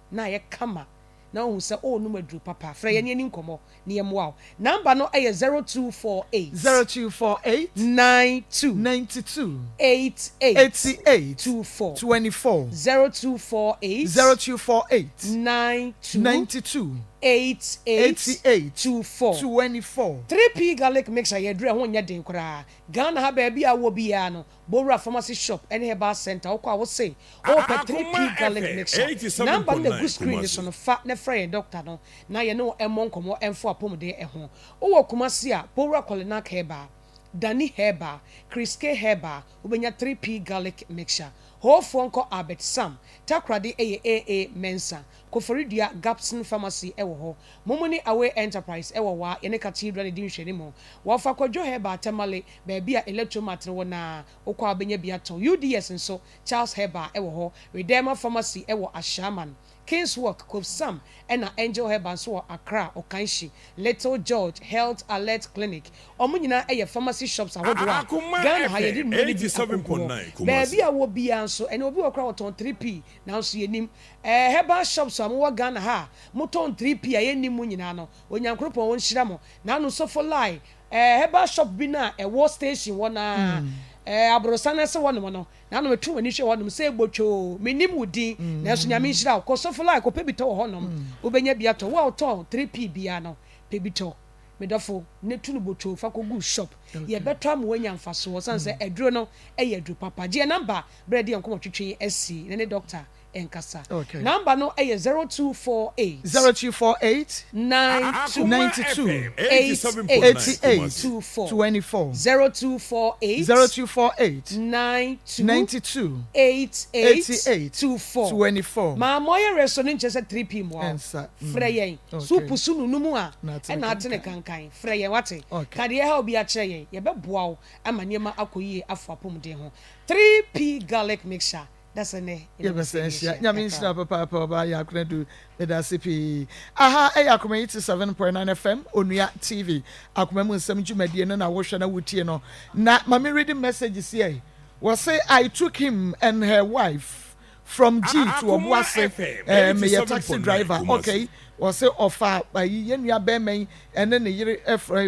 na ayɛ kama na woahu sɛ worenom aduro papa. Frɛ yɛn na yɛni nkɔmmɔ na yɛmmoa wo. Number no yɛ 0248. 0248. 92. 92. 88. 88. 24. 24. 0248. 0248. 92. 92. 88. 88. 24. 24. 3P Garlic Mixture yɛ aduru a ɛho nyɛ den koraa. Ghana ha baabi a wowɔ biara no, Bowura Pharmacy Shop ne Herbal Centre, wokɔ a wose wopɛ 3P Garlic Mixture. Number no na egu screen no so no, fa na frɛ yɛn doctor no na yɛne wo mmɔ nkɔmmɔ mfa w'apɔmuden ho. Wowɔ Kumasi a, Bowura Kolinak Herbal, Dani Herbal, Chris K Herbal, wobɛnya 3P Garlic Mixture. Hoofoɔ nkɔ Albert Sam, Takoradi yɛ AA Mensah, Koforidua Gapson Pharmacy wɔ hɔ. Momoni Away Enterprise wɔ Waa, yɛne Cathedral na ɛdi nhwɛanimu. Wɔfa Kwadwo Herbal Tamale, baabi a Electromat no wɔ no ara, wokɔ a wobɛnya bi atɔ. UDS nso, Charles Herbal wɔ hɔ. Rederma Pharmacy wɔ Ashaiman. Kingswalk, Kofsam ɛna Angel Herbal nso wɔ Accra, Okaishie, Little George Health Alert Clinic. Wɔn nyinaa yɛ pharmacy shops ahodoɔ a Ghana ha yɛde nnuro no bi akɔgu hɔ. Baabi a wowɔ biara nso, ɛnɛ obi wɔ hɔ koraa a ɔtɔn 3P nanso yɛnnim. Ɛɛ herbal shops a mowɔ Ghana ha a motɔn 3P a yɛnnim mo nyinaa no, Onyankoropɔn ɔnhyira mo. Naano Sofolai ɛɛ herbal shop bi no a ɛwɔ station hɔ no ara, ɛɛ aborosan ase hɔnom no, Nanom meto m'ani hwɛ hɔnom sɛ botwoo, mennim wo din nanso Nyame nhyira wo. Kɔ Sofolai kɔpɛ bi tɔ wɔ hɔnom, wobɛnya bi atɔ. Wo a wotɔn 3P biara no, pɛ bi tɔ. Me dɔfo, ne to no botwoo fa kɔgu shop. Yɛbɛtɔ ama woanya mfasoɔ sane sɛ aduro no yɛ aduro papa. Gye yɛn number berɛ a yɛde yɛn nkɔmmɔtwetwe yi asi na ne doctor nkasa. Number no yɛ 0248. 0248. 92. 92. 88. 88. 24. 24. 0248. 0248. 92. 92. 88. 88. 24. 24. Maa ma ɔyɛ werɛ so no nkyerɛ sɛ 3P mmoa wo. Ɛnsa. Frɛ yɛn. So wopu so nunum a, ɛna ate ne kankan. Frɛ yɛn, wate? Ka deɛ ɛha wo biara kyerɛ yɛn. Yɛbɛboa wo ama nneɛma akɔ yie afa w'apɔmuden ho. 3P Garlic Mixture. Dasɛ nɛ Yɛbɛsan ahyia. Nyame nhyira wo papaapa ɔbaa Yaa Konadu. Medase pii. Aha ɛyɛ Akoma 87.9 FM, Onua TV. Akoma mu nsɛm dwumadie no na wohwɛ na wotie no. Na ma me read messages yi. Wɔse I took him and her wife. From G to Ɔboase eh, meyɛ taxi driver okay Wɔse ɔfa ayi yɛn nua bɛɛma yi ɛne ne yere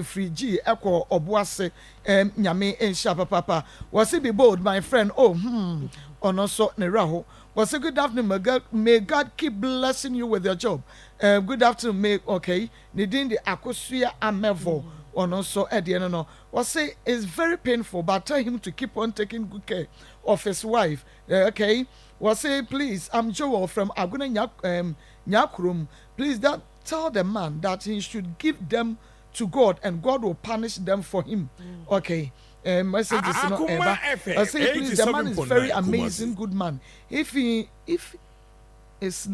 firi G ɛkɔ Ɔboase eh, Nyame nhyira papaapa Wɔse be bold my friend oh hmm Ɔno nso ne werɛ ho Wɔse good afternoon may God, may God keep blessing you with your job eh, good afternoon may okay Ne din de Akosua Amevor Ɔno nso ɛdeɛ no no Wɔse it's very painful but tell him to keep on taking good care of his wife Okay wɔse please I'm Joel from Agona Nya um, Nyakurom please that tell the man that he should give them to God and God will punish them for him okay um, messages no ɛba ɔse please the man is very amazing good man if he if it's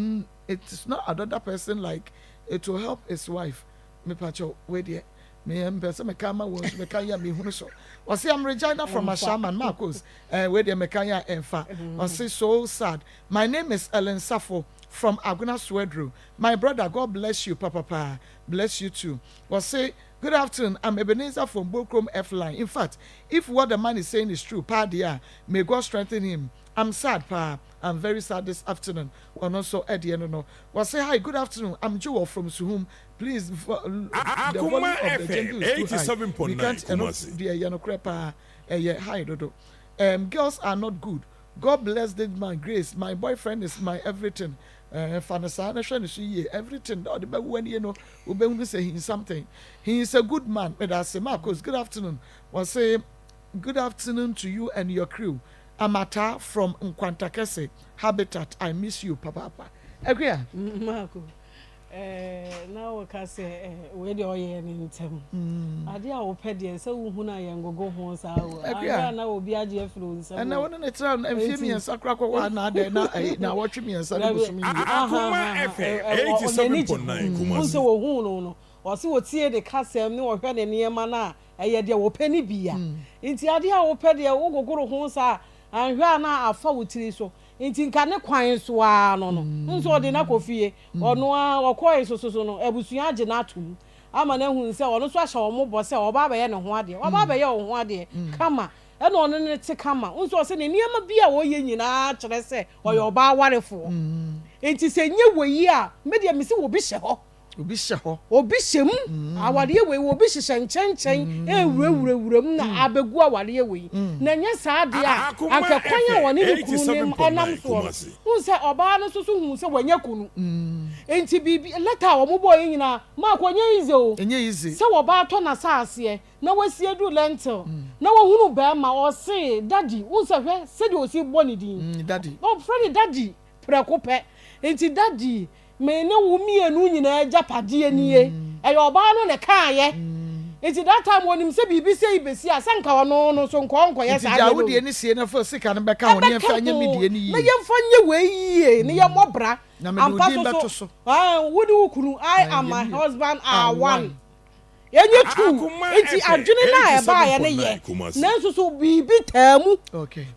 it is not another person like it will help his wife mepakyɛw wei deɛ meyɛ mpɛ sɛ meka ama wɔn nso meka yɛ a mehunu so ɔse I'm Regina from Ashaiman Marcos eh, wei deɛ meka yɛ a ɛmfa ɔse so sad my name is Ellen Safo from Agona Swedru my brother God bless you papapa bless you too ɔse good afternoon I'm Ebenezer from Bokrom F line in fact if what the man is saying is true paa deɛ a may God strengthen him I'm sad paa I'm very sad this afternoon ɔno nso ɛdeɛ no no wɔse hi good afternoon I'm Joel from Suhum Please the volume of the jingle is too high we can't ɛno deɛ ɛyɛ nokorɛ paa ɛyɛ high dodo um, girls are not good God bless this man Grace my boyfriend is my everything eh, fa no saa na hwɛ ne so yie everything na ɔde bɛwo anie no wobɛhunu sɛ he is something he is a good man meda ase Marcos good afternoon wɔse good afternoon to you and your crew Amata from Nkwantakɛse habitat I miss you papaapa Akua. Marco Eh, na woka sɛ eh, wei deɛ ɔyɛɛ ne ntɛm. Mm. Adeɛ a wopɛ deɛ sɛ wohunu a yɛngogo ho saa o. Ahwɛ a na obi agye afiri wo nsam. Ɛnna wo ne ne tra mfie mmiɛnsa koraa kɔ hɔ a na adɛn na eh, na awɔtwe mmiɛnsa ne bosom yie. Akoma FM 87.9 Kumasi. Wohu sɛ wɔhuu no no, ɔse wɔtie ne kasɛm ne wɔhwɛ ne nneɛma no a ɛyɛ deɛ wɔpɛ no bi a. Mm. Nti adeɛ a wopɛ deɛ wogogoro ho saa anhwɛ a na afa wo tiri so. Nti nka ne kwan so ara no no, nso ɔde no akɔ fie. Ɔno ara ɔkɔe nso so no, abusua agye no atom ama no ahu sɛ ɔno nso ahyɛ wɔn bɔ sɛ ɔba abɛyɛ ne ho adeɛ. Waba abɛyɛ wo ho adeɛ kama, ɛna ɔno ne te kama. Wohu sɛ ɔsɛ ne nneɛma bi a ɔyɛ nyinaa kyerɛ sɛ ɔyɛ ɔbaa warefoɔ. Nti sɛ nyɛ wei a, me deɛ mese obi hyɛ hɔ. Obi hyɛ hɔ. Obi hyɛ mu. Awareɛ wei, obi hyehyɛ nkyɛnkyɛn rewurawurawura mu na abɛgu awareɛ wei. Na ɛnyɛ saa deɛ a, anka kwan a ɔne ne kunu no nam soɔ no, wohu sɛ ɔbaa no nso so huu sɛ wanya kunu. Nti biribi, lɛta a wɔbɔeɛ nyinaa, Mark, ɛnyɛ easy o. Ɛnyɛ easy. Sɛ ɔbaa tɔ n'asaaseɛ na wasi aduru lentil na wahunu barima, ɔse, Daddy, wohu sɛ hwɛ sɛdeɛ ɔsi bɔ ne din. Daddy. Ɔfrɛ no Daddy prɛko pɛ. Nti Daddy, Me ne wo mmienu nyinaa agyapadeɛ nie. Ɛyɛ ɔbaa no na ɛkaeɛ. Nti that time ɔnim sɛ biribi sei bɛsi a, sɛ nka ɔno no nso nka ɔnkɔyɛ Nti saa gya adeɛ wo no. deɛ no sie na fa sika no bɛka ho na Ɛbɛka yɛmfa nyɛ me ho deɛ no yie. na yɛmfa nyɛ wei yie na yɛmmɔ bra. Na mede wo Ampa din so bɛto so, so. ah, wo ne wo kunu, I Na and my yɛn husband are are one. one. Yɛnyɛ tuu. Enti adwene no a ɛbaeɛ no yɛ, nanso so biribi taa mu?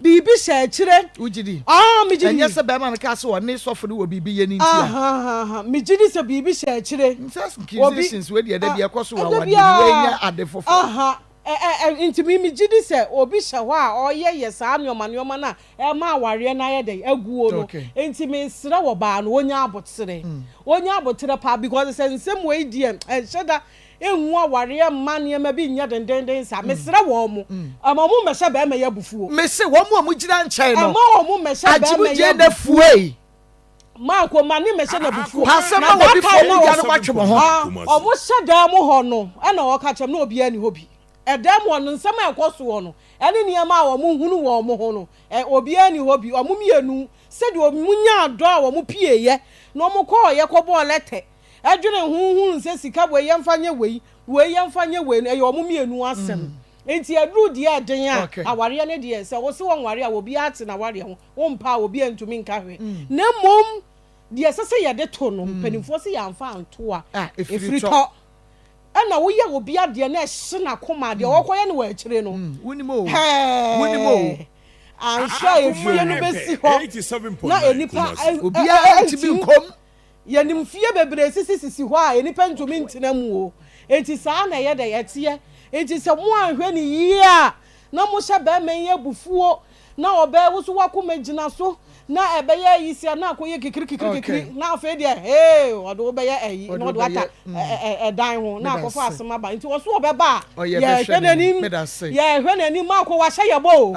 Biribi hyɛ akyire? Wogye di? Ah, megye di. Ɛnyɛ sɛ bɛrima no kaa sɛ ɔne sɔfo no wɔ biribi yɛ no nti a. Ahahaha, megye di sɛ biribi hyɛ akyire. Sɛ accusations wei deɛ da bi ɛkɔ so wɔ awadeɛ mu, wei nyɛ ade foforɔ. Aha, ɛ ɛ ɛ, nti me megye di sɛ obi hyɛ hɔ a ɔyɛ yɛ saa nneɛma nneɛma no a ɛma awareɛ no ayɛ dɛn aguo no. Nti mesrɛ ɔbaa no ɔnya aboterɛ, ɔnya aboterɛ paa because sɛ nsɛm wei deɛ ɛnhyɛ da ngu awareɛ mma nneɛma bi nyɛ dendenden saa. Mesrɛ wɔn mo, ɛma wɔn mmɛhyɛ bɛrima yi abufuo. Mese wɔn a wɔgyina nkyɛn no, Ɛma wɔn mmɛhyɛ bɛrima yi agyimugye na abufuo. fuei. Marko ma ne mmɛhyɛ no abufuo. Pa asɛm Na ma that obi time fo na mo gya no moatwe mo ho. Ah, wɔn hyɛ dan mu hɔ no ɛna ɔka kyerɛ me na obiara ni hɔ bi. Ɛdan mu hɔ no nsɛm a ɛkɔ soɔ no ɛne nneɛma a wɔn hunu wɔ wɔn ho no ɛ obiara ni hɔ bi. Wɔn mmienu sɛdeɛ wɔn nyaa dɔ a wɔn pieeɛ na wɔn kɔɔeɛ kɔbɔɔ lɛtɛ ɛdwene ho hunu sɛ sika wei yɛmfa nyɛ wei, wei yɛmfa nyɛ wei no ɛyɛ wɔn mmienu asɛm. Nti ɛduru deɛ ɛden a awareɛ no deɛ sɛ wose wɔnware a obiara te n'awareɛ ho. Wompɛ a obiara ntumi nka hwee. Na mmom deɛ ɛsɛ sɛ yɛde to no, mpanimfoɔ se yɛamfa anto a, ɛfiri tɔ. Ɛna woyɛ obi adeɛ na ɛhye n'akoma a, deɛ ɔrekɔyɛ no wɔ akyire no, hɛɛ, anhwɛ a efie no bɛsi hɔ na nnipa ntumi nkɔ mu. Yɛnim fie bebree sisisisi hɔ a nnipa ntumi ntena mu o. Enti saa na ɛyɛ dɛn? Ɛteɛ. Enti sɛ moanhwɛ no yie a, na mohyɛ barima yi abufuo. Na ɔbaa wo so w'akoma gyina so na ɛbɛyɛ ayi sia na akɔyɛ kikiri kikiri kikiri na afei deɛ hee ɔde wo bɛyɛ ayi na ɔde wata ɛdan ho na akɔfa asɛm aba nti ɔso ɔbɛba a yɛhwɛ n'anim yɛhwɛ n'anim maako wahyɛ yɛ bɔ o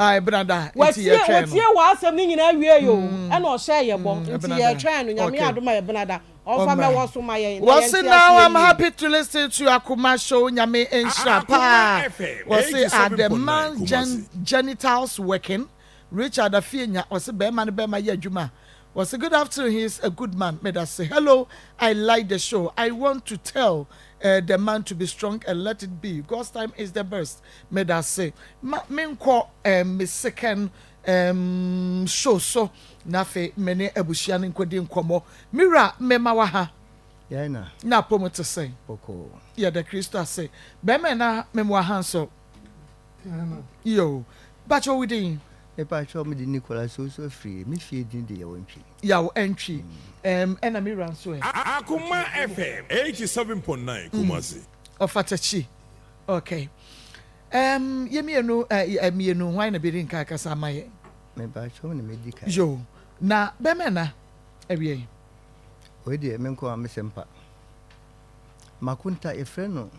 watie watie w'asɛm no nyinaa wie o ɛna ɔhyɛ yɛ bɔ nti yɛtwɛn no nyame adom a yɛbenada Ɔmfa mmɛwɔ so ma yɛn na Wɔse yɛnte now aseɛ I'm yie. happy to listen to Akoma show Nyame nhyira paa Akoma FM Wɔse are the 87.9 man's gen Kumasi. genitals working Richard Afienya ɔse bɛɛma ne bɛɛma yɛ adwuma Wɔse good afternoon he is a good man Medase hello I like the show I want to tell eh, the man to be strong and let it be God's time is the best Medase ma menkɔ eh, me second um, show so na afei me ne abusua no nkɔdi nkɔmmɔ. Me wura, mema wo aha. Yɛn na. Na apɔ te sɛn? Bɔkɔɔ. Yɛda Kristo ase. Bɛrima na mema wo aha nso. Yo. Bakyɛ wo din? Mepakyɛ me de Nicholas Owusu Afriyie. Me fie din de Yaw Antwi. Yaw Antwi. Um, ɛna me wura nso ɛ? Akoma FM 87.9 Kumasi. Ɔfatakyi. Okay. Um, yɛ mmienu, uh, mmienu, hwan na bɛdi nka akasa ama yɛn? Mepakyɛ na medi kan. Yo. Na bɛrima na awie yi. Wei deɛ me nko a mesɛ mpa. Makonta yɛfrɛ no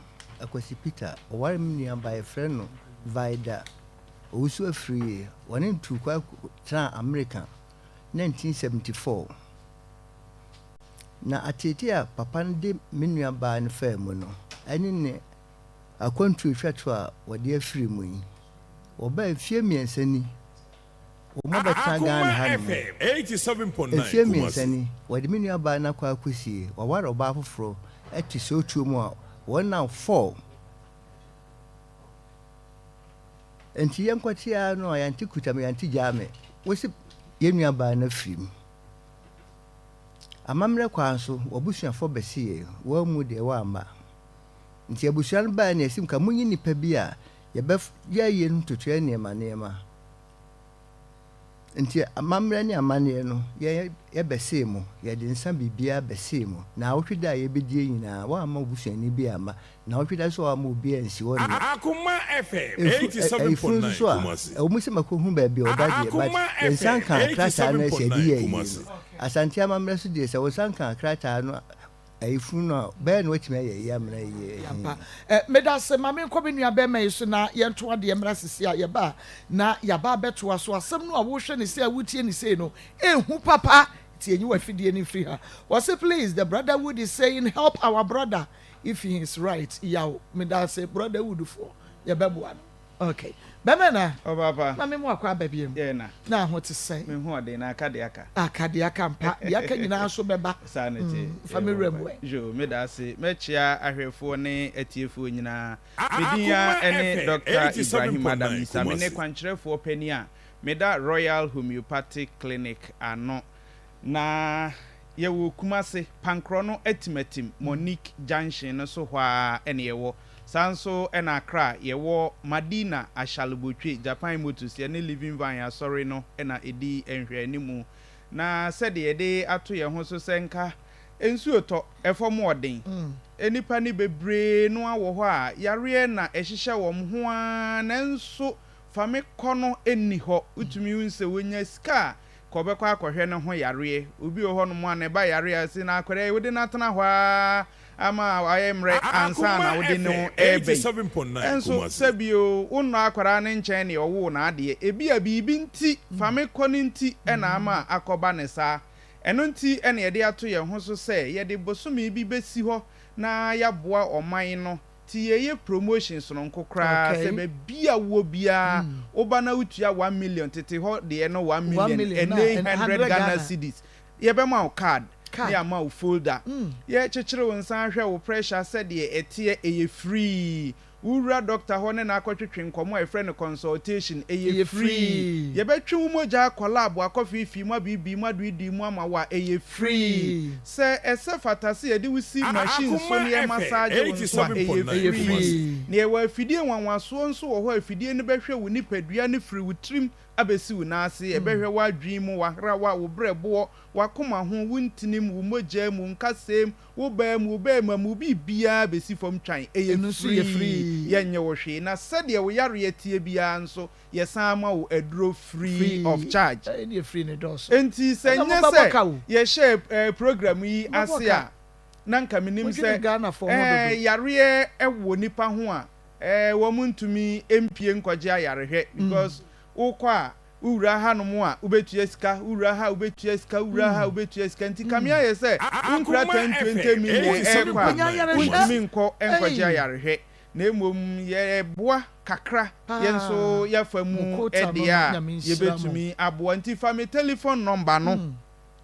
Akwasi Peter, ɔware me nua ba yɛfrɛ no Vida Owusu Afriyie. Wɔne no tuu kwan tenaa Amerika 1974. Na ateetee a papa no de me nua baa no faa mu no, ɛne ne akwantuo etwa to a wɔde afiri mu yi, wɔbaa mfie mmiɛnsa ni, Wɔabɛtena Ghana Akoma hanom. FM 87.9 Mfeɛ mmiɛnsa Kumasi. ni, wɔde me nuabaa no akɔ akɔsie. Waware ɔbaa foforɔ te Sootuo mu a wɔn now fall. Nti yɛnkɔte ara no a, yɛante kuta me, yɛante gyaa me. Wose yɛn nuabaa no afiri mu. Amammerɛ kwan so, w'abusuafoɔ bɛse yɛn, woammu deɛ woamma. Nti abusua no baeɛ no yɛse nka monyi nnipa bi a yɛbɛyɛ ayie no ntotoeɛ nneɛma nneɛma. Nti amammerɛ ne amanneɛ no, yɛn yɛbɛsee mo, yɛde nsa biribiara bɛsee mo. Naawɔtwe da a yɛbɛdie nyinaa, woamma obusuani bi amma. Naawɔtwe da nso a woamma obiara ansi hɔ nnɛ. Akoma FM Efu, ɛ, ɛyefunu nso 87.9 so a, Kumasi. ɛwɔ mu sɛ makɔhu baabi a ɔda deɛ, but Akoma yɛn nsa FM nkaa krataa no a ɛsɛ yɛde 87.9 yɛ ayie no. Kumasi. Asante amammerɛ so deɛ, sɛ wo nsa nkaa krataa no Ayefunu no a, bɛyɛ na watumi ayɛ yie amena yie. Ampa. Eh, medase, ma menkɔ me nua bɛrima yi so na yɛnto adeɛ mmra sisi a yɛba a na yɛaba abɛtoa so. Asɛm no a wohwɛ no sei a wotie no sei no, ɛnhu papa, nti yɛnyi w'afidie no mfiri ha. Wɔse please, the brotherhood is saying help our brother if he is right. Yaw, medase, brotherhood foɔ, yɛbɛboa no. Ok. Bɛmɛ na. Ɔpaapa. Ma me mu akɔ aba biom. Yɛ na. Na ho te sɛn? Me ho ɔden na aka deɛ aka. Aka deɛ aka ampa. Deɛ aka nyinaa nso bɛba. Saa na ɛte. Mm, fa me wura mu ɛ. Yo, me da ase. Mɛkyea ahwɛfoɔ ne atiefoɔ nyinaa. Me din ara ne Dɔkta Ibrahim Adam Issah. Me ne kwankyerɛfoɔ panin a meda Royal Homeopathic Clinic ano. Na yɛwɔ Kumase, Pankorɔ no Atimatim, Monique Junction no so hɔ ara na yɛwɔ. Saa nso na Accra yɛwɔ Madina Ashalebotwe, Japan Motors, yɛne Living Vine Asɔre no na ɛdi nhwɛanimu. Na sɛdeɛ yɛde ato yɛn ho so sɛ nka nsuo tɔ, ɛfam ɔden, nnipa no bebree no ara wɔ hɔ a yareɛ na ɛhyehyɛ wɔn ho ara nanso fa me kɔ no nni hɔ. Wotumi hu sɛ wɔnya sika a Kɔ bɛkɔ akɔhwɛ ne ho yareɛ. Obi wɔ hɔnom a ne ba yare a, ɔse na akwadaa yi wode no atena hɔ ara ama wayɛ mmerɛ ansa na wode no reba yi. Nso sɛbi o, wonnɔ akwadaa no nkyɛn deɛ ɔwoo no adeɛ. Ebia biribi nti, fa me kɔ no nti na ama akɔba no saa. Ɛno nti na yɛde ato yɛn ho so sɛ yɛde bosome bi bɛsi hɔ na yɛaboa ɔman no Nti yɛyɛ promotion sononko koraa sɛ baabi a wowɔ biara woba na wotua 1 million, tete hɔ deɛ no 1 million, ɛnnɛ yi 100 Ghana cedis, yɛbɛma wo card na yɛama wo folder, yɛkyekyere wo nsa ahwɛ wo pressure sɛdeɛ ɛteɛ, ɛyɛ free. Wowura doctor hɔ ne no akɔtwetwe nkɔmmɔ a yɛfrɛ no consultation, ɛyɛ free. Yɛbɛtwe wo mogya akɔ lab akɔfeefee mu abiibii mu aduidui mu ama wo a, ɛyɛ free. Sɛ ɛsɛ fata sɛ yɛde wo si machine so Akoma na yɛ FM massage wo nso a, ɛyɛ 87.9 free. Kumasi. Na yɛwɔ afidie nwanwasoɔ nso wɔ hɔ a afidie no bɛhwɛ wo nipadua no firi wo tirim. abɛsi wo nan ase, ɛbɛhwɛ w'adwene mu, w'ahrawa, wo berɛboɔ, w'akoma ho, wo ntinim, wo mogya mu, wo nkasɛɛ mu, wo baa mu, wo barima mu, wo biribiara bɛsi fam twan. Ɛyɛ Ɛno nso yɛ free, free. yɛnnye wo hwee. Na sɛdeɛ wo yareɛ teɛ biara nso, yɛsan ma wo aduro free of Free. charge. Ɛnneɛ free no dɔɔso. Enti sɛ Ɛna nyɛ mobɛbɔ sɛ ka o. yɛhyɛɛ program yi Mobɛbɔ ase ka. a, na nka menim Modwene sɛ Ghanafoɔ ho dodo. yareɛ wɔ nnipa ho a, wɔn ntumi mpue nkɔgye ayarehwɛ because wokɔ a, wowura hanom a, wobɛtua sika, wowura ha a, wobɛtua sika, wowura ha a, wobɛtua sika. Nti kame ayɛ sɛ wonkura Akoma 10, 20 FM million ɛrekɔ a, 87.9 wontumi Kumasi. nkɔ nkɔgye ayarehwɛ. Na mmom yɛboa kakra, yɛn nso yɛafa mu deɛ a, yɛbɛtumi aboa. Nti fa me telephone number no.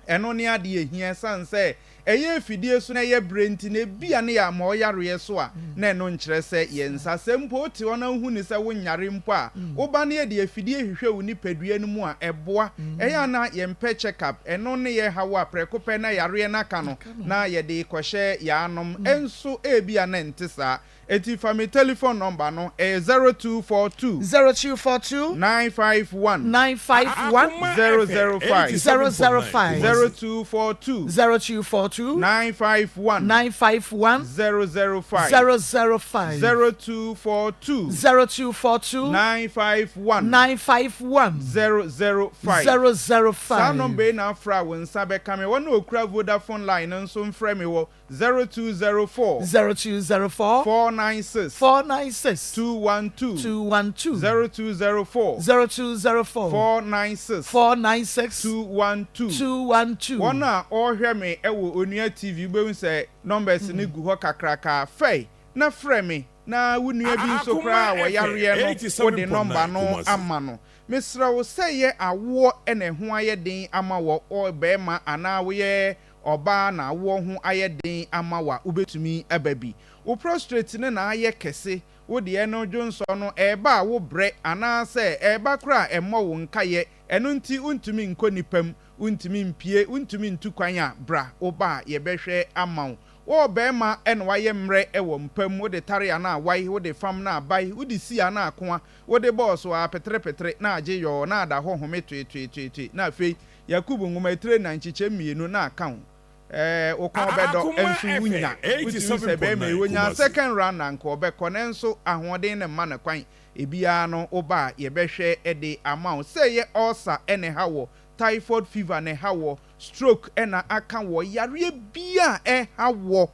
Ɛno ne adeɛ a ɛhia ɛsiane sɛ ɛyɛ afidie so na ɛyɛ berɛ nti na ebia ne yɛama ɔyareɛ so a na ɛno nkyerɛ sɛ yɛn nsa. Sɛ mpo wote hɔ na wohu no sɛ wonyare mpo a, woba na yɛde afidie hwehwɛ wo nipadua no mu a, ɛboa. Ɛyɛ a na yɛmpɛ check up, ɛno ne yɛn haw a prɛko pɛ na yareɛ no aka no na yɛde rekɔhyɛ yɛn anom nso ebia na ɛnte saa. Enti fa me telefon nɔmba no, ɛyɛ 0242. 0242. 951. 951. Akoma 005. FM 005. 87.9 0242. 0242. 951. 951. 005. 005. 0242. 0242. 951. 951. 005. 005. Saa nɔmba yi na afrɛ a wo nsa bɛka me. Wɔn a wɔkura Vodafone line no nso mfrɛ me wɔ 0204. 0204. 496. 496. 212. 212. 0204. 0204. 496. 496. 212. 212. Wɔn a wɔrehwɛ me wɔ Onua TV wobɛhu sɛ numbers no gu hɔ kakraka. Fɛe na frɛ me na wo nua bi nso Akoma koraa a FM ɔyareɛ no wode nɔmba 87.9 no Kumasi. ama no. Mesrɛ wo sɛ yɛ awoɔ na ɛho ayɛ den ama wɔ ɔbarima anaa woyɛ ɔbaa na awoɔ ho ayɛ den ama wo a, wobɛtumi aba bi. Wo prostrate no na ayɛ kɛse, wo deɛ no dwonsɔ no ɛreba a wo brɛ anaasɛ ɛreba koraa a ɛmmɔ wo nkaeɛ, ɛno nti wontumi nkɔ nnipa mu, wontumi mpue, wontumi ntu kwan a, bra, woba a yɛbɛhwɛ ama wo. Wo ɔbarima na wayɛ mmerɛ wɔ mpa mu, wode tare a na awae, wode fam na abae, wode si a na akoa, wode bɔɔ so ara peterepetere na agye yɔɔ na ada hɔ home toetoetoetoe na afei Yakubu nwoma etire na nkyekyɛm mmienu na aka wo eh, wo kɔn bɛdɔ Akoma nso wo nya. FM Wotumi sɛ bɛrima yi 87.9 onyaa Kumasi. second round na anka ɔbɛkɔ nanso ahoɔden no mma no kwan. Ebiara no woba a yɛbɛhwɛ de ama wo. Sɛ ɛyɛ ulcer na ɛha wɔ, typhoid fever na ɛha wɔ, stroke na aka wɔ, yareɛ biara a ɛha wɔ,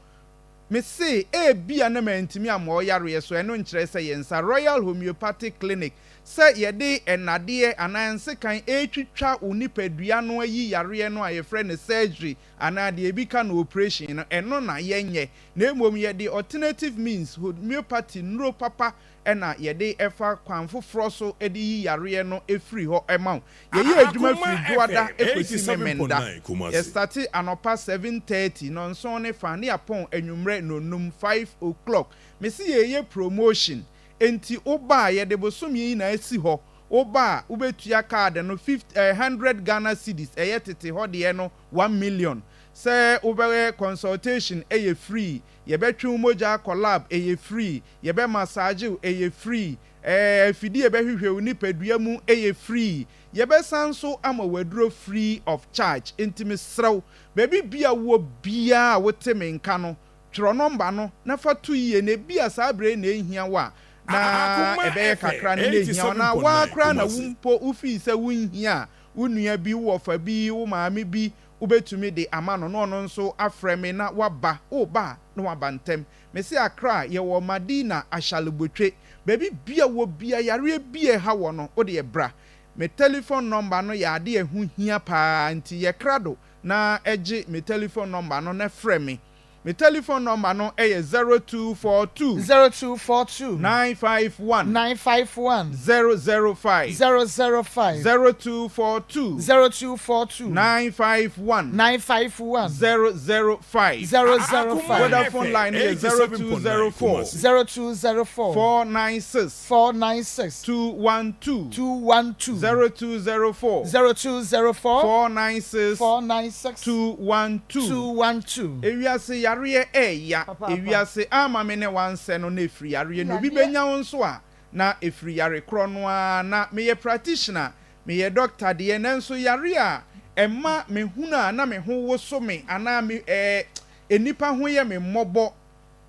Mese, ebia na mantumi ammɔ wo yareɛ so, ɛno nkyerɛ sɛ yɛn nsa, Royal Homeopathic Clinic, sɛ yɛde nnadeɛ anaa nsekan retwitwa wo nipadua no ayi yareɛ no a yɛfrɛ no surgery anaa deɛ ebi ka no operation no, ɛno na yɛnyɛ, na mmom yɛde alternative means, homeopathy nnuro papa na yɛde fa kwan foforɔ so de yi yareɛ no firi hɔ ma wo. Yɛyɛ adwuma Akoma firi Dwoada FM kɔsi Memenda. 87.9 Kumasi. Yɛstate anɔpa 7:30, nnɔnson ne fa, ne yɛapɔn anwummerɛ nnɔnnum, 5 o'clock. Mese yɛreyɛ promotion, enti woba a yɛde bosome yi nyinaa si hɔ. Woba a wobɛtua card no 50, eh, 100 Ghana cedis, ɛyɛ tete hɔ deɛ no 1 million. Sɛ wobɛyɛ consultation ɛyɛ free, yɛbɛtwe wo mogya akɔ lab ɛyɛ free, Yɛbɛ massage wo, ɛyɛ free. Ɛɛ afidie a ɛbɛhwehwɛ wo nipadua mu, ɛyɛ free. Yɛbɛsan nso ama wo aduro free of charge. Enti mesrɛ wo, baabi bia wowɔ biara a wote me nka no, twerɛ nɔmba no na fa to yie na ebia saa berɛ yi na ɛhia wo a, na Akoma ɛbɛyɛ FM kakra no na ɛhia wo anaa wo ara 87.9 koraa na wo Kumasi. mpo wofii sɛ wonhia a, wo nua bi, wo wɔfa bi, wo maame bi, wobɛtumi de ama no na ɔno nso afrɛ me na waba. Woreba a, na waba ntɛm. Mese Accra yɛwɔ Madina Ashalebotwe baabi bia wɔ bia yareɛ bia ɛha wɔ no wodeɛ bra me telephone number no yɛ adeɛ ɛho hia paa nti yɛ krado na gye me telephone number no na frɛ me me telephone number no yɛ 0242 0242. 951 951. 005 005. 0242 0242. 951 951. 005 005. Akoma Vodafone FM line no yɛ 87.9 0204 Kumasi. 0204. 496 496. 212 212. 0204 0204. 496 496. 212 212. Ewiase yareɛ ɛɛya Papaapa. Ewiase ama me ne wansɛ no na ɛfiri yareɛ no obi Yareɛ. bɛnya wo nso a na ɛfiri yare korɔ no ara na meyɛ practitioner. Meyɛ dɔkta deɛ, nanso yare a ɛma mehunu a na me ho woso me anaa me ɛɛ nnipa ho yɛ me mmɔbɔ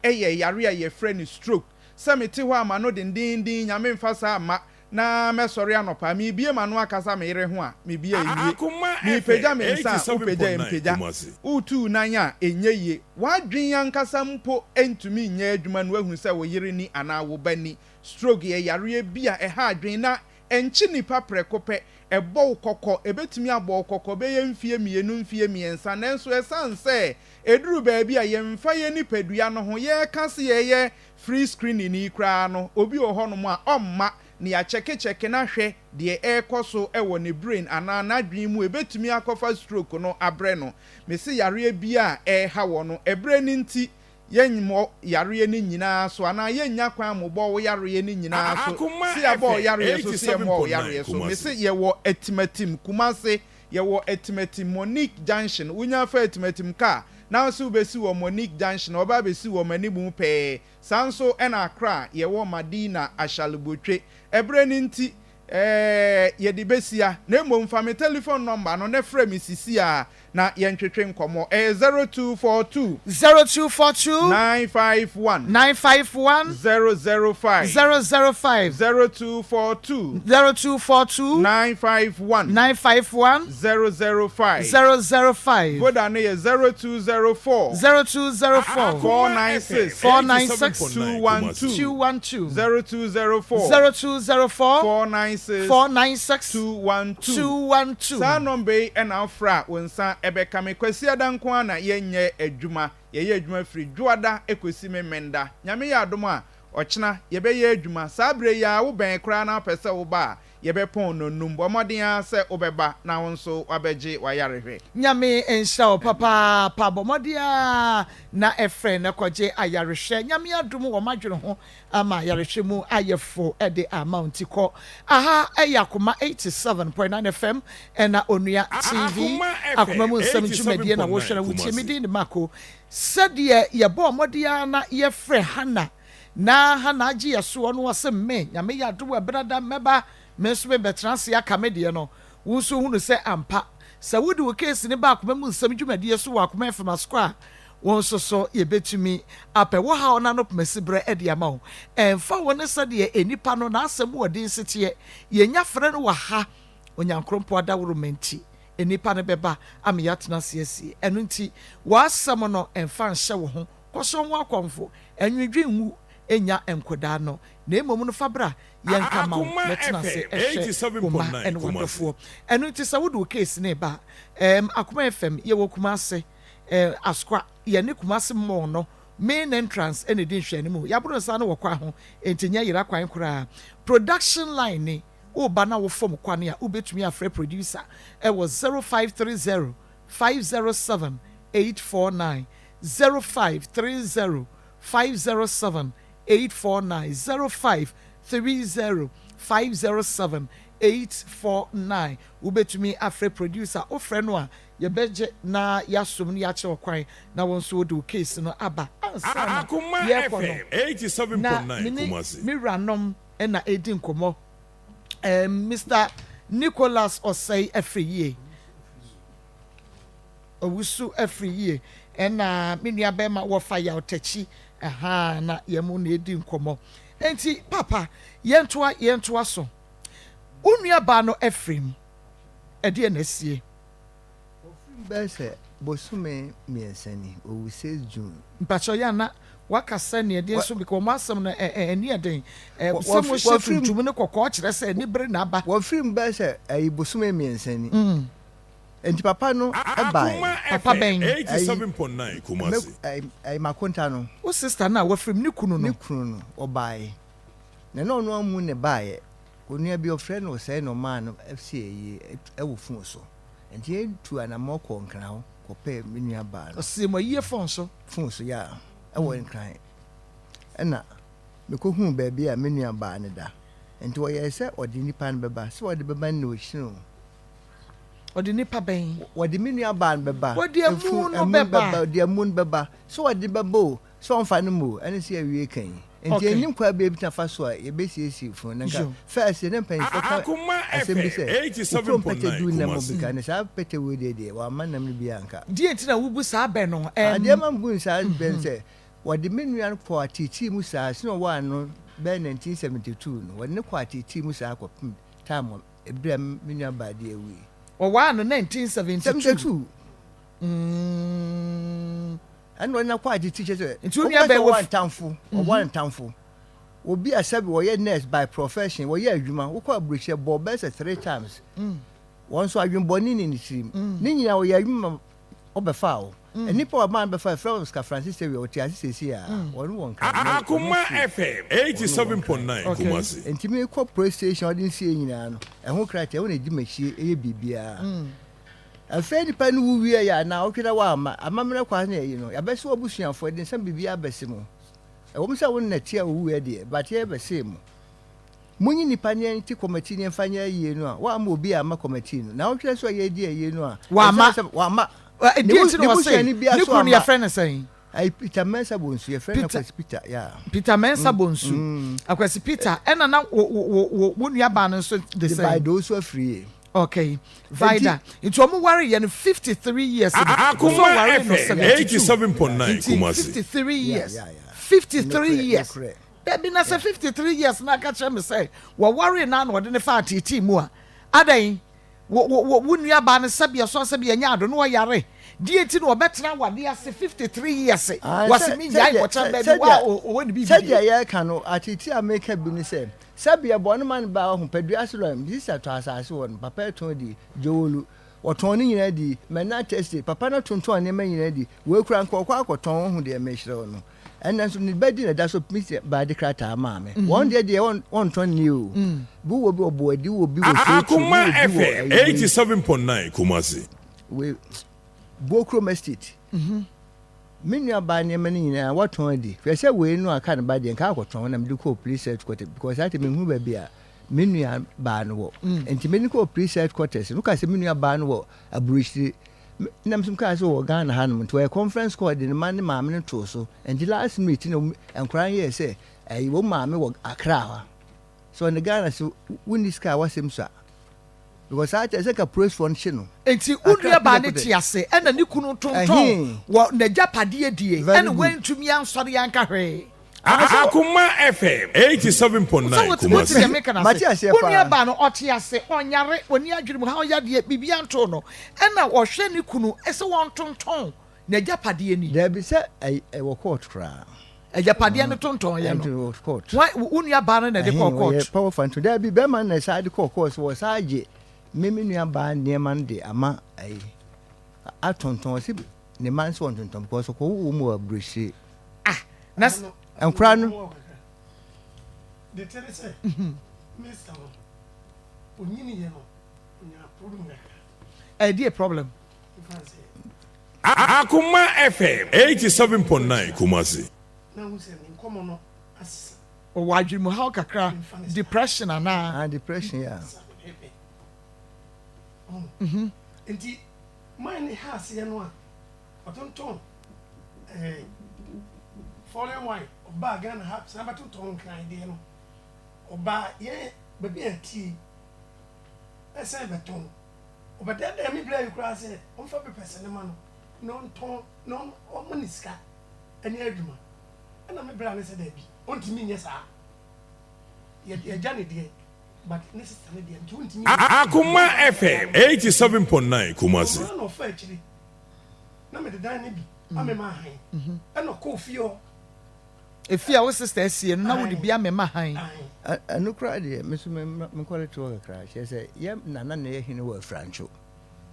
yɛ yare a yɛfrɛ no stroke. Sɛ mete hɔ a m'ano dendeenden, Nyame mfa saa mma, na mɛsɔre anɔpa, merebue m'ano akasa me yere ho a, mebue a ɛnnue. Merepagya me nsa a, wopagya a ɛmpagya. Woretu wo nan a, ɛnyɛ yie. W'adwene ankasa mpo ntumi nyɛ adwuma na woahu sɛ wo yere ni anaa wo ba ni. Stroke yɛ yareɛ bi a ɛha adwene na ɛnkye nnipa prɛko pɛ. Ɛbɔ wo kɔkɔ, ɛbɛtumi abɔ wo kɔkɔ bɛyɛ mfeɛ mmienu, mfeɛ mmiɛnsa, nanso ɛsiane sɛ ɛduru baabi a yɛmfa yɛn nipadua no ho, yɛreka sɛ yɛreyɛ free screening yi koraa no, obi wɔ hɔnom a ɔmma na yɛakyɛkekyɛke no ahwɛ deɛ ɛrekɔ so wɔ ne brain anaa n'adwene mu a ɛbɛtumi akɔfa stroke no abrɛ no. Mese yareɛ biara a ɛreha wɔ no, ɛberɛ no nti yɛmmɔ yareɛ no nyinaa so anaa yɛnnya kwan mmobɔ wo yareɛ no nyinaa so, se yɛabɔ wo yareɛ so, se yɛmmɔɔ wo yareɛ so. Mese yɛwɔ Atimatim, Kumase, yɛwɔ Atimatim, Monique Junction, wonya fa Atimatim kaa na wose wobɛsi wɔ Monique Junction, wɔba abɛsi wɔ m'animu pɛɛ. Saa nso na Accra yɛwɔ Madina Ashalebotwe. Ɛberɛ no nti, ɛɛ, yɛde bɛsia. Na mmom fa me telefon nɔmba no na frɛ me sisi ara na yɛntwetwe nkɔmmɔ. Ɛyɛ 0242. 0242. 951. 951. 005. 005. 0242. 0242. 951. 951. 005. 005. Voda no yɛ 0204. 0204. 496. 496. 212. 212. 0204. 0204. 496. 496. 212. 212. Saa nɔmba yi na wofrɛ a wo nsa bɛka me. Kwasiada nko ara na yɛnyɛ adwuma. Yɛyɛ adwuma firi Dwoada kɔsi Memenda. Nyame yɛ adom a, ɔkyena yɛbɛyɛ adwuma. Saa berɛ yi ara wobɛn koraa na wopɛ sɛ woba a, Yɛbɛpɔn nnɔnnum. Bɔ mmɔden ara sɛ wobɛba na wo nso woabɛgye w'ayarehwɛ. Nyame nhyira wo papaapa bɔ mmɔden ara na frɛ na kɔgye ayarehwɛ Nyame adom wɔ m'adwene ho ama ayarehwɛ mu ayɛ fo de ama wo nti kɔ aha ɛyɛ Akoma 87.9 FM ɛna Onua TV Akoma mu nsɛm dwumadie na wohwɛ na wotie me din de Mako sɛdeɛ yɛbɔɔ mmɔden ara na yɛfrɛ Hannah Na Hannah agye yɛ soɔ no ɔse me, Nyame yɛ adom a ɛbenada mɛba me nso me bɛtena ase aka me deɛ no, wo nso hunu sɛ ampa sɛ wode wo case no ba akoma mu nsɛm dwumadie so wɔ Akoma FM Asokwa a, wo nso so yɛbɛtumi apɛ wo haw no ano pomasiberɛ de ama wo. Ɛmfa ho ne sɛdeɛ nnipa no n'asɛm mu ɔden si teɛ, yɛnya frɛ no wɔ ha, Onyankorɔnpɔ adaworoma nti, nnipa no bɛba ama yɛatena ase asie. Ɛno nti, w'asɛm no mfa nhyɛ wo ho Kɔso ho akɔmfo, Nwedwe nwu nnya nkodaa no, na mmom no fa bra yɛnka ma wo na tena ase hwɛ wo mma ne w'adɔfoɔ. Ɛno nti sɛ wode wo case no reba a, ɛɛm Akoma FM, yɛwɔ Kumase, ɛɛ Askwa, yɛne Kumase Mall no main entrance na ɛdi nhwɛanimu. Yɛaboro nsa no wɔ kwan ho, enti nyɛ yera kwan koraa. Production line ni, woreba na wofam kwan a, wobɛtumi afrɛ producer wɔ 0530 507 849. 0530 507 849 0530 507 849 Wobɛtumi afrɛ producer, wofrɛ no a yɛbɛgye na yɛasom na yɛakyerɛ wo kwan na wo nso wode wo case no aba. Ansa na yɛrekɔ no na me ne me wuranom na ɛredi nkɔmmɔ. Ɛɛm Mister Nicholas Osei Afriyie. Owusu afiri yie ɛna me nua bɛɛma wɔfa yaw takyi ɛhaa na yɛn mo na edi nkɔmɔ enti papa yɛn toa yɛn toa so wo nua baa no afiri mu ɛdeɛ na asie. Ɔfiri mu bɛyɛ sɛ bosome miɛnsa ni, owu six June. Mpakyɛw yɛ a na waka sɛ nea ɛdeɛ nso because wɔn asɛm no ɛ ɛ ani yɛ den ɛ sɛ mo hyɛ tuntum ne kɔkɔɔ kyerɛ sɛ anibere na aba. Wɔfiri mu bɛyɛ sɛ ɛyi bosome miɛnsa ni. Enti papa no bae. Papa bɛn? Ayi, me, ayi, m'akonta no. Wo sista no a wafiri mu, ne kunu no. Ne kunu no, ɔbae. Na na ɔno amu na ɛbaeɛ. Onua bi, ɔfrɛ no ɔsɛe na ɔmaa no see ayie wɔ fon so. Enti yɛtuu anammɔn kɔɔ Nkran hɔ kɔpɛɛ me nua baa no. Ɔsee mo ayie fon so? Fon so, yeah, ɛwɔ Nkran. Ɛna mekɔhuu baabi a me nua baa no da. Enti ɔyɛɛ sɛ ɔde nipa no bɛba. Sɛ ɔde bɛba no na ɔkyini o. Ɔde nipa bɛn? Wɔde me nua baa no bɛba. Wɔde amu no bɛba. Wɔde amu no bɛba. Sɛ wɔde bɛba o, sɛ wɔmfa no mu o, ɛne sɛ yɛawie kan yi. Nti yɛnnim kwan bi a yɛbɛtumi afa so a yɛbɛsiesie funu no. Nka first na mpanyinfoɔ ka asɛm bi sɛ, wo kurom pɛtɛ du nnam obi ka, na saa pɛtɛ wei deɛ deɛ wamma nam no bi anka. Deɛ nti na wobu saa bɛ no? Adeɛ ma mebu no saa bɛ no sɛ, wɔde me nua no kɔɔ ateetee mu saa, sɛ ɔwɔ ano bɛyɛ 1972 no, wɔde no kɔɔ ateetee mu saa kɔpem time ɛberɛ a me nua baa deɛ awui. Wɔwaa no 1972? 72. Mm. Ɛna ɔde no akɔ agye ti kyerɛ sɛ Nti wo nua bɛn wɔ ntamfo ɔwɔ ntamfo obi a sɛbi wɔyɛ nurse by profession wɔyɛ adwuma wokɔ aburokyerɛ bɔ bɛyɛ sɛ three times mm. wɔn nso adwenbɔne ne ne tirim mm. ne nyinaa wɔyɛ adwuma ɔbɛfa o mm. nnipa a ɔmaa bɛfa ɛfrɛ Oscar Francis Tewia ɔte ase sɛsi a wɔn wɔ nkran Akoma FM 87.9 Kumasi. Nti mekɔ police station ɔde nsie nyinaa no ɛho krataa ɛho na ɛdi m'akyi ɛyɛ biribiara. Afei nipa no wu wieeɛ a, naawɔtwe na wamma, amammerɛ kwan ne ayi no, yɛabɛse w'abusuafoɔ, yɛde nsɛm biribiara abɛse mo. Ɛwom sɛ wo nna ti a ɔwuiɛ deɛ, but yɛbɛsee mo. Monyi nipa ne yɛnte kɔmɛtii ne yɛmfa nyɛ ayie no a, woamma obi amma kɔmɛtii no. Naawɔtwe nso a yɛredi ayie no a, Wamma. ɛsiane sɛ wamma. Ɛ, Ne deɛ bu, nti ne na ɔse busuani biara ne nso kunu no amma. yɛfrɛ no sɛn? Ayi, Peter Mensah Bonsu, yɛfrɛ no Peter, Akwasi Peter, yeah. Peter Mensah Mm, Bonsu. mm. Akwasi Peter, ɛna na wo, wo, wo, wo, wo nuabaa no nso de De sɛn? Bae Dooso Afriyie. Okay, Vida. Nti ɔmo ware yɛ no 53 years ni. Akoma Ɔsɛ ɔware no FM 72. 87.9 Nti Kumasi. 53 years. 53 years. Dabi na sɛ 53 years na aka kyerɛ me sɛ wɔwaree no a na ɔde no faa teetee mu a, adɛn? Wo wo wo wo nuabaa no sɛbi ɔsɔ sɛbi ɛnyɛ ado na ɔyare. Deɛ nti na ɔbɛtena awadeɛ ase 53 years. Wɔse me nyae nkɔtena baabi wa ɔwɔ ne biribi Sɛdeɛ die. yɛreka no, ateetee a meka bi ne sɛ, Sɛbeɛ bɔne ma no baa ɔho padua ase lɔre me sista tɔ asase wɔ no papa ɛtɔn di jowolu wɔtɔn ne nyinaa di mɛna tɛste papa no tontɔn nneɛma nyinaa di wei kura nka ɔkɔ akɔtɔn wohu deɛ mekyerɛ wo no ɛnna nso ne ba di na da so me sɛ baa de krataa maa me mm. wɔn deɛ deɛ wɔntɔn ni o mm. bi wɔ bi ɔbɔ adi wɔ bi wɔ so Akoma FM 87.9 Kumasi wei Bokrom Estate mm -hmm. Me nua baa nneɛma no nyinaa watɔn adi. Hwɛ sɛ wei no aka ne ba deɛ nka akɔtɔn na mede kɔɔ police headquarters because saa te menhunu baabi a me nua baa no wɔ. Mm. Nti mede kɔɔ police headquarters no ka sɛ me nua baa no wɔ aburokyire. Na mesem kaa sɛ wɔ Ghana hanom nti wɔyɛ conference call de ne ma ne maame no too so. Nti last minute na nkwadaa no yɛɛ sɛ ɛyi wɔn maame wɔ Accra hɔ. So ɔne Ghana so wonni sika a wasɛm sua. Because saa kyerɛ sɛ nka policefoɔ no kye no. Nti wo nua baa no te ase ɛna ne kunu tontɔn wɔ n'agyapadeɛ die ɛna wantumi ansɔre anka hwee. Akoma FM 87.9 Sɛ wote wote Kumasi. deɛ meka no Mate ase. aseɛ Wo nua paa. baa no ɔte ase, ɔnyare, ɔnni adwene mu haw yadeɛ, biribiara ntoo no ɛna ɔhwɛ ne kunu sɛ wɔntontɔn n'agyapadeɛ ni. Dabi sɛ ɛwɔ court koraa. Agyapadeɛ no tontɔn yɛ no. Ɛwɔ court. Wɔn wo nua baa no na ɛde kɔɔ court. Ɛyɛ powerful nto dabi bɛrima no na ɛsan de kɔɔ court so wɔsan gye me me nua baa nneɛma no de ama ɛyi atontɔn ɔsi ne mma nso wɔntontɔn because ɔkɔ wo mu wɔ aburokyire. Ah na nkora no. De tɛ ne sɛ mr no onyini yɛ no onya problem kakra. Ɛdi problem. Akoma FM 87.9 Kumasi. Ɔwɔ adwenemuhaw kakra, depression anaa? Ah, depression, yeah. Mm-hmm. Nti, man ne ha aseɛ no a, ɔtontɔn eh, foreign wine, ɔbaa Ghana ha, san bɛtontɔn nkran deɛ no, ɔbaa yɛn baabi a ɛtie, ɛsɛn bɛtɔn. Ɔbɛdaadaa me bra yi koraa sɛ ɔmfa papers no ma no na ɔntɔn na ɔmma no sika nyɛ adwuma. Ɛna me bra no sɛ daabi, ɔntumi nyɛ saa. Yɛagya ne deɛ but ne sister no deɛ nti ɔntumi nyɛ saa. Akoma FM 87.9 Kumasi. Ɔno ara na ɔfaa akyire na mede dan no bi amema han ɛna ɔkɔɔ fie hɔ. Efie a wo sister asie no na wode bi amema han. Ɛno koraa deɛ, me nso menkɔre toɔ kakra. Kyerɛ sɛ, yɛ nana na yɛ hene wɔ Afrantwo.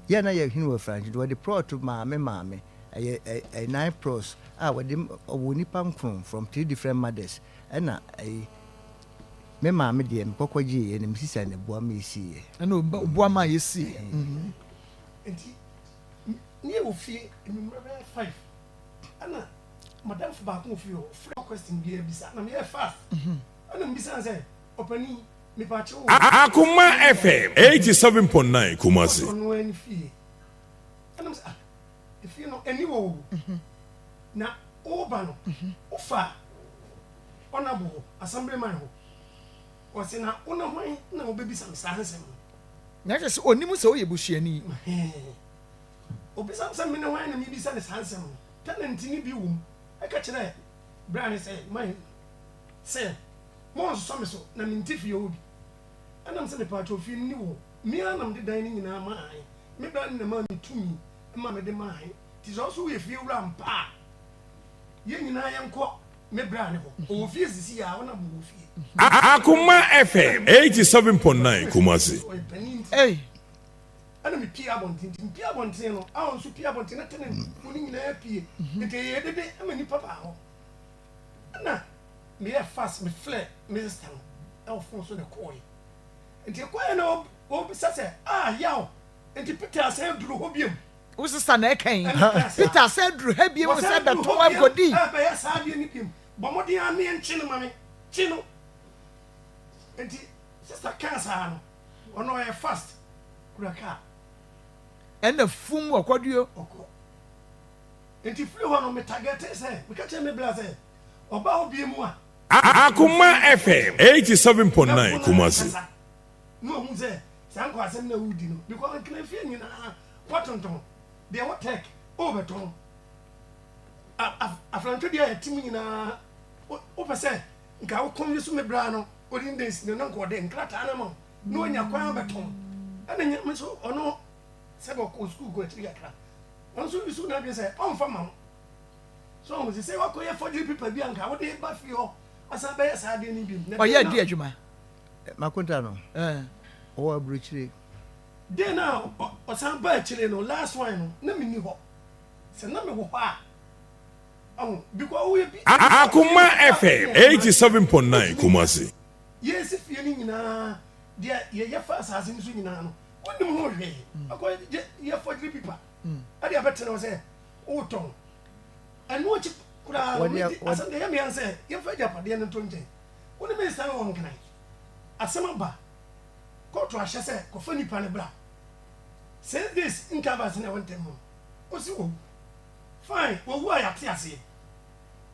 Yɛ na yɛ hene wɔ Afrantwo nti wɔde prɔt maa me maame. Ɛyɛ nine prɔts a wɔde ɔwɔ nnipa nkron from three different mothers. Ɛna ɛyi me maame deɛ mekɔ kɔgyeeɛ na me sista na ɛboa ma yɛsiiɛ. Ɛna ɔboa ma yɛsiiɛ. Nti ne yɛwɔ fie anwummerɛ bɛyɛ five ɛna Madamfo baako wɔ fie hɔ, ɔfrɛ question biara bisa na meyɛɛ fast ɛna mebisa no sɛ, ɔpanin mepaakyɛw o. Akoma FM 87.9 Kumasi. Ɔse ɔno ara ne fie ɛna mese ah efie no ɛni hɔ o na woba no wofa. Ɔnabo hɔ, Assemblyman hɔ. Ɔse na wo ne hwan na wobɛbisa me saa nsɛm no? Na kyerɛ sɛ ɔnim sɛ woyɛ busuani. Ɔbisa me sɛ me ne hwan na mebisa no saa nsɛm no? Tenant no bi wom ka kyerɛɛ bra no sɛ, man, sɛ monnsosɔ me so na mente fie hɔ bi. Ɛnam sɛ mepaakyɛw fie no ni wɔ me ara na mede dan no nyinaa maa he, me bra no na ɛmaa me tumi ma mede maa he. Nti sɛ wo nso woyɛ fie wura ampa a, yɛn nyinaa yɛnkɔ me bra no hɔ. Ɔwɔ fie sisi a, ɔnam wɔ fie. Akoma FM 87.9 Kumasi. Ɔyɛ panin nti. Ei. Ɛna me pie abɔnten nti me pie abɔnten no a ɔnso pie abɔnten na tenant fo no nyinaa pie nti ɛyɛ dede ma nipa baa hɔ ɛna meyɛ fast me flɛ me sister no ɛwɔ phone so na ɛkɔɔɛ nti ɛkɔɔɛ na ɔbisa sɛ ah yaw nti Peter asan aduru hɔ biom. Wo sister na ɛka yi Peter asan aduru ha biom sɛ bɛtɔn akɔdi. Ɛbɛyɛ saa adeɛ no biom bɔ mmɔden ara ne yɛnkye no ma me kye no nti sister kaa saa no. Ɔno ɔyɛ fast kura car. Ɛna fum ɔkɔduo. Ɔkɔ. Nti firi hɔ no me targetee sɛ meka kyerɛ me bra sɛ ɔba hɔ bie mu a. Akoma FM 87.9 Kumasi. Na wahu sɛ saa nkwasɛm no a wodi no because Nkran fie nyinaa wɔtontɔn deɛ ɛwɔ tech wobɛtɔn afrantwe deɛ a ɛte mu nyinaa wopɛ sɛ nka wo kɔn so me bra no olden days no na nka ɔde nkrataa no ama wo na wanya kwan abɛtɔn ɛna nya me nso ɔno sɛ ɔkɔ sukuu kɔ akyiri kakra ɔno nso yusu n'adwene sɛ ɔmfa ma wo so ɔho sɛ sɛ wakɔyɛ forgery paper bi a nka wode ba fie hɔ asan bɛyɛ saa adeɛ no bi ɔyɛ adi adwuma makonta no ɔwɔ aburokyire den na ɔsan ba akyire no last one no na menni hɔ sɛ na mewɔ hɔ a Akoma FM 87.9 Kumasi. Yɛsi fie no nyinaa deɛ yɛyɛ fa asase no so nyinaa no wonim ho hwee akɔ yɛ forgery paper ɛde abɛtena hɔ sɛ wotɔn ɛno akyi koraa no asɛm deɛ yɛ mmea sɛ yɛmfa agyapadeɛ no nto nkyɛn wo ne me nsan wɔ nkran asɛm aba kɔɔto ahyɛ sɛ kɔfa nipa no bra 6 days intervals na ɛwɔ ntɛm mu ɔsi wɔ Fine, wawu a yɛate aseɛ.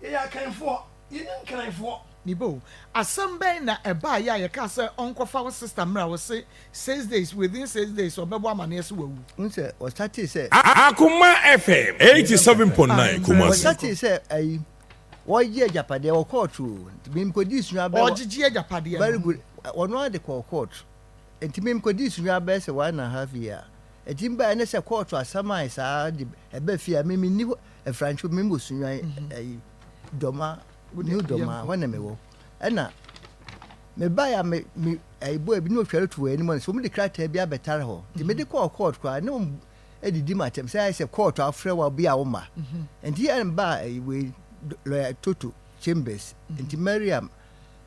Yɛyɛ Akanfoɔ, yɛnyɛ Nkranfoɔ. Me ba o, asɛm bɛn na ɛbaeɛ a yɛkaa sɛ ɔnkɔfa wo sister mmra wo se 6 days, within 6 days ɔbɛbɔ amaneɛ sɛ wawu? Wohu sɛ ɔsatee sɛ. Akoma FM 87.9 Kumasi. Ɔsatee sɛ ayi wɔgye agyapadeɛ wɔ kɔɔto o nti me mekɔdii sunyani bɛyɛ. Ɔgyegye agyapadeɛ no. Very good ɔno ara de kɔɔ kɔɔto nti me mekɔdii sunyani bɛyɛ sɛ one and a half year. Ɛti mbaɛ ne sɛ kɔɔto asɛm ae saa de ɛbɛ fie a me menni hɔ Afrantwo me wɔ Sunyani ɛyi Dɔma New Dɔma hɔ na mewɔ ɛna me bae a me me ɛyi boy bi ne otware to wɔ anim hɔ sɛ wɔn de krataa bi abɛtare hɔ nti me de kɔɔ kɔɔto koraa ne wɔn adidi ma atɛm sɛ ayɛ sɛ kɔɔto afrɛ wa bi a wɔma nti ɛna ba ɛyi wei lawyer Toto Chambers nti Mariam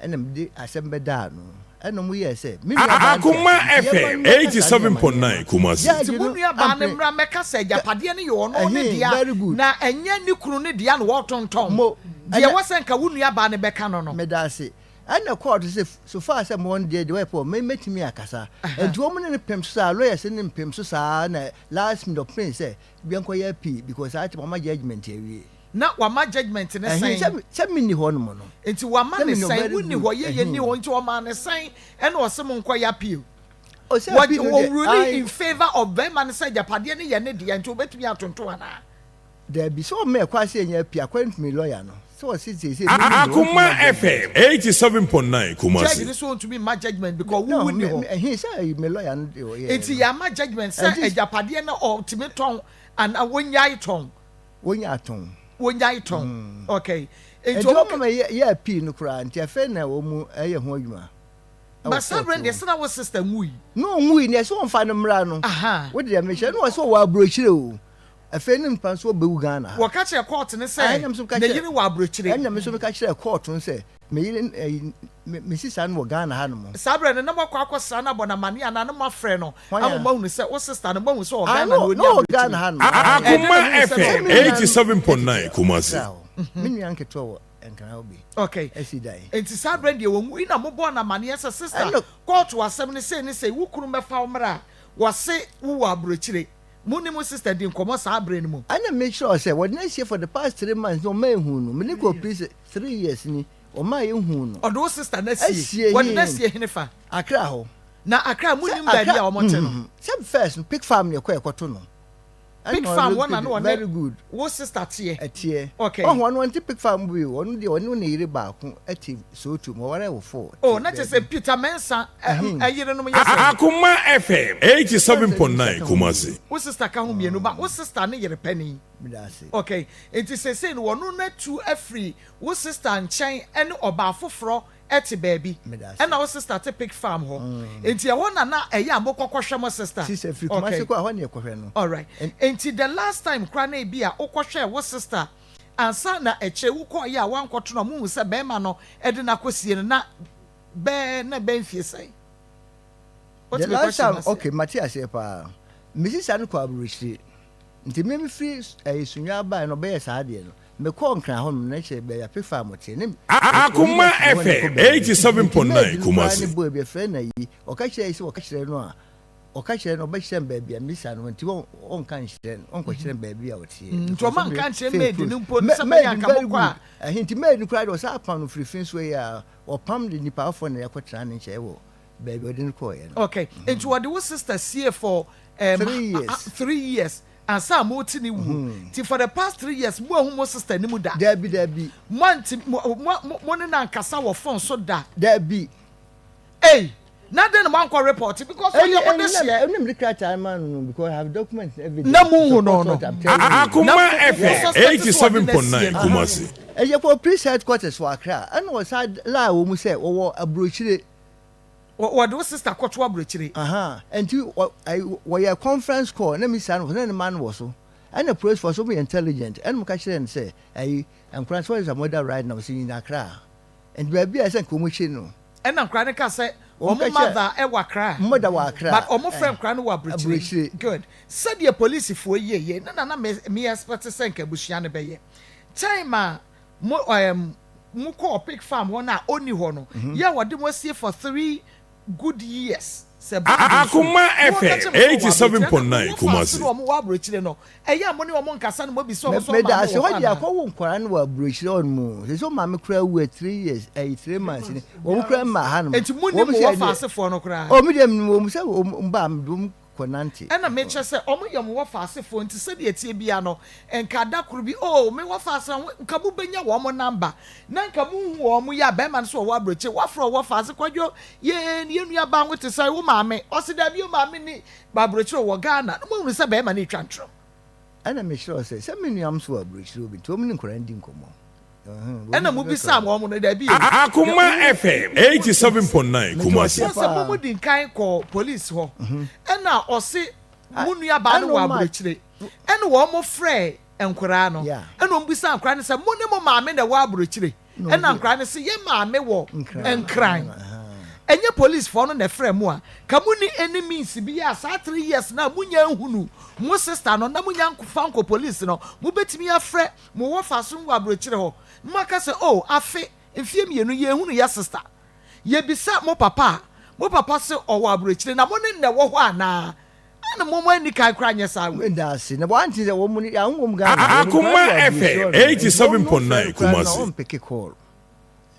Ɛna mede asɛm bɛdaa ano. Ɛna ɔmo yɛɛ sɛ, Me nuabaa no te Akoma ase, nti yɛmma FM no mmɛka saa nneɛma 87.9 nneɛma. Kumasi. Judge Nti mo no nuabaa no ampene. mmra mmɛka sɛ agyapadeɛ no yɛ ɔno ne Ɛhee, dea, very good. na ɛnyɛ ne kunu no dea na ɔretontɔn. Mo, Deɛ ɛna, ɛwɔ sɛ nka wo nuabaa no bɛka no no. Meda ase. Ɛna kɔɔto sɛ, so far sɛ mewɔ no deɛ, deɛ ɔyɛ pɛ, me, mɛtumi akasa. Nti wɔn ne no pem so saa, lawyers no ne no pem so saa, na last minute ɔpenee sɛ, yɛnkɔyɛ appeal, because saa time wɔama judgement awie. Na wama judgement no Ɛhe, sɛn? sɛ, sɛ menni hɔ nom no. Nti wama Sɛ ne menni hɔ, sɛn? very Wonni good, hɔ, yɛyɛ nni ɛhe. hɔ, nti ɔmaa ne sɛn ɛna ɔse monkɔ yɛ appeal? O, sɛ Wɔ, appeal no wɔ deɛ, rule ae. in favour of bɛrima no sɛ agyapadeɛ no yɛ ne dea nti obetumi atonton anaa? Dabi, sɛ ɔmma ɛkwan sɛ yɛnyɛ appeal, according to me lawyer no, sɛ ɔse seesei menni hɔ, ɔntumi Akoma mma judgement. FM 87.9 Judge Kumasi. no sɛ ɔntumi mma judgement because wo No, wonni me, hɔ. me, ɛhe, sɛ me lawyer no deɛ ɔyɛɛ Nti no. yɛama judgement sɛ Ɛnti, agyapadeɛ no ɔtumi tɔn anaa wonyae tɔn? Wonyaa tɔn. Wonyae tɔn. Okay. Nti Nti wɔn ma yɛ yɛ appeal no koraa nti afei na wɔn ɛyɛ ho adwuma. But saa berɛ no deɛ sɛ na wo sister nwui. Na ɔnwui na ɛsɛ wɔmfa no mmra no. Wo deɛ mehyɛ na ɔsɛ ɔwɔ aburokyire o. Afei ne mpa nso ɔbɛwu Ghana ha. Wɔka kyerɛ court no sɛ ne yere wɔ aburokyire. Ɛna me nso meka kyerɛ court no sɛ Me yere ɛyi me me sista no wɔ Ghana ha nom. Saa berɛ no na moakɔ akɔsra no abɔ no amaneɛ anaa na moafrɛ no Hwan ama a? moahunu sɛ wo sista no moahu sɛ ɔwɔ Ah Ghana na no ɔnni na ɔwɔ aburokyire? Ghana ha nom. Ae. Ɛdeɛn na Akoma wohuu sɛ na FM ɔwɔ Ghana? 87.9 Kumasi. Accra hɔ. Me nua nketewa wɔ Nkran hɔ bi. Okay. Asi dan. Nti saa berɛ no deɛ wɔnwui na mobɔɔ no amaneɛ sɛ sista Ɛna. kɔɔto asɛm no sei ne sei wo kunu mmɛfa wo mmra a wɔse wowɔ aburokyire. Mo ne mo sista di nkɔmmɔ saa berɛ no mu? Ɛna mekyerɛ wo sɛ wɔde no asie for the past 3 months na ɔma ehuu no. Mede kɔɔ prison 3 years ni. Ɔmaa yɛhuu no. Ɔde wo sister no asie. Wɔde no asie hene fa? Accra hɔ. Na Accra mo nim baabi a wɔn te no? Sɛ first no pig farm na yɛkɔ yɛkɔto no. Pig farm hɔ na na ɔne wo sister teɛ? Ɛteɛ. Okay. Ɔho ɔno ɔnte pig farm bi o, ɔno deɛ ɔne ne yere baako ɛte Sootum, ɔware wɔ fo. Oh, na kyerɛ sɛ Peter Mensah ɛyerenom yɛ sɛn? Akoma FM 87.9 Kumasi. Wo sister ka ho mienu ba wo sister ne yere panin. Meda ase. Okay, nti seesei no wɔno no atu afiri wo sister nkyɛn ɛne ɔbaa foforɔ te baabi ɛna wo sister te pig farm hɔ nti ɛhɔ na na ɛyɛ a mokɔ kɔhwɛ mo sister. Sister firi Kumasi kɔ a hɔ na yɛkɔhwɛ no. Alright, nti the last time koraa na ebi a wokɔhwɛɛ wo sister ansa na akyire wokɔɔyɛ a woankɔto no a mohu sɛ bɛrima no de no akɔsie no na bɛɛ na ɛbɛn mfie sɛn? The last time okay mate aseɛ paa me sister no kɔ aburokyire nti me mefiri ɛyi Sunyani baeɛ no ɔbɛyɛ saa adeɛ no mekɔɔ Nkran hɔ nom na kyerɛ baabi a pefa a moteɛ ne Akoma FM 87.9 Kumasi. Ne boy bi ɛfrɛ no ayi ɔka kyerɛ sɛ ɔka kyerɛ no a ɔka kyerɛ no ɔbɛkyerɛ no baabi a misa no nti ɔnka nkyerɛ no ɔnkɔkyerɛ no baabi a ɔteɛ nti ɔma nka nkyerɛ maid no mpo no sɛ bɛyɛ anka mokɔ a ɛhe nti maid no koraa deɛ ɔsa apam no firi fi nso yi a ɔpam de nipa afoɔ na yɛkɔtena ne nkyɛn wɔ baabi ɔde no kɔɔeɛ no. Okay, nti wɔde wo sister sie for um, 3 years. 3 years ansa a mote ne wuo. Nti for the past 3 years mo ahu mo sister no mu da? Dabi, dabi. Mo anti mo mo mo ne no ankasa wɔ phone so da? Dabi. Ei, na den na mo ankɔ report because ɔyɛ mo de seɛ. Ɛni mi de krataa ma no no because I have documents and evidence. Na mo hu no no. Akoma FM 87.9 Kumasi. Ɛyɛ kɔ police headquarters wɔ Accra ɛna ɔsa laa wɔ mu sɛ wɔwɔ aburokyire. Wɔde wo sister kɔto aburokyire. Ahaa nti wɔyɛ conference call na misa no na ne ma no wɔ so ɛna police force wɔn yɛ intelligent ɛna mo ka kyerɛ no sɛ ɛyi nkora no sɛ wɔyɛ sɛ mother right now sɛ nyina Accra nti baabi a ɛsɛ nka wɔn kyi no. Ɛna nkora no ka sɛ wɔn mother ɛwɔ Accra. Mother wɔ Accra. But wɔn frɛ nkora no wɔ aburokyire. Good. Sɛdeɛ polisifoɔ yie yie ne na na me me expect sɛ nka abusua no bɛyɛ. Time a mo ɛɛm mo kɔɔ pig farm hɔ no a ɔnni hɔ no, yɛ a wɔde mo asie for 3 good years sɛ bag nsuo. Akoma Na wɔka FM kyerɛ me sɛ wɔwɔ aburokyire, ɛna 87.9 mo wɔfa ase Kumasi. na wɔn wɔ aburokyire no, ɛyɛ a mo ne wɔn nkasa na mo abisa wɔn sɛ wɔn Meda maame ase wɔ hɔ hɔ deɛ anaa? akɔwo nkwadaa no wɔ aburokyire hɔ nom sɛ sɛ maame koraa wu a 3 years ɛyi 3 months ni wɔn koraa mma ha nom. Enti mo nim mo wɔfa asefoɔ no koraa? Oh, mi deɛ mi wɔn sɛ wɔn ba mi de wɔn kɔ nante. Ɛna mekyerɛ sɛ wɔn yɛ mo wɔfa asefoɔ nti sɛdeɛ ɛteɛ biara no nka da koro bi oh me wɔfa ase ho nka mo bɛnya wɔn number na nka mo hu wɔn yɛ a bɛrima no so ɔwɔ aburokyire wafrɛ ɔwɔ ase kwadwo yee ne yɛn nua baa ho te sɛ wo maame ɔsi daabi o maame ni ba aburokyire wɔ Ghana na mo ahunu sɛ bɛrima no retwa ntorɔ. Ɛna mekyerɛ sɛ sɛ me nuam so wɔ aburokyire obi nti wɔn ne nkwadaa no di nkɔmmɔ. Ɛna mo bisa wɔn no daabi o. Akoma FM 87.9 Kumasi. Wɔn sɛ mo mo di nkan kɔ police hɔ ɛna ɔsi mo nua baa no wɔ aburokyire ɛna wɔn mo frɛ nkwadaa no ɛna wɔn bisa nkwadaa no sɛ mo ne mo maame na ɛwɔ aburokyire ɛna nkwadaa no sɛ yɛ maame wɔ Nkran ɛnyɛ police foɔ no na ɛfrɛ mo a ka mo ni any means bi a saa 3 years na mo nya nhunu mo sister no na mo nya fa nkɔ police no mo betumi afrɛ mo wɔ fa so wɔ aburokyire hɔ mo aka sɛ oh afe mfie 2 yɛn hunu yɛ sister yɛbisa mo papa a mo papa sɛ ɔwɔ aburokyire na mo ne na ɛwɔ hɔ anaa ɛna mo mo ani kan koraa nyɛ saa wei. Meda ase na wɔn sɛ wɔn mu yɛn wɔn Ghana. Akoma FM 87.9 Kumasi. Wɔn pick call.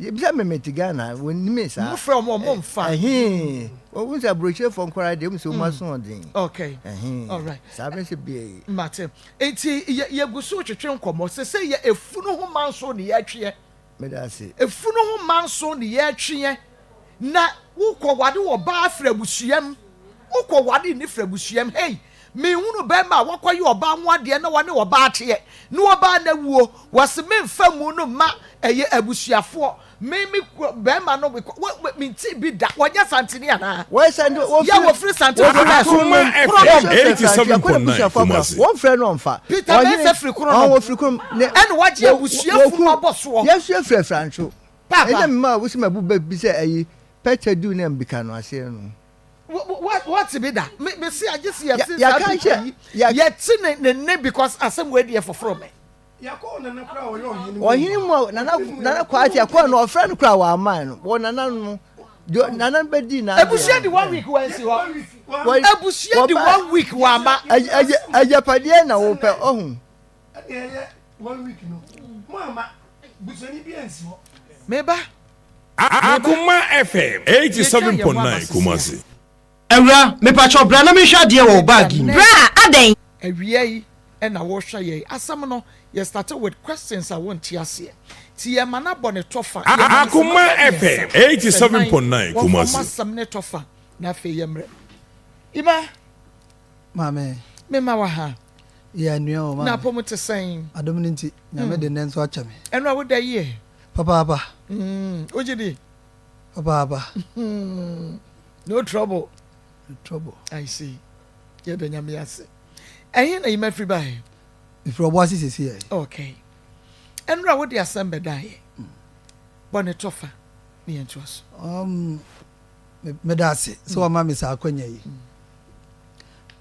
Yɛbisa me mete Ghana wɔn nim saa. Mo frɛ wɔn wɔn mfa. Ɛhìn wɔn sɛ aburokyerefoɔ nkɔla deɛ wɔn sɛ wɔn aso ɔden. Okay. Ɛhìn. All right. Saa bɛ sɛ bia yi. Mate nti yɛ yɛgu so twetwe nkɔmɔ sɛ sɛ yɛ efunu ho manso ne yɛtweɛ. Meda ase. Efunu ho manso ne yɛtweɛ na wokɔ wade wɔ baa firi abusuam wokɔ wade ne firi abusuam hey mehunu bɛrima a wakɔyɛ ɔbaa ho adeɛ na wɔne ɔbaa teɛ na ɔbaa na wuo wɔsi memfa mu no ma ɛyɛ abusuafoɔ me me bɛrima no me nti bi da wɔnyɛ santini anaa Wɔyɛ sante yɛ wɔfiri sante Akoma FM 87.9 Kumasi. Wɔn frɛ no ɔnfa. Peter Mensah firi Kronom. Ɔn wɔfiri Kronom. Ɛna wagye abusua funu abɔ soɔ. Yɛsu efiri Afrancho. Papa. Ɛna mma a wosi ma bu bɛ bi sɛ ɛyi pɛtɛ du na mbika no aseɛ no. Wɔte bi da me me si agye si yɛte saa picture yi yɛte ne ne ne because asɛm wei deɛ foforɔ me. Ɔhene mu a nana nana kwaate akɔ no ɔfrɛ no kora wɔ aman no wɔ nana no nana bɛ di na. Ebusua di one week wɔ nsi hɔ. Ebusua di one week wɔ ama. Agyapadeɛ na wɔpɛ ɔho. Ɛna ɛyɛ one week no mo ama busuani bi ansi hɔ. Meba. Meba. Akoma FM Yɛtwa yɛn ho aba 87.9 sisi a. Kumasi. Awura, mepakyɛw bra na menhwɛ adeɛ wɔ wo bag yi mu. Bra, adɛn? Awia yi na wohwɛ yɛn asɛm no yɛ starte with questions a wonte aseɛ nti yɛma no abɔ ne tɔfa yɛma no Akoma sɛma bɛ FM mmiɛnsa sɛ nan 87.9 wɔmfa mmɔ Kumasi. asɛm ne tɔfa na afei yɛmmerɛ Ima Maame. Mema wo ha. Yɛ anua o maame. Na apɔmu te sɛn? Adom no nti, Nyame de nnɛ nso akyɛ me. Ɛno a woda yie? Papaapa. Mm, wogye di? Papaapa. No trouble. No trouble. I see. Yɛda Nyame ase. Ɛhe na Yima firi baeɛ? Mefiri Ɔboase sisi yɛ. Okay. Ɛnora wode asɛm bɛdaeɛ. Bɔ ne tɔfa ne yɛntoa so. Um, meda ase sɛ wama me saa akwanya yi.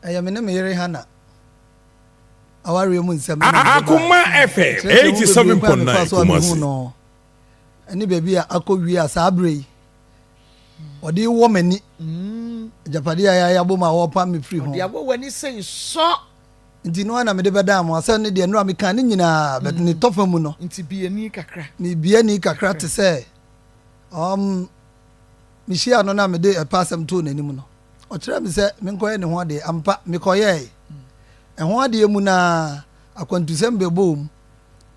Ɛyɛ me ne me yere Hannah awareɛ mu nsɛm na mede baeɛ. Akoma FM Kyerɛkyerɛ mu bebree kwan a mefaa 87.9 so a mehuu Kumasi. no ne baabi a akɔ wie a saa berɛ yi ɔde wɔ m'ani agyapadeɛ a yɛayɛ abom a wɔpam me firi ho. Ɔde awɔ w'ani sei sɔ. Nti no ara na mede bɛdaa mo asɛm no deɛ nnora mekaa ne nyinaa but ne tɔfa mu no. Nti bue ani kakra. Mebue ani kakra te sɛ um, mehyiaa no na mede ɛpɛ asɛm too n'anim no, ɔkyerɛɛ me sɛ menkɔyɛ ne ho adeɛ. Ampa, mekɔyɛe. Ɛho adeɛ mu no ara, akwantusɛm bɛbɔɔ mu.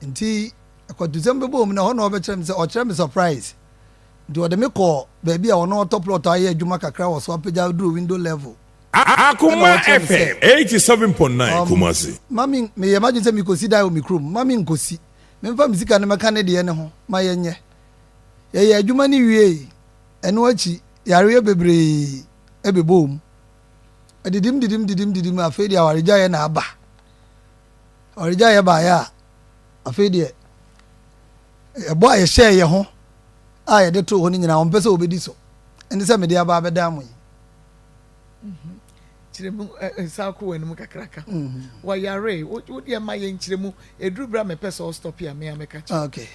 Nti akwantusɛm bɛbɔɔ mu no, ɛhɔ na ɔbɛkyerɛ me sɛ ɔkyerɛ me surprise. Nti ɔde me kɔɔ baabi a ɔno ɔtɔ plot ayɛ adwuma kakra wɔ so apagya aduru window level. Ɛna Akoma ɔkyerɛ me sɛ, FM 87.9 um, Kumasi. ma me, meyɛ m'adwene sɛ mekɔsi dan wɔ me kurom. Ma menkɔsi. Memfa me sika no mmɛka ne deɛ no ho ma yɛnyɛ. Yɛyɛɛ adwuma no wiei. Ɛno akyi, yareɛ bebree bɛbɔɔ mu. Adidim didim didim didim, afei deɛ awaregyaeɛ na aba. Awaregyaeɛ baeɛ a, afei deɛ ɛbɔ a yɛhyɛɛ yɛ ho a yɛde too hɔ no nyinaa, ɔmpɛ sɛ ɔbɛdi so. Ɛne sɛ mede aba abɛdan mo yi. Mhm. Kyerɛ mu nsa kɔ w'anim kakraka. Mhm. Wɔyare, wo deɛ ma yɛn kyerɛ mu. Ɛduru berɛ a mepɛ sɛ ɔstɔpe a me a mɛka kyerɛ. Okay.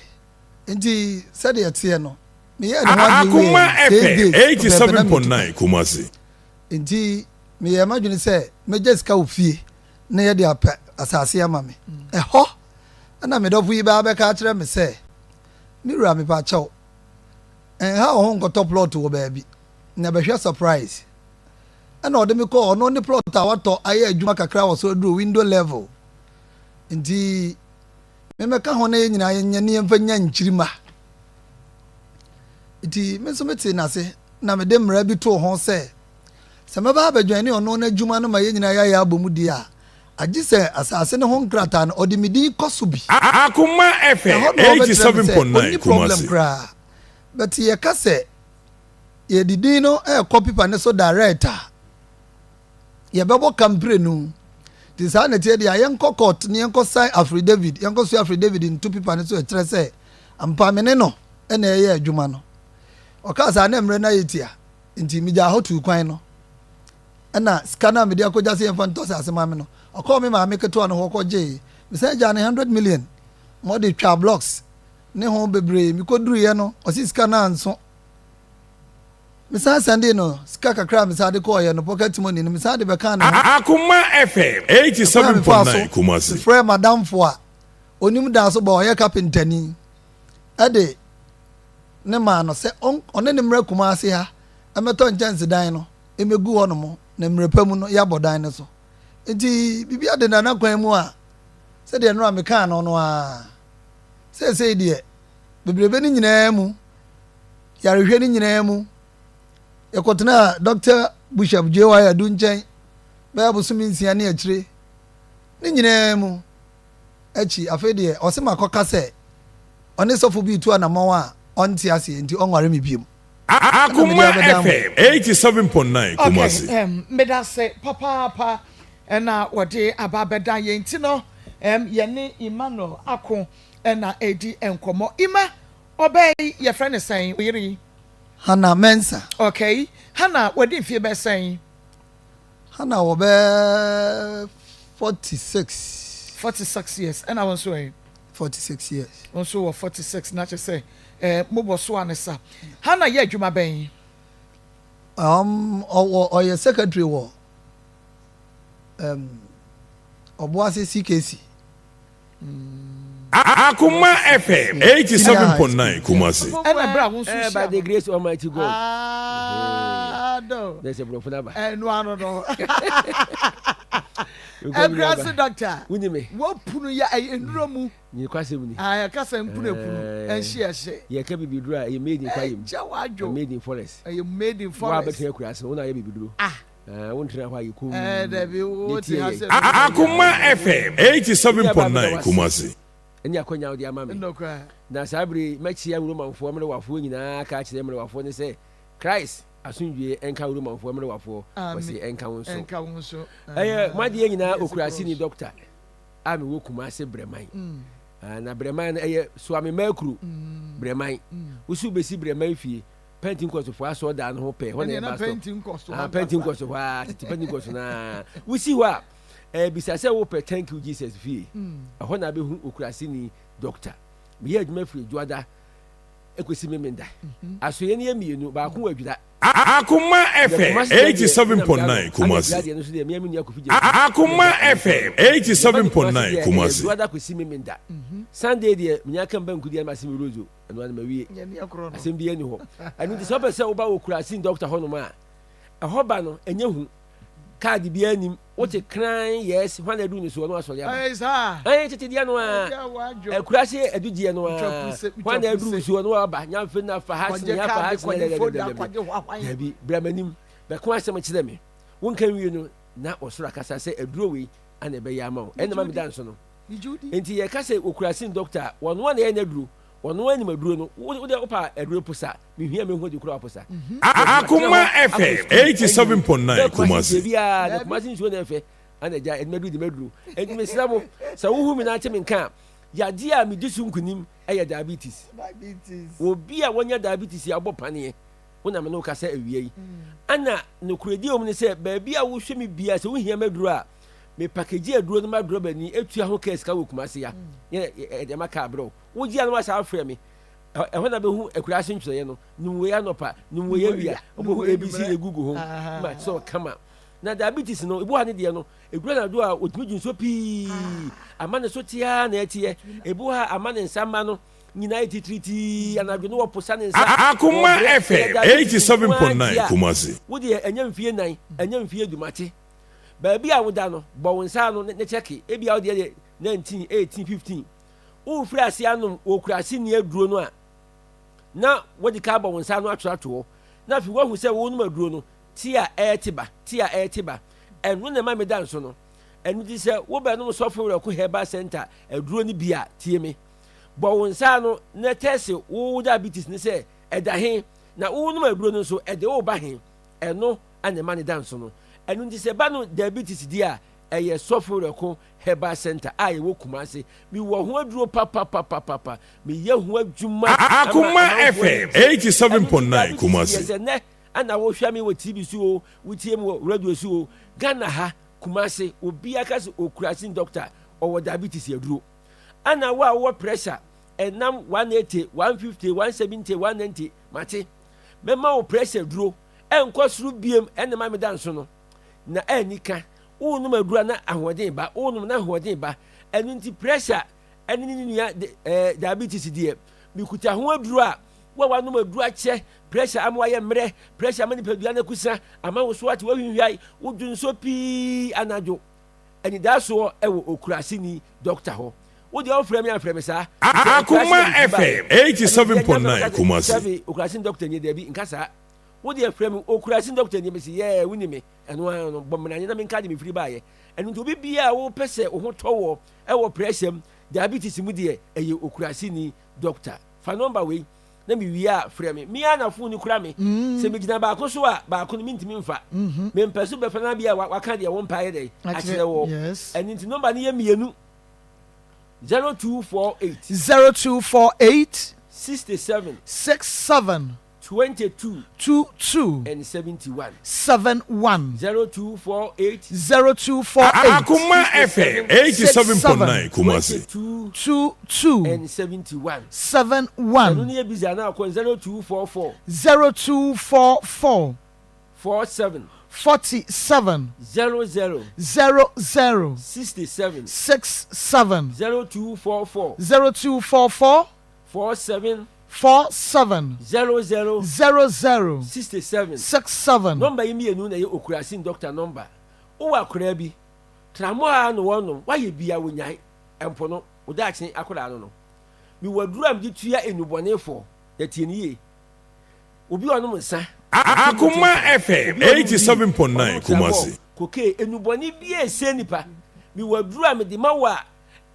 Nti sɛdeɛ ɛteɛ no, meyɛɛ ne ho adeɛ Akoma wieɛ no, six FM days pɛpɛɛpɛ na metu 87.9 kwan. Kumasi. Nti meyɛɛ m'adwene sɛ mɛgya sika wɔ fie na yɛde apɛ asase ama me. Ɛhɔ na me dɔfo yi baa bɛka akyerɛ me sɛ, Me wura mepakyɛw, nha wo ho nkɔtɔ plot wɔ baabi na bɛhwɛ surprise. Ɛna ɔde me kɔɔ ɔno ne plot a watɔ ayɛ adwuma kakra wɔ so aduru window level. Nti memmɛka ho na yɛn nyinaa yɛnyɛ ne yɛmfa nya nkyirimma. Nti me nso metee n'ase na mede mmara bi too ho sɛ, sɛ mɛba abɛdwɛne ɔno n'adwuma no ma yɛn nyinaa yɛayɛ abɔ mu deɛ a, agye sɛ asase no ho nkrataa no ɔde me din kɔ so bi. Akoma FM Ɛhɔ na ɔbɛkyerɛ me sɛ 87.9 ɔnni problem Kumasi. koraa but yɛka sɛ yɛde din no rekɔ paper no so direct a, yɛbɛbɔ ka mprenu. Nti saa na ɛteɛ deɛ a, yɛnkɔ court na yɛnkɔ sign affidavit, yɛnkɔ soa affidavit nto paper no so ɛkyerɛ sɛ ampa me ne no na ɛyɛ adwuma no. Ɔkaa saa na mmerɛ no ayɛ tia, nti megyaa hɔ tuu kwan no. Ɛna sika no a mede akɔgya sɛ yɛmfa ntɔ asase ma me no, ɔkɔɔ me maame ketewa no hɔ kɔgyee. Mesan gyaa no 100 million ma ɔde twaa blocks ne ho bebree. Mekɔduruiɛ no, ɔse sika no anso. Mesan sɛndee no sika kakra a mesan de kɔeɛ no, pocket money no, mesan de bɛkaa ne ho. Akoma FM Ɛkwan a mefaa so 87.9 Kumasi. mefrɛɛ m'adamfo a ɔnim dan so bɔ a ɔyɛ kapentani de ne maa no sɛ ɔne no mmra Kumasi ha mmɛtɔ nkyɛnsedan no mmɛgu hɔnom na mmerɛ pa mu no yɛabɔ dan no so. Nti biribi adeda n'akwan mu a sɛdeɛ nnora mekaa no no ara. Seesei deɛ bebrebe no nyinaa mu yarehwɛ no nyinaa mu, yɛkɔtenaa Dɔkta Bishop J.Y. Adu nkyɛn bɛyɛ abosome nsia ne akyire. Ne nyinaa mu akyi, afei deɛ ɔse makɔka sɛ ɔne sɔfo bi retu anamɔn a ɔnte aseɛ nti ɔnware me biom. Ɛna mede Akoma abɛdan mo. FM 87.9 Okay, Kumasi. um, medase papaapa ɛna wɔde aba abɛdan yɛn ti no um, yɛne Emmanuel Ako ɛna ɛdi nkɔmmɔ. Ima, Ɔbaa yi, yɛfrɛ no sɛn? Wo yere yi? Hannah Mensah. Okay. Hannah, wadi mfeɛ bɛyɛ sɛn? Hannah wɔ bɛyɛ 46. 46 years. Ɛna wo nso ɛ? 46 years. Wo nso wɔ 46 na kyerɛ sɛ eh, mobɔ so a ne sa. Hannah yɛ adwuma bɛn? Um, ɔwɔ ɔyɛ secretary wɔ um, Ɔboase CKC. Akoma FM 87.9 Kumasi. Ɛna bere a wo nso Eh, hyia by the no. grace Almighty God. Ah, no. Na sɛ borɔfo no aba. Ɛno ano no. Nkwa bi Akurase aba. doctor. Woni me. Wapunu ya ɛyɛ nnuro mu. Nyini kwasɛm ni. Ah, yɛka sɛ mpunu epunu. Eh, Ɛnhye ɛhye. Yɛka bibiduro a ɛyɛ made in kwayem. Ɛgya wadwo. Made in forest. Ɛyɛ made in Wo a forest. bɛtena akurase no, wo na ayɛ bibiduro. Ah. Eh, wo ntena hɔ a yɛ komm. Eh, dabi, wo Ne te tie ha yɛ. sɛ Akoma FM 87.9 Kumasi. Ɛne akwanya wode ama me. Nnɔkora. Na saa bere yi, mɛkyea Romanfoɔ mmerewafoɔ nyinaa aka akyerɛ mmerewafoɔ no sɛ, Christ asomdwoeɛ nka wo Romanfoɔ mmerewafoɔ, wɔse ɛnka wo nso. Ɛnka wo nso. Ɛyɛ mo adeɛ nyinaa Yes, Okuraseni cross. dɔkta a mewɔ Kumase Brɛman. Ah, na Brɛman no ɛyɛ Soame Kuro Brɛman. Wosi wobɛsi Brɛman fie Pentecostefoɔ asɔɔdan no ho pɛɛ, hɔ na Ɛneɛ ɛyɛ na bus stop. Pentecost hɔ Ah, ankasa. Pentecost hɔ ara, tete Pentecost no ara. Wosi hɔ a, eh, bisa sɛ wopɛ Thank You Jesus fie. Ɛhɔ na abɛhu Okuraseni dɔkta. Meyɛ adwuma firi Dwoada ɛkɔsi Memenda. Asoeɛ no yɛ mmienu, baako wɔ Adwira. Akoma Deɛ FM Kumasi deɛ deɛ, me na meda ano. 87.9 Ana Kumasi. Adwira deɛ no nso deɛ, me ara me nua Kofi Gyamfi na Akoma ɛda ano. FM Deɛ ɛba ne Kumasi 87.9 deɛ, ɛyɛ Kumasi. Dwoada kɔsi Memenda. Sunday deɛ, menya ka mba nkudeɛ no mase me Roseau. Ɛno ara na mawie. Asɛm biara nni hɔ. Ɛno nti sɛ wopɛ sɛ woba wɔ Kurase dɔkta hɔnom a, ɛhɔ ba no, ɛnyɛ hu. Kaadi biara nnim. Wote kran yes, hwan na aduru ne soɔ na wasɔre aba. Ɛn tete deɛ no ara, Kurase adugyeɛ no ara, hwan na aduru soɔ na waba, nyamfe na fa ha sene ha fa ha sene dɛdɛdɛdɛdɛ. Dabi, bra m'anim, bɛko asɛm kyerɛ me. Wonka nwie no, na ɔsoro akasa sɛ aduro wei ana ɛbɛyɛ ama wo. Ɛnna ma meda nso no. Enti yɛka sɛ okura sin dɔkta a, ɔno ara na ɛyɛ n'aduro. Ɔno ara nim aduro no. Wo deɛ wopɛ a aduro posa. Mehia mehu ade koro a posa. Akoma FM 87.9 Kumasi. Biara na Kumasi nsuo na ɛfɛ. Ana agya ɛde maduru de maduru. Enti mesrɛ mo sɛ wohu me na ate me nka a, yadeɛ a medi so nkunim yɛ diabetes. Obi a wanya diabetes a ɔbɔ paneɛ, wo na me ne wo kasa awia yi. Ana nokorɛdie wɔ mu ne sɛ baabi a wohwɛ me biara sɛ wohia maduro a, Me package aduro no ma drɔba ni etua ho kaa sika wɔ Kumasi ya. Yɛ ɛde ma kaa brɛ wo. Wo gye a na wasa afrɛ me. Ɛhɔ na bɛhu akuraase ntwerɛeɛ no. Num wei anɔpa, num wei awia. Wobɛhu ABC na egugu ho. Ma kyerɛ kama. Na diabetes no, ebi wɔ ha ne deɛ no, eduru anadwo a otumi dwu nsuo pii. Ama ne so te ara na ɛteɛ. Ebi wɔ ha ama ne nsa mma no nyinaa yɛ titiritii. Anadwo no wɔposa ne nsa. Akoma Wɔbrɛ. Ɛyɛ FM diabetes nko ara 87.9 nti a, Kumasi. wo deɛ ɛnyɛ mfie nan, ɛnyɛ mfie du mate. Baabi a woda no, bɔ wo nsa ano na kyɛke. Ebia wo deɛ yɛ 19, 18, 15. Worefiri ase anom okuraaseni aduro no a, na woadi kan abɔ wo nsa ano atwerɛ ato hɔ. Na afei woahu sɛ worenom aduro no, te a ɛrete ba, te a ɛrete ba. Ɛno na ɛma meda nso no. Ɛno nti sɛ wobɛnom Sɔfo Werɛko Herbal Centre aduro no bi a, tie me. Bɔ wo nsa ano na tɛse wo diabetes no sɛ ɛda he, na worenom aduro no nso, ɛde wo ba he. Ɛno na ɛma no da nso no. Ɛno nti sɛ ɛba no diabetes deɛ a, ɛyɛ Sɔfo Werɛko Herbal Centre a yɛwɔ Kumasi. Mewɔ ho aduro papapapapa. Meyɛ ho adwuma ama Akoma amanfoɔ FM ani gye. Ɛno nti 87.9 diabetes deɛ Kumasi. sɛ nnɛ ana wohwɛ me wɔ TV so o, wotie me wɔ radio so o, Ghana ha, Kumasi, obiara ka sɛ okura sin doctor, ɔwɔ diabetes aduro. Ana wo a wowɔ pressure, ɛnam 180, 150, 170, 190, mate. Mɛma wo pressure duro ɛnkɔ soro biem ɛna ma meda nso no na ɛni ka wonom aduro a na ahoɔden ba wonom na ahoɔden ba ɛno nti pressure ɛne ne nua ɛɛ diabetes deɛ mekuta ho aduro a wo a wanom aduro akyɛ pressure ama wayɛ mmerɛ pressure ama nipadua no akusa ama wo so ate wahwihwae wodwo nso pii anadwo Anidasoɔ wɔ okuraseni dɔkta hɔ. Wo deɛ wofrɛ me a frɛ me saa. Sɛ akurase Akoma na mefiri baeɛ. FM Ɛno nti ɛnyɛ afei 87.9 bɛka sɛ Kumasi. sɛbe okuraseni dɔkta nie dabi nka saa. Wo deɛ frɛ me okuraseni dɔkta nie mese yɛɛ woni me ɛno ara no bɔ mmenane na menka deɛ mefiri baeɛ. Ɛno nti obi biara a wopɛ sɛ wo ho tɔ woɔ wɔ pressure mu, diabetes mu deɛ ɛyɛ okuraseni dɔkta. Fa nɔmba wei na mewie a frɛ me. Me ara na fon no kura me. Sɛ megyina baako so a, baako no mentumi mfa. Mempɛ so bɛfa no bi a waka deɛ wompɛ ayɛ dɛn akyerɛ wɔ. Ɛno nti nɔmba no yɛ mmienu. 0248. 0248. 67. 67. 22. 22. And 71. 71. 0248. 0248. Akoma FM 87.9 Kumasi. 22. 22. And 71. 71. Ɛno ne yɛ busy anaa kɔ 0244. 0244. 47. 47. 00. 00. 67. 67. 0244. 0244. 47. 47. 00. 00. 67. 67. Nɔmba yi mmienu na ɛyɛ Okurasin dɔkta nɔmba. Wowɔ akwadaa bi, tramɔ ara na wɔnom, woayɛ biara wonyae, ɛmpo no, wo daakye akwadaa no no. Mewɔ aduro a mede tua nnubɔnefoɔ, na tie no yie. Obi a ɔnom nsa. Akoma FM 87.9 Kumasi. Kokee, nnubɔne biara ɛsɛe nipa. Mewɔ aduro a mede ma wo a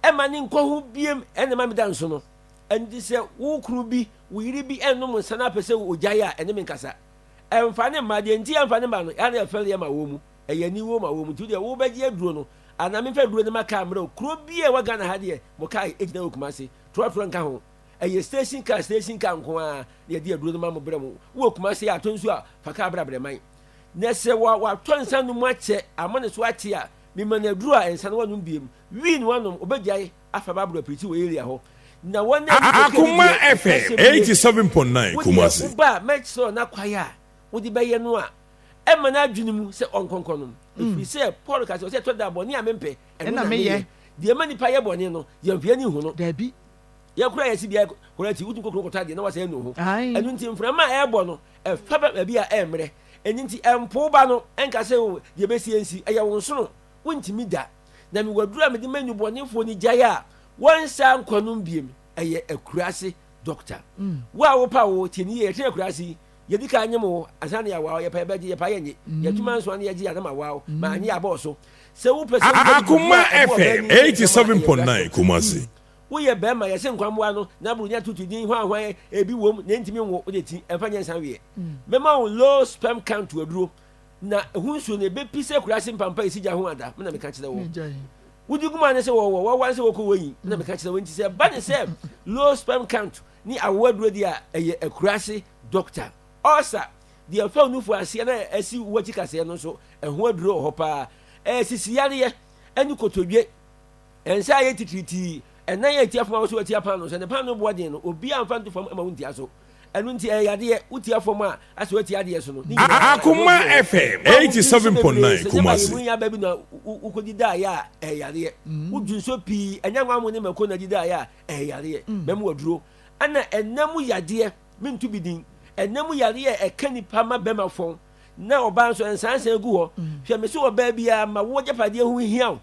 ɛma ne nkɔ ho biem ɛna ɛma meda nso no. Ɛno nti sɛ wo kunu bi, wo yere bi ɛnnom nsa na apɛ sɛ ogyae a, ɛne me nkasa. Ɛmfa ne mma, deɛ nti ɛmfa ne mma no, ɛa na ɛfɛre yɛ ma wɔn mu. Ɛyɛ aniwuo ma wɔn mu. Nti wo deɛ wobɛgye aduro no anaa memfa aduro no ma kaa mmerɛ wo. Kuro biara ɛwɔ Ghana ha deɛ, mo kaa ɛgyina wɔ Kumasi. Trɔtrɔ nka ho. Ɛyɛ station car station car nko ara na yɛde aduro no ma mo brɛ mo. Wowɔ Kumasi a, atɔ nsuo a, fa car bra Brɛman. Na sɛ wa watɔ nsa nom akyɛ ama ne so ate a, mema no aduro a nsa no wanom biem. Wii na wanom, ɔbɛgyae afa Bible apirikyi wɔ area hɔ. Na wɔn a ɛdi kokaine Akoma deɛ, FM nokwasɛm nie, 87.9 wo deɛ Kumasi. woba a mɛkyerɛ wo n'akwan a wode bɛyɛ no a ɛmma n'adwene mu sɛ ɔnkɔnkɔ nom. Ɛfiri sɛ Paul ka sɛ, ɔsɛ ɛtɔ da a bɔne a mempɛ, ɛno na meyɛ. Deɛ ɛma nipa yɛ bɔne no, yɛmfa yɛn ani nhu no. Dabi. Yɛ koraa yɛsi bia koraa akyi wotumi kɔ kuro kɔtɔ adeɛ na wasɛ anu ho. Ɛno nti mframa a ɛrebɔ no ɛfa ba baabi a ɛmmerɛ. Ɛno nti ɛmpo ba no ɛnka sɛ o deɛ ɛbɛsi ɛnsi ɛyɛ wo nsono wontumi da. Na mewɔ aduro a mede ma nnubɔnefoɔ no gyae a wɔnsa nkɔ nom biem ɛyɛ akuraase doctor. Wo a wopa wo tie ne yie yɛtena akuraase yi yɛdi kan nyem wo ansa na yɛawa wo yɛpa yɛbɛgye yɛpa yɛnye yɛtuma nso ano yɛgye anam awa wo ma anye abɔɔ so sɛ wopɛ sɛ wogya Akoma biribi a ɛboa ɔbaa FM nyinsɛn ntɛm a ɛyɛ 87.9 akuraase Kumasi. Woyɛ bɛrima, yɛse nkwammoa no na bronya tutu din hwanhwan ebi wom na entumi nwo wode ti ɛmfa nyɛ nsa weɛ. Mɛma wo low sperm count aduro na ɛho nsuo no ɛbɛpi sɛ akuraase mpampa esi gya ho ada me na meka kyerɛ wo. Wodi gu ma ne sɛ wɔwɔ wɔwa ne sɛ wɔkɔ wɔyi me na meka kyerɛ wo nti sɛ ɛba ne sɛ low sperm count ne awoɔ aduro deɛ a ɛyɛ akuraase doctor. Ulcer deɛ ɛfa wo nufu aseɛ na ɛsi wo akyi kaseɛ no nso ɛho aduro wɔ hɔ paa. Ɛyɛ sisi yareɛ ɛne kotodwe. Nsa ayɛ titiritii, ɛnan a etia fam a wɔso atia paanoo. Sɛ ne paanoo boɔ den no, obiara mfa nto fam mma wontia so. Ɛno nti, ɛyɛ yadeɛ. Wotia fam a, asɛ woatia adeɛ so no, ne nyinaa, ɛho Akoma aduro wɔ hɔ. FM Wo a wodwensɔ bebree, 87.9 sɛ nneɛma a Kumasi. yɛmu yi aba bi na wokɔdi daeɛ a, ɛyɛ yadeɛ. Wodwensɔ pii, ɛnyɛ anwa ne mako na di daeɛ a, ɛyɛ yadeɛ. Mɛma wo aduro. Ɛna ɛna mu yadeɛ, mentu bi din, ɛna mu yadeɛ a ɛka nipa ma bɛma fɔn. Na ɔbaa nso nsansan gu hɔ. Hwɛ me so ɔbaa biara ma wo agyapadeɛ ho hia wo.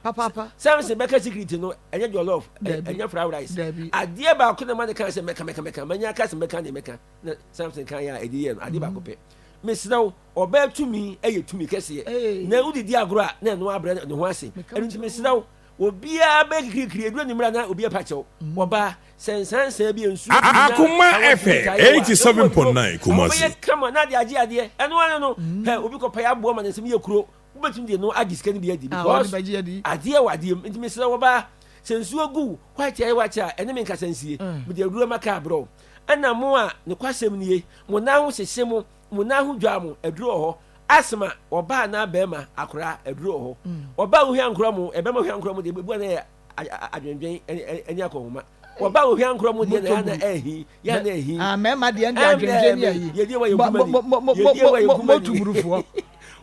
Samson bɛka secret no ɛnyɛ jollof ɛnyɛ fried rice. Adeɛ baako na ma ne kaa sɛ mɛka mɛka mɛka manya aka sɛ mɛka deɛ mɛka na Samson kan yɛ a ɛde yɛ no adeɛ baako pɛ. Mesrɛ wo ɔbaa tumi ɛyɛ tumi kɛseɛ na wodidi agorɔ a na ɛno abrɛ ne ho ase. Ɛno nti mesrɛ wo Obiara bɛyɛ kikirikiri, ɛduru anwummerɛ a na obi apa kyɛw. Ɔbaa, sɛ nsansan bi, nsuo bi na Akoma awɔ FM tumi taa yɛ wɔ a, ɛmu aduro, 87.9 ɛhɔ Kumasi. bɛyɛ kama na ade agye adeɛ. Ɛno ara no, hɛ, obi kɔpae aboɔ ma ne nsam yɛ kuro, wobɛtumi de ɛno agye sika no bi adi Ah, wɔde because bɛgye adi. adeɛ wɔ adeɛ mu. Nti mesrɛ wo ɔbaa, sɛ nsuo gu wo, white ayɛ wakyɛ a, ɛne me nkasa nsie. Mede aduro ma kaa brɛ wo. Ɛna mo a, nokwasɛm nie, mo nan ho hyehye mo, Mo nan ho dwaa mo, aduro wɔ hɔ. Asthma, ɔbaa anaa barima, akoraa, aduro wɔ hɔ. Ɔbaa ohia nkorɔ mo, ɛbɛma ohia nkorɔ mo deɛ, ebu a na ɛyɛ adwendwen ɛne akɔnhoma. Ɔbaa ohia nkorɔ mo deɛ na ɛyɛ na ɛhi, yɛ na ɛhi. Ah, mmarima deɛ ɛnde adwendwen ne ayi. Yɛdie wa yɛ kumani. Yɛdie wa yɛ kumani. Motuburufoɔ.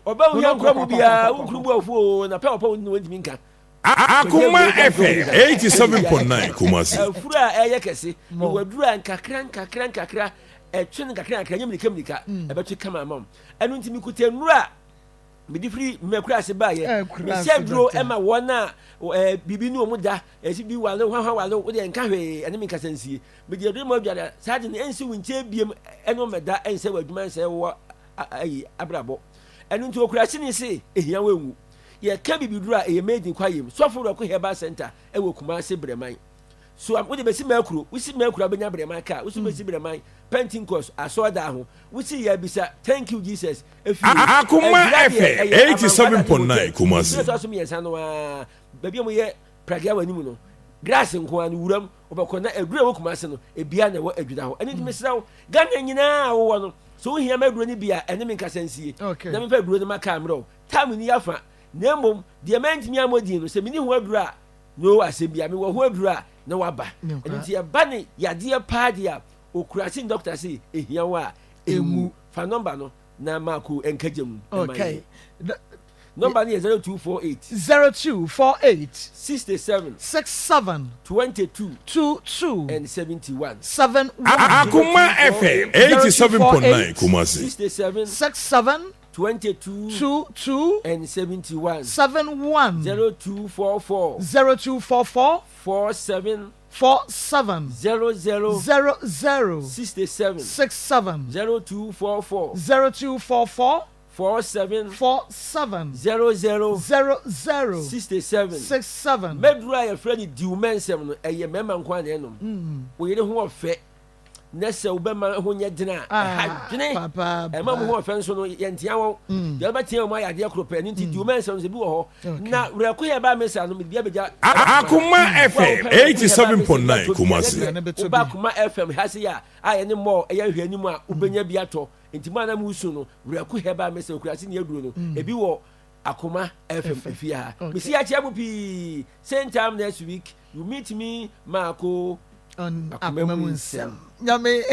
Ɔbaa ohia nkorɔ mo biara, wo kunu bu afu o, na pɛ ɔpɛ wo ne wɔntumi nka. Akoma FM 87.9 Kumasi. Afuru a ɛyɛ kɛse, mewɔ aduru a nkakra nkakra nkakra ɛtwe no nkakra nkakra, ɛnyɛ mirika mirika, ɛbɛtwe kama ama wo. Ɛno nti mekuta nnuru a mede firi m'akura ase baeɛ. Mehyɛ aduro ma wɔn a biribi ne wɔn da, ɛsi bi wale hwahwa wale, wo deɛ nka hwee, ɛne me nkasa nsie. Mede aduro ma adware saa de no ɛnsi wo nkyɛn biem, ɛne wo mmɛda, ɛnsɛ w'adwuma, ɛnsɛ wo ayi abrabɔ. Ɛno nti okuraseni se ehia wo enwu. Yɛka bibiduro a ɛyɛ made in Kwayem, Sɔfo Rɔko Herbal Center ɛwɔ Kumasi Brɛman. So wode bɛsi Mɛkuro, wosi Mɛkuro a wobɛnya Brɛman kaa, wosi bɛsi Brɛman Pentecost asɔɔdaa ho, wosi yɛ abisa thank you Jesus efie. Akoma Adwira deɛ FM ɛyɛ Amankwaa Dade 87.9 Hotel, Kumasi. nsuo ɛtɔ so mmiɛnsa no ara, baabi a wɔyɛ pragea wɔ anim no, grass nko ara no wuram, wobɛkɔ na aduro a ɛwɔ Kumasi no, ebiara na ɛwɔ Adwira hɔ. Ɛno nti mesrɛ wo, Ghana nyinaa a wowɔ no, sɛ wohia m'aduro no bi a, ɛne me nkasa nsie, na memfa aduro no ma kaa mmerɛ wo. Time nni afa, na mmom deɛ mantumi ammɔ din no, sɛ menni ho aduro a, no asɛm biara, mewɔ ho aduro a, na waba. Ɛno nti ɛba ne yadeɛ paa deɛ a, Okurase doctor se ehia wo a, ɛnwu. Fa number no. na Marco nka gya mu ma Okay. yɛn. Nɔmba no yɛ 0248. 0248. 67. 67. 22. 22. And 71. 71. Akoma FM 87.9 Kumasi. 67. 67. 22. 22. And 71. 71. 0244. 0244. 47. 47. 00. 00. 67. 67. 0244. 0244. 47. 47. 00. 00. 67. 67. Mɛduru a yɛfrɛ no diwmɛnsɛm no, ɛyɛ mmarima nko ara na ɛnom. Wo yere ho ɔfɛ na sɛ wo bɛma ho nyɛ den a, ɛha dwene. Ɛma mo ho ɔfɛ nso no, yɛntea wɔn. Deɛ wobɛtea wɔn ayɛ adeɛ koro pɛ. Ɛno nti diwmɛnsɛm no sɛ bi wɔ hɔ. Na werɛko yɛ ba me saa no, mede bi abɛgya. Akoma FM 87.9 Kumasi. Woba Akoma FM ha sei a, a yɛne mall ɛyɛ nhwɛanim a, wobɛnya bi atɔ. Nti mo a na mo su no, Werɛko Herbal Medicine Okurase ni aduro no, ebi wɔ Akoma FM efie ha. Mesi akyia mo pii. Same time next week, you meet me Maako Akoma mu nsɛm. Nyame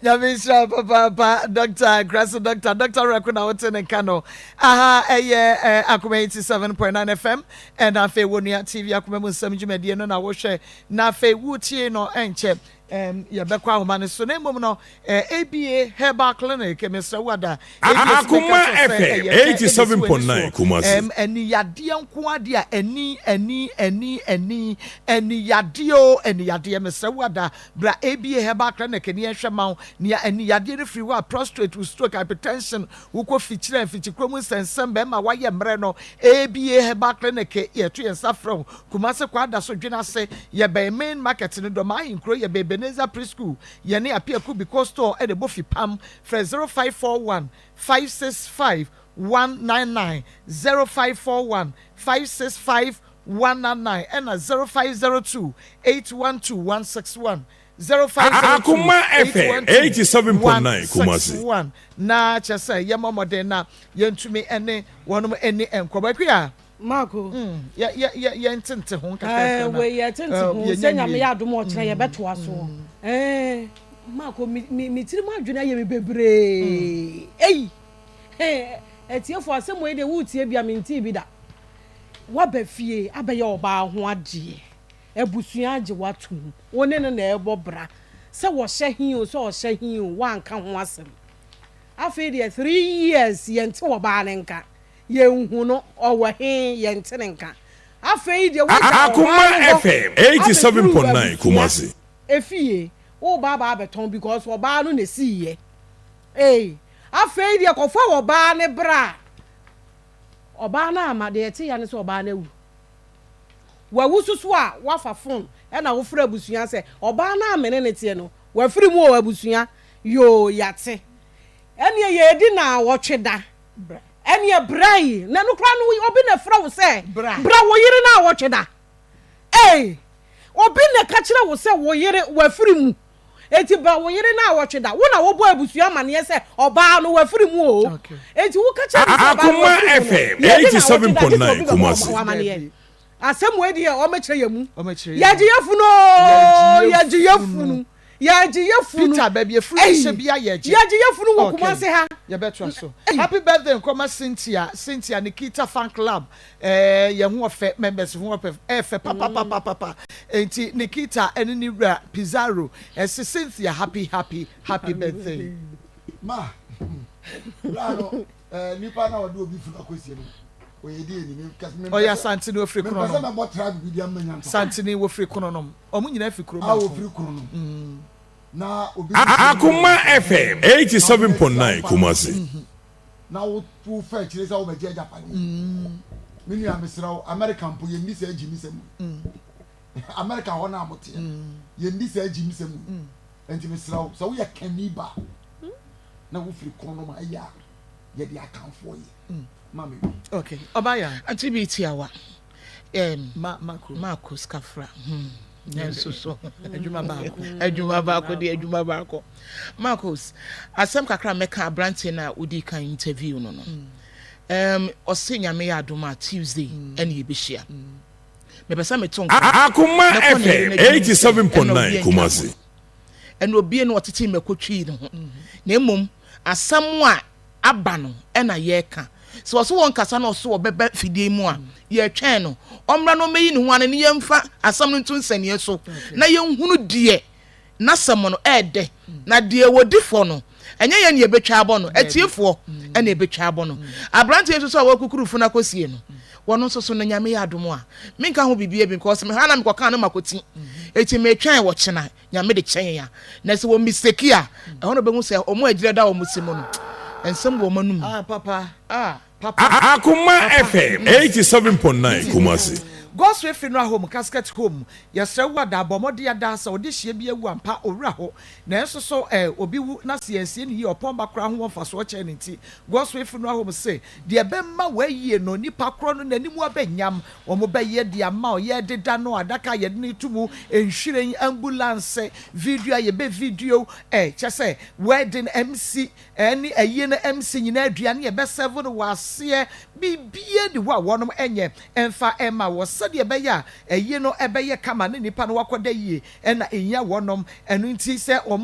Nyame nhyira papaapa Dr. Kraso Dr. Dr. Werɛko na wote ne nka no. Aha ɛyɛ eh, Akoma 87.9 FM ɛna afei wɔ nua TV Akoma mu nsɛm dwumadie no na wohwɛ na afei wotie no ɛnkyɛ Ɛm, yɛbɛkɔ ahoma no so na mmom no, eh, ABA Herbal Clinic, mesrɛ wo ada, ABA so Akoma meka kyerɛ sɛ FM ɛyɛ pɛ ɛna ɛsi w'ani 87.9 soɔ. Kumasi. Ɛm, ani yadeɛ nko ara deɛ a, ani, ani, ani, ani, ani yadeɛ o, ani yadeɛ, mesrɛ wo ada, bra ABA Herbal Clinic ne yɛnhwɛ ma wo. Nea ani yadeɛ no firi hɔ a, prostrate, wo stroke, hypertension, wokɔ fikyire a, mfikyikuro mu nsɛnsɛm, bɛrima wayɛ mmerɛ no, ABA Herbal Clinic, yɛto yɛn nsa frɛ wo. Kumase Kwadaso Dwenase, yɛbɛn Main Market no, Dɔm Ahenkuro, yɛbɛn Ebenezer Preschool, yɛne Apiaku Biko Store na ɛbɔ fipam. Frɛ 0541 565 199, 0541 565 199 ɛna 0502 812 161, 0502 Akoma FM 812 87.9 Kumasi. 161. Na kyerɛ sɛ yɛmmɔ mmɔden na yɛntumi ne wɔnom nni nkɔmmɔ. Akua. Marko. Mm, yɛ yɛ yɛ yɛn tente ho nkakrankra na. Wei yɛ tente ho sɛ nyame yɛ adom ɔkyerɛ yɛ bɛtoa so. Ɛɛ Marko mi mi mi tiri mu adwene ayɛ mi bebree. Eyi atiefo asɛm wei deɛ woretie bi a mentii bi da. Waba fie abɛyɛ ɔbaa ho adeɛ. Abusua agye wo atom. Wo ne no na ɛrebɔ bra. Sɛ wɔhyɛ he o, sɛ ɔhyɛ he o, woanka ho asɛm. Afei deɛ 3 years yɛnte ɔbaa no nka. Yɛnhu no, ɔwɔ he? Yɛnte ne nka. Afei deɛ woagya ɔbaa Akoma no hɔ FM abɛduru 87.9 abusua Kumasi. efie, woreba aba abɛtɔn because ɔbaa no na esiiɛ. Ei, afei deɛ kɔfa ɔbaa no bra. Ɔbaa no ama, deɛ yɛte ya ne sɛ ɔbaa no awu. Wawu nso so a, woafa phone ɛna wofrɛ abusua sɛ ɔbaa no a me ne no teɛ no, wafiri mu o abusua, yoo yɛate. Ɛneɛ yɛredi naawɔtwe da. Ɛneɛ bra yi, na ɛno koraa no obi na ɛfrɛ wo sɛ bra wo yere no awɔtwe da. Ei, obi na ɛka kyerɛ wo sɛ wo yere wafiri mu, enti bra wo yere no awɔtwe da. Wo na wobɔ abusua amaneɛ sɛ ɔbaa no wafiri mu o. Enti woka kyerɛ me sɛ ɔbaa no Akoma wafiri mu no, FM yɛdi no awɔtwe da, gye sɛ obi 87.9 bɛbɔ Kumasi. wo amaneɛ. Asɛm wei deɛ ɔmɛkyerɛ yɛn mu. Yɛgye yɛ funu o, yɛgye yɛ funu. Yɛgye yɛ funu. Peter baabi efunu no hyɛ bia yɛgye. Yɛgye yɛ funu wɔ Kumasi ha. Yɛbɛtoa so. Happy birthday nkɔma Cynthia, Cynthia Nikita fan club eh, yɛn ho ɔfɛ, members ho ɔfɛ, ɛfɛ papapapapa. Enti Nikita ɛne ne wura Pizarro ɛse Cynthia happy happy happy birthday. Ma, bra no, eh, nipa na ɔde obi funu akɔsie no, ɔyɛ di eni, Ɔyɛ Asanteni ofiri mempɛ sɛ Kronom. mɛbɔ tribe bi di ama nya ntɔkwa. Santini wofiri Kronom. Wɔn nyinaa fi kuro A baako. wɔfiri Kronom. Na obi Akoma FM 87.9 Kumasi. Na wo wo fa akyire sɛ wobɛgye agyapadeɛ. Me nua mesrɛ wo, America mpo yɛnni saa gyimisɛm wei. America hɔ no a moteɛ no, yɛnni saa gyimisɛm wei. Nti mesrɛ wo, sɛ woyɛ kani ba na wofiri Kronom a, ɛyɛ a yɛde akanfoɔ yɛ. Ma me wi. Okay, ɔba ya. Ante bi tiawa. Um, Ma Mako. Mako Skafra. Hmm. Nanso so. Adwuma baako. Adwuma baako de adwuma baako. Marcos, asɛm kakra mɛka aberanteɛ no a wodii kan interview no no. Um, ɔse Nyame yɛ adom a Tuesday ɛne yɛbɛhyia. Mepɛ sɛ meto nka. Akoma Mɛkɔ ne yere FM no adwuma mu sɛ ɛna 87.9 obi antwa Kumasi. ho. Ɛna obie no ɔtete mɛkɔ twii ne ho. Na mmom. Asɛm a aba no na yɛreka. Sɛ ɔse wɔnkasa na ɔse ɔbɛba fidie mu a, yɛretwɛn no. Ɔmmra na ɔmmɛyi ne ho ano na yɛmfa asɛm no nto nsɛnniiɛ so na yɛnhunu deɛ n'asɛm no ɛɛdɛ. Na deɛ wɔdi fɔ no, ɛnyɛ yɛn na yɛbɛtwa abɔ no, atiefoɔ na ɛbɛtwa abɔ no. Aberanteɛ nso so a wakukuru funu akɔsie no, wɔno nso so no, Nyame yɛ adom a, menka ho biribiara bi because me ha na mekɔkaa no makɔti. Enti metwɛn ɔkyena. Nyame de kyɛ yɛn a, na sɛ wɔ mistake a, ɛhɔ na ɔbɛhu sɛ wɔn a agyina da wɔn ti mu no, nsɛm wɔ wɔn anum. Ah, papa. Ah. Papa. Akoma FM 87.9 Kumasi. Godswill Funeral Home, Casket Home, Yɛsrɛ wo ada, bɔ mmɔden ada sɛ ɔdehyeɛ bi awu ampa, owura hɔ. Nanso so eh, obi wu na sɛ yɛansie no yie a, ɔpɔn ba koraa ho wɔ mfasoɔ kyɛn no nti, Godswill Funeral Home se, deɛ ɛbɛma wɔayie no, nipa korɔ no n'anim aba nyam, Wɔbɛyɛ de ama wo. Yɛdeda no adaka a yɛde no to mu, nhwiren, ambulanse, video a yɛbɛ video, eh, kyɛ sɛ wedding MC ɛne ayie no MC nyinaa aduane yɛbɛ serve no wɔ aseɛ, biribiara nni hɔ a wɔnom nyɛ mfa mma wɔ sɛdeɛ ɛbɛyɛ a ayie no ɛbɛyɛ kama ne nipa no wakɔda yie ɛna ɛhia wɔnom, ɛno nti sɛ wɔn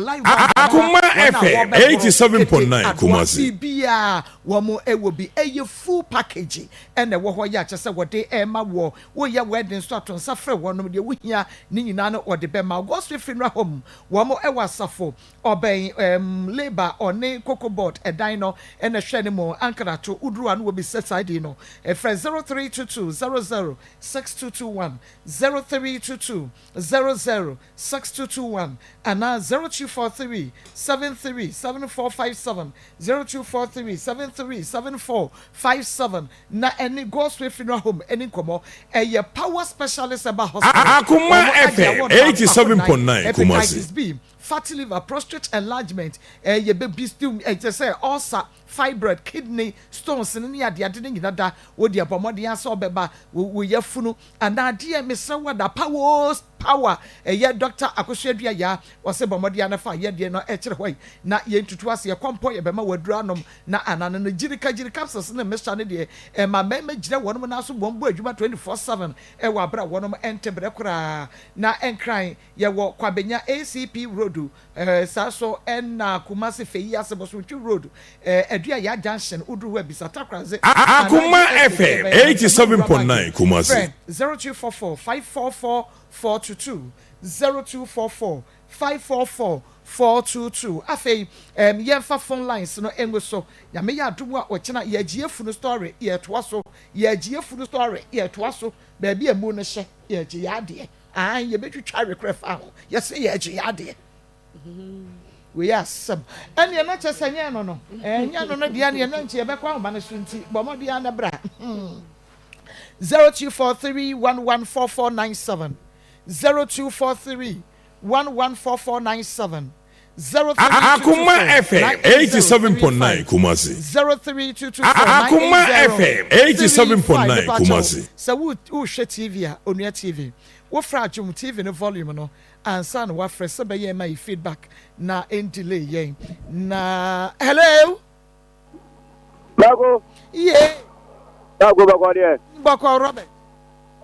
live band anaa Akoma wɔn a FM wɔbɛboro kete 87.9 adoa Kumasi. biribiara wɔn wɔ bi, ɛyɛ full package. Ɛna ɛwɔ hɔ yi a kyerɛ sɛ wɔde rema woɔ, woreyɛ wedding nso a to nsa frɛ wɔnom, deɛ wohia ne nyinaa no wɔde bɛma wo. Gospel Funeral Home, wɔn wɔ asafo, ɔbɛn ɛɛm Labour ɔne Cocoa Board ɛdan no ɛna ɛhwɛ ne mu, Ankrato, woduru hɔ a na wɔbisa saa din no, frɛ 0322 00 6221, 0322 00 6221 anaa 0243 73 7457, 0243 73 7457 na ɛne Godsway Funeral Home ɛni nkɔmmɔ. Ɛyɛ Power Specialist Herbal Hospital. Akoma Wɔn agye FM award baako baako nan, 87.9 Kumasi. Hepatitis B, fatty liver, prostate enlargement, ɛyɛ bɛbi stew, ɛkyɛ sɛ ulcer, fibroid, kidney stones no ne adeade no nyina da. Wo deɛ bɔ mmɔden ara sɛ wobɛba wo wo yafunu anaa adeɛ mesrɛ wo ada powers power ɛyɛ Doctor Akosua Dua Yaa ɔse bɔ mmɔden ara na fa yɛdeɛ no kyerɛ hɔ yi na yɛn tutu ase yɛkɔ mpɔ yɛbɛma wo aduro anom na anaa no no gyirika gyiri capsules ne mixture no deɛ ɛma mmarima gyina wɔnom nan so wɔn bɔ adwuma 24/7 ɛwɔ abere a wɔnom ɛnte brɛ koraa na ɛnkran yɛwɔ Kwabenya ACP road Eh, saa so na Kumasi Feyi ase Bosomtwi road eh, Aduaya junction woduru hɔ a bisa Takoradze anaa Akoma GSA FM deɛ bɛyɛ no sɛ mowura 87.9 bank Kumasi. frɛ 0244 544 422 0244 544 422 Afei em, yɛmfa phone lines no ngu so Nyame yɛ adom a ɔkyena yɛagye afunu story yɛtoa so yɛagye afunu story yɛtoa so baabi a mu no hyɛ yɛgye yɛ adeɛ Aane, yɛbɛtwitwa awe korɛ fa ho. Yɛse yɛregye yɛ adeɛ. Wei yɛ asɛm. Ɛneɛ na kyerɛ sɛ nyɛ ɛno no. Ɛnyɛ ɛno no deɛ ɛneɛ na nkyɛ yɛbɛkɔ ahoma no so nti bɔ mmɔden ara na bra. 0243114497 0243 114497 Akoma FM 87.9 Kumasi. Akoma FM 87.9 Kumasi. Sɛ wohwɛ TV a, Onua TV, wofrɛ a dwom TV no volume no ansa na woafrɛ sɛ ɛbɛyɛ ɛma yɛ feedback na ɛndelay yɛn. Na hello. Baako. Ye. Baako bɔkɔ deɛ. Bɔkɔ Robert.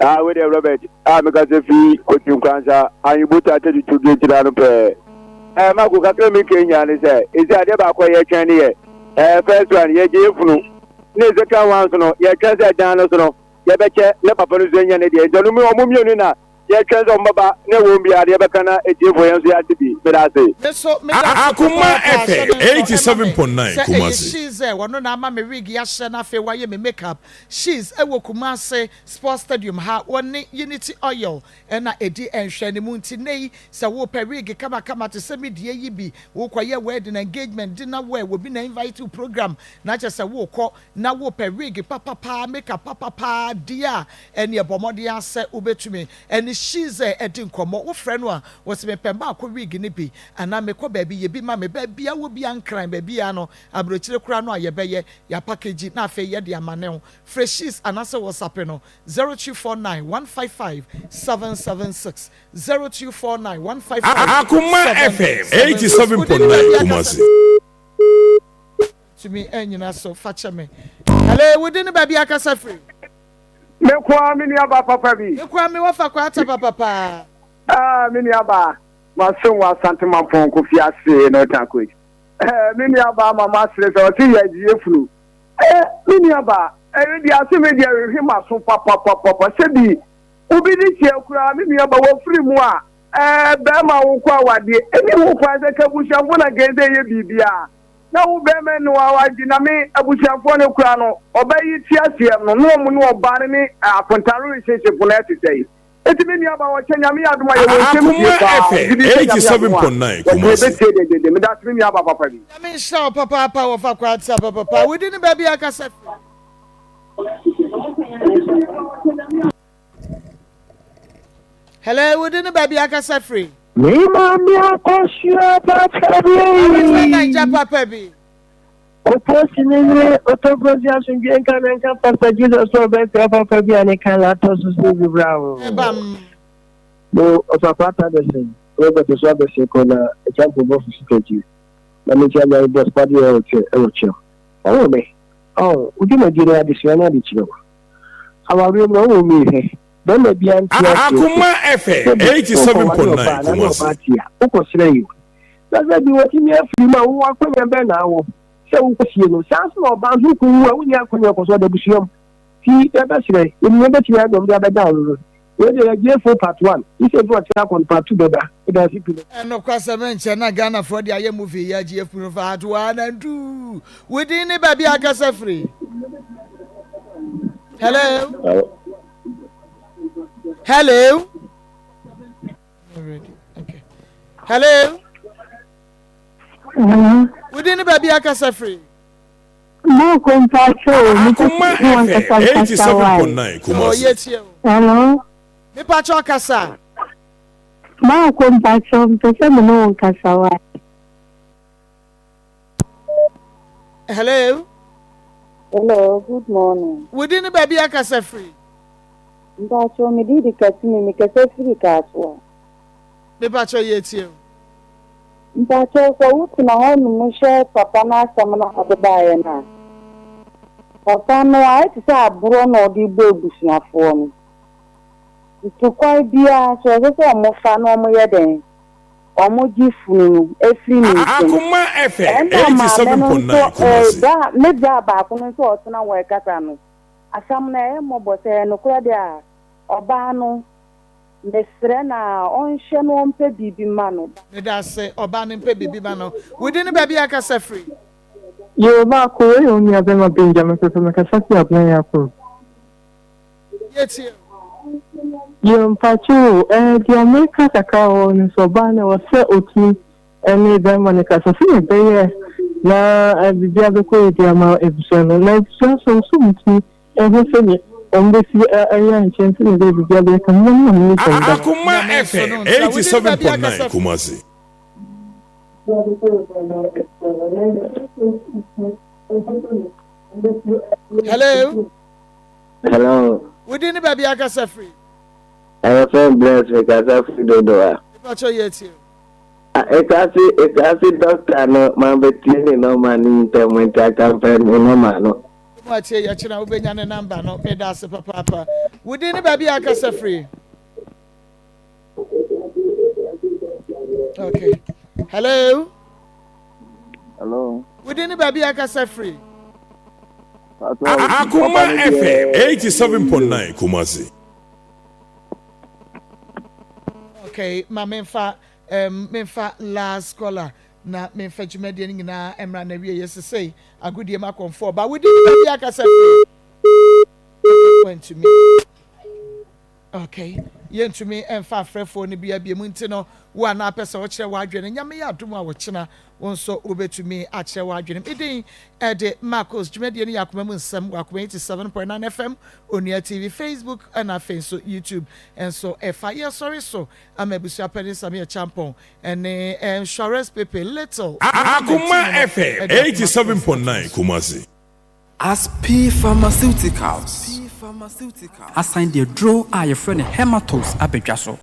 Ah, wei deɛ Robert. Ah, meka sɛ fi Kofi Nkoransa, Ahenbota 32 gate na no pɛɛ. Eh, Mako kakra mi ka hia ne sɛ, ɛsi adeɛ baako a yɛtwɛn ne yɛ, eh, first one, yɛgye yɛfunu. Ne second one so no, yɛtwɛn sɛ dan no so no, yɛbɛkyɛ na papa no nso anya ne deɛ. Nti ɔno ɔmo mmienu na Yɛtwɛn sɛ wɔbɛba na ɛwom biara deɛ yɛbɛka na atiefoɔ yɛn nso yɛate bi. Meda ase. Me nso meda ase Akoma papaapa FM hyɛ no nso ɛma me 87.9 sɛ ɛyɛ Kumasi. She's ɛ wɔno na ama me wig yi ahyɛ na afei wayɛ me make up She's ɛwɔ Kumasi sports stadium ha wɔne Unity Oil ɛna ɛdi nhwɛanimu nti nnɛ yi sɛ wopɛ wig kamakama te sɛ me deɛ yi bi wokɔyɛ wedding engagement dinner wear obi na invite wo program na kyerɛ sɛ wokɔ na wopɛ wig papa paa, makeup papa paa deɛ a, ɛneɛ bɔ mmɔden ara sɛ wobɛtumi ɛne Shize adi nkɔmmɔ. Wofrɛ no a, ɔse mepɛ maakɔ wig no bi anaa mekɔ baabi yɛ bi ma me. Baabi a wɔ biara, Nkran baabiara no, aburokyire koraa no a yɛbɛyɛ, yɛapakegyi na afei yɛde amane wo. Frɛ Shiz anaasɛ WhatsApp no 0249 155 776, 0249 155 Akoma FM 776. Wode ne 87.9 baabi akasa. Kumasi. Tumi anyina so fa kyɛ me. Hello, wo din ne baabi akasa firi? Me nkoa me nua ba papa bi. Me nkoa me wɔfa kwata papa paa. Ah me nua ba, masom wɔ Asante Mampong Kofi ase Northern Coach. Ɛɛ me nua baa ma ma sere sɛ ɔse yɛ agye funu. Ɛɛ me nua baa ɛyɛ deɛ ase me deɛ hwehwe ma so papapapapa sɛbi obi de kyɛ koraa me nua ba wafiri mu a ɛɛ bɛrima wokɔ awadeɛ ɛni ho kwan sɛ ka abusuafo na kɛn sɛ ɛyɛ biribiara na wo bɛrima ne wa wagye na me abusuafoɔ no koraa no ɔbɛ yi te aseɛ no na ɔmo ne ɔbaa no ne akonta relationship no ɛte sɛ Eti me nua ba ɔkyɛ nyame yɛ adom a yɛwɔ nsɛm tie paa megye di sɛ nyame adom a wɔkyɛ yɛbɛtie dendenden medase me nua ba papa bi. Nyame nhyira wo papaapa wɔfa kwatsa papapa wo din ne baabi a kasa firi. Hello, wo din ne baabi a kasa firi. Me maame akɔsua papa bi. Abɛtena Naija papa bi. Oposi ne yere Otokosi asomdwoe nka na nka Pastor Jesus sɛ ɔbɛsrɛ papa bi a ne kan la atɔ so sɛ bi bra ho. Mo ɔsafo ata bɛsen Robert so abɛsen kɔ na ɛkyampo bɔfo sika akyi na me nkyɛn nyare bɔs pade ɛwɔ kyɛ ɛwɔ kyɛm. Ɔwɔ me ɔn wo dwumadie no adesua ne adekyerɛ o. Awareɛ mu ɔwɔ me hwɛ bɛrima bia nte aseɛ sɛ sɛbi wokɔ ware ɔbaa na ne ɔbaa te a wokɔ srɛ yi o. Na sɛ bi wɔtumi afiri mu a, wowɔ akwanya bɛn na awɔ sɛ wokɔsie no? Saa nso na ɔbaa nso wokɔwu a, wonni akwanya kɔ so ɔda abusua mu. Nti yɛbɛsrɛ, yɛnim yɛbɛtumi ayɛ deɛ wɔde abɛda wo no. Wei deɛ yɛgye fo part one, yi sɛ bi ɔkyerɛ akɔ no part two bɛba. Meda ase pii. Nokwasɛm nkyɛ na Ghanafoɔ de ayɛ movie yi agye afunu part one and two. Wo din ne baabi a akasa firi? Hello? Hello? Okay. Hello. Hello. Within the baby akasa free. Moko mpacho o. Akoma FM 87.9 Kumasi. Oh, yes, yo. Hello. Me pacho kasa. Moko mpacho mpese me no nkasa wa. Hello. Hello, good morning. Within the baby akasa free. Mpacho me din de Katumi, me kasa firi Kasoa. Me pacho yɛ tie o. Mpacho sɛ wo tena hɔ nom hwɛ papa no asɛm no a ɔde baeɛ no a, papa no ayɛ te sɛ aborɔ na ɔde bɔ abusuafoɔ no. Nti kwan biara so ɛsɛ sɛ ɔmo fa na ɔmo yɛ dɛn? Ɔmo gye funu no firi ne nsam. Akoma FM Ɛna maame no 87.9 nso, Kumasi. bra, me bra baako no nso a ɔtena hɔ ɛkasa no, Asɛm no ɛyɛ mmɔbɔ, sɛ ɛyɛ nokorɛ deɛ a, ɔbaa no, mesrɛ no a, ɔnhwɛ na ɔmpɛ biribi mma no. Medase, ɔbaa no mpɛ biribi ma no. Wo din ne baabi a kasa firi? Yoo baako, wei yɛ wo nua bɛma Benjamin pɛpɛ mekasa fi Abena Yakum. Yɛtie o. Yoo mpakyɛw o, ɛɛ deɛ meka kakra wɔ hɔ no sɛ ɔbaa no ɛwɔ sɛ ɔtumi ne bɛrima no kasa sɛnea ɛbɛyɛ na biribiara bɛkɔ yie de ama abusua no. Na abusua nso nso wɔtumi hu sɛnea wɔbɛsi ayɛ nkyɛn sɛnea ɛbɛyɛ biribiara bɛyɛ kama. Mo na mo sɛm da. Akoma FM 87.9 Kumasi. Hello. Hello. Wodi ne baabi akasa firi. Ɛyɛ fɛn bless mi kasa firi dodowa. Ìbàkyɛ yɛ tie. Esaase esaase doctor no mambetie ne nɔma no ntɛm nti anka mepɛ ne nɔma no. Mo atie yɛ kyena wobɛnya ne number no meda ase papaapa wo din ne baabi a akasa firi okay hello hello wo din ne baabi a akasa firi Akoma FM 87.9 Kumasi. Okay, ma memfa um, memfa last caller na memfa dwumadie no nyinaa mmra na wie yɛ sesei agodie mu akɔmfoɔ ba wodi ne baabi akasa firi wantumi okay yɛntumi mfa afrɛfoɔ no bi abie mu nti no wo a na apɛ sɛ wokyerɛ w'adwene nyame yɛ adom a wɔkyena Wo nso wobɛtumi akyerɛ w'adwene. Me din de Marcos. Dwumadie no yɛ Akoma Mu Nsɛm wɔ Akoma 87.9 FM, Onua TV, Facebook ɛna afei nso YouTube nso ɛfa. Yɛsɔre so ama abusua panin Samir Acheampong ne Suarez Pepe Little. Akoma FM 87.9 Kumasi. Aspi Pharmaceuticals asan de aduro a yɛfrɛ no Hematos aba dwa so.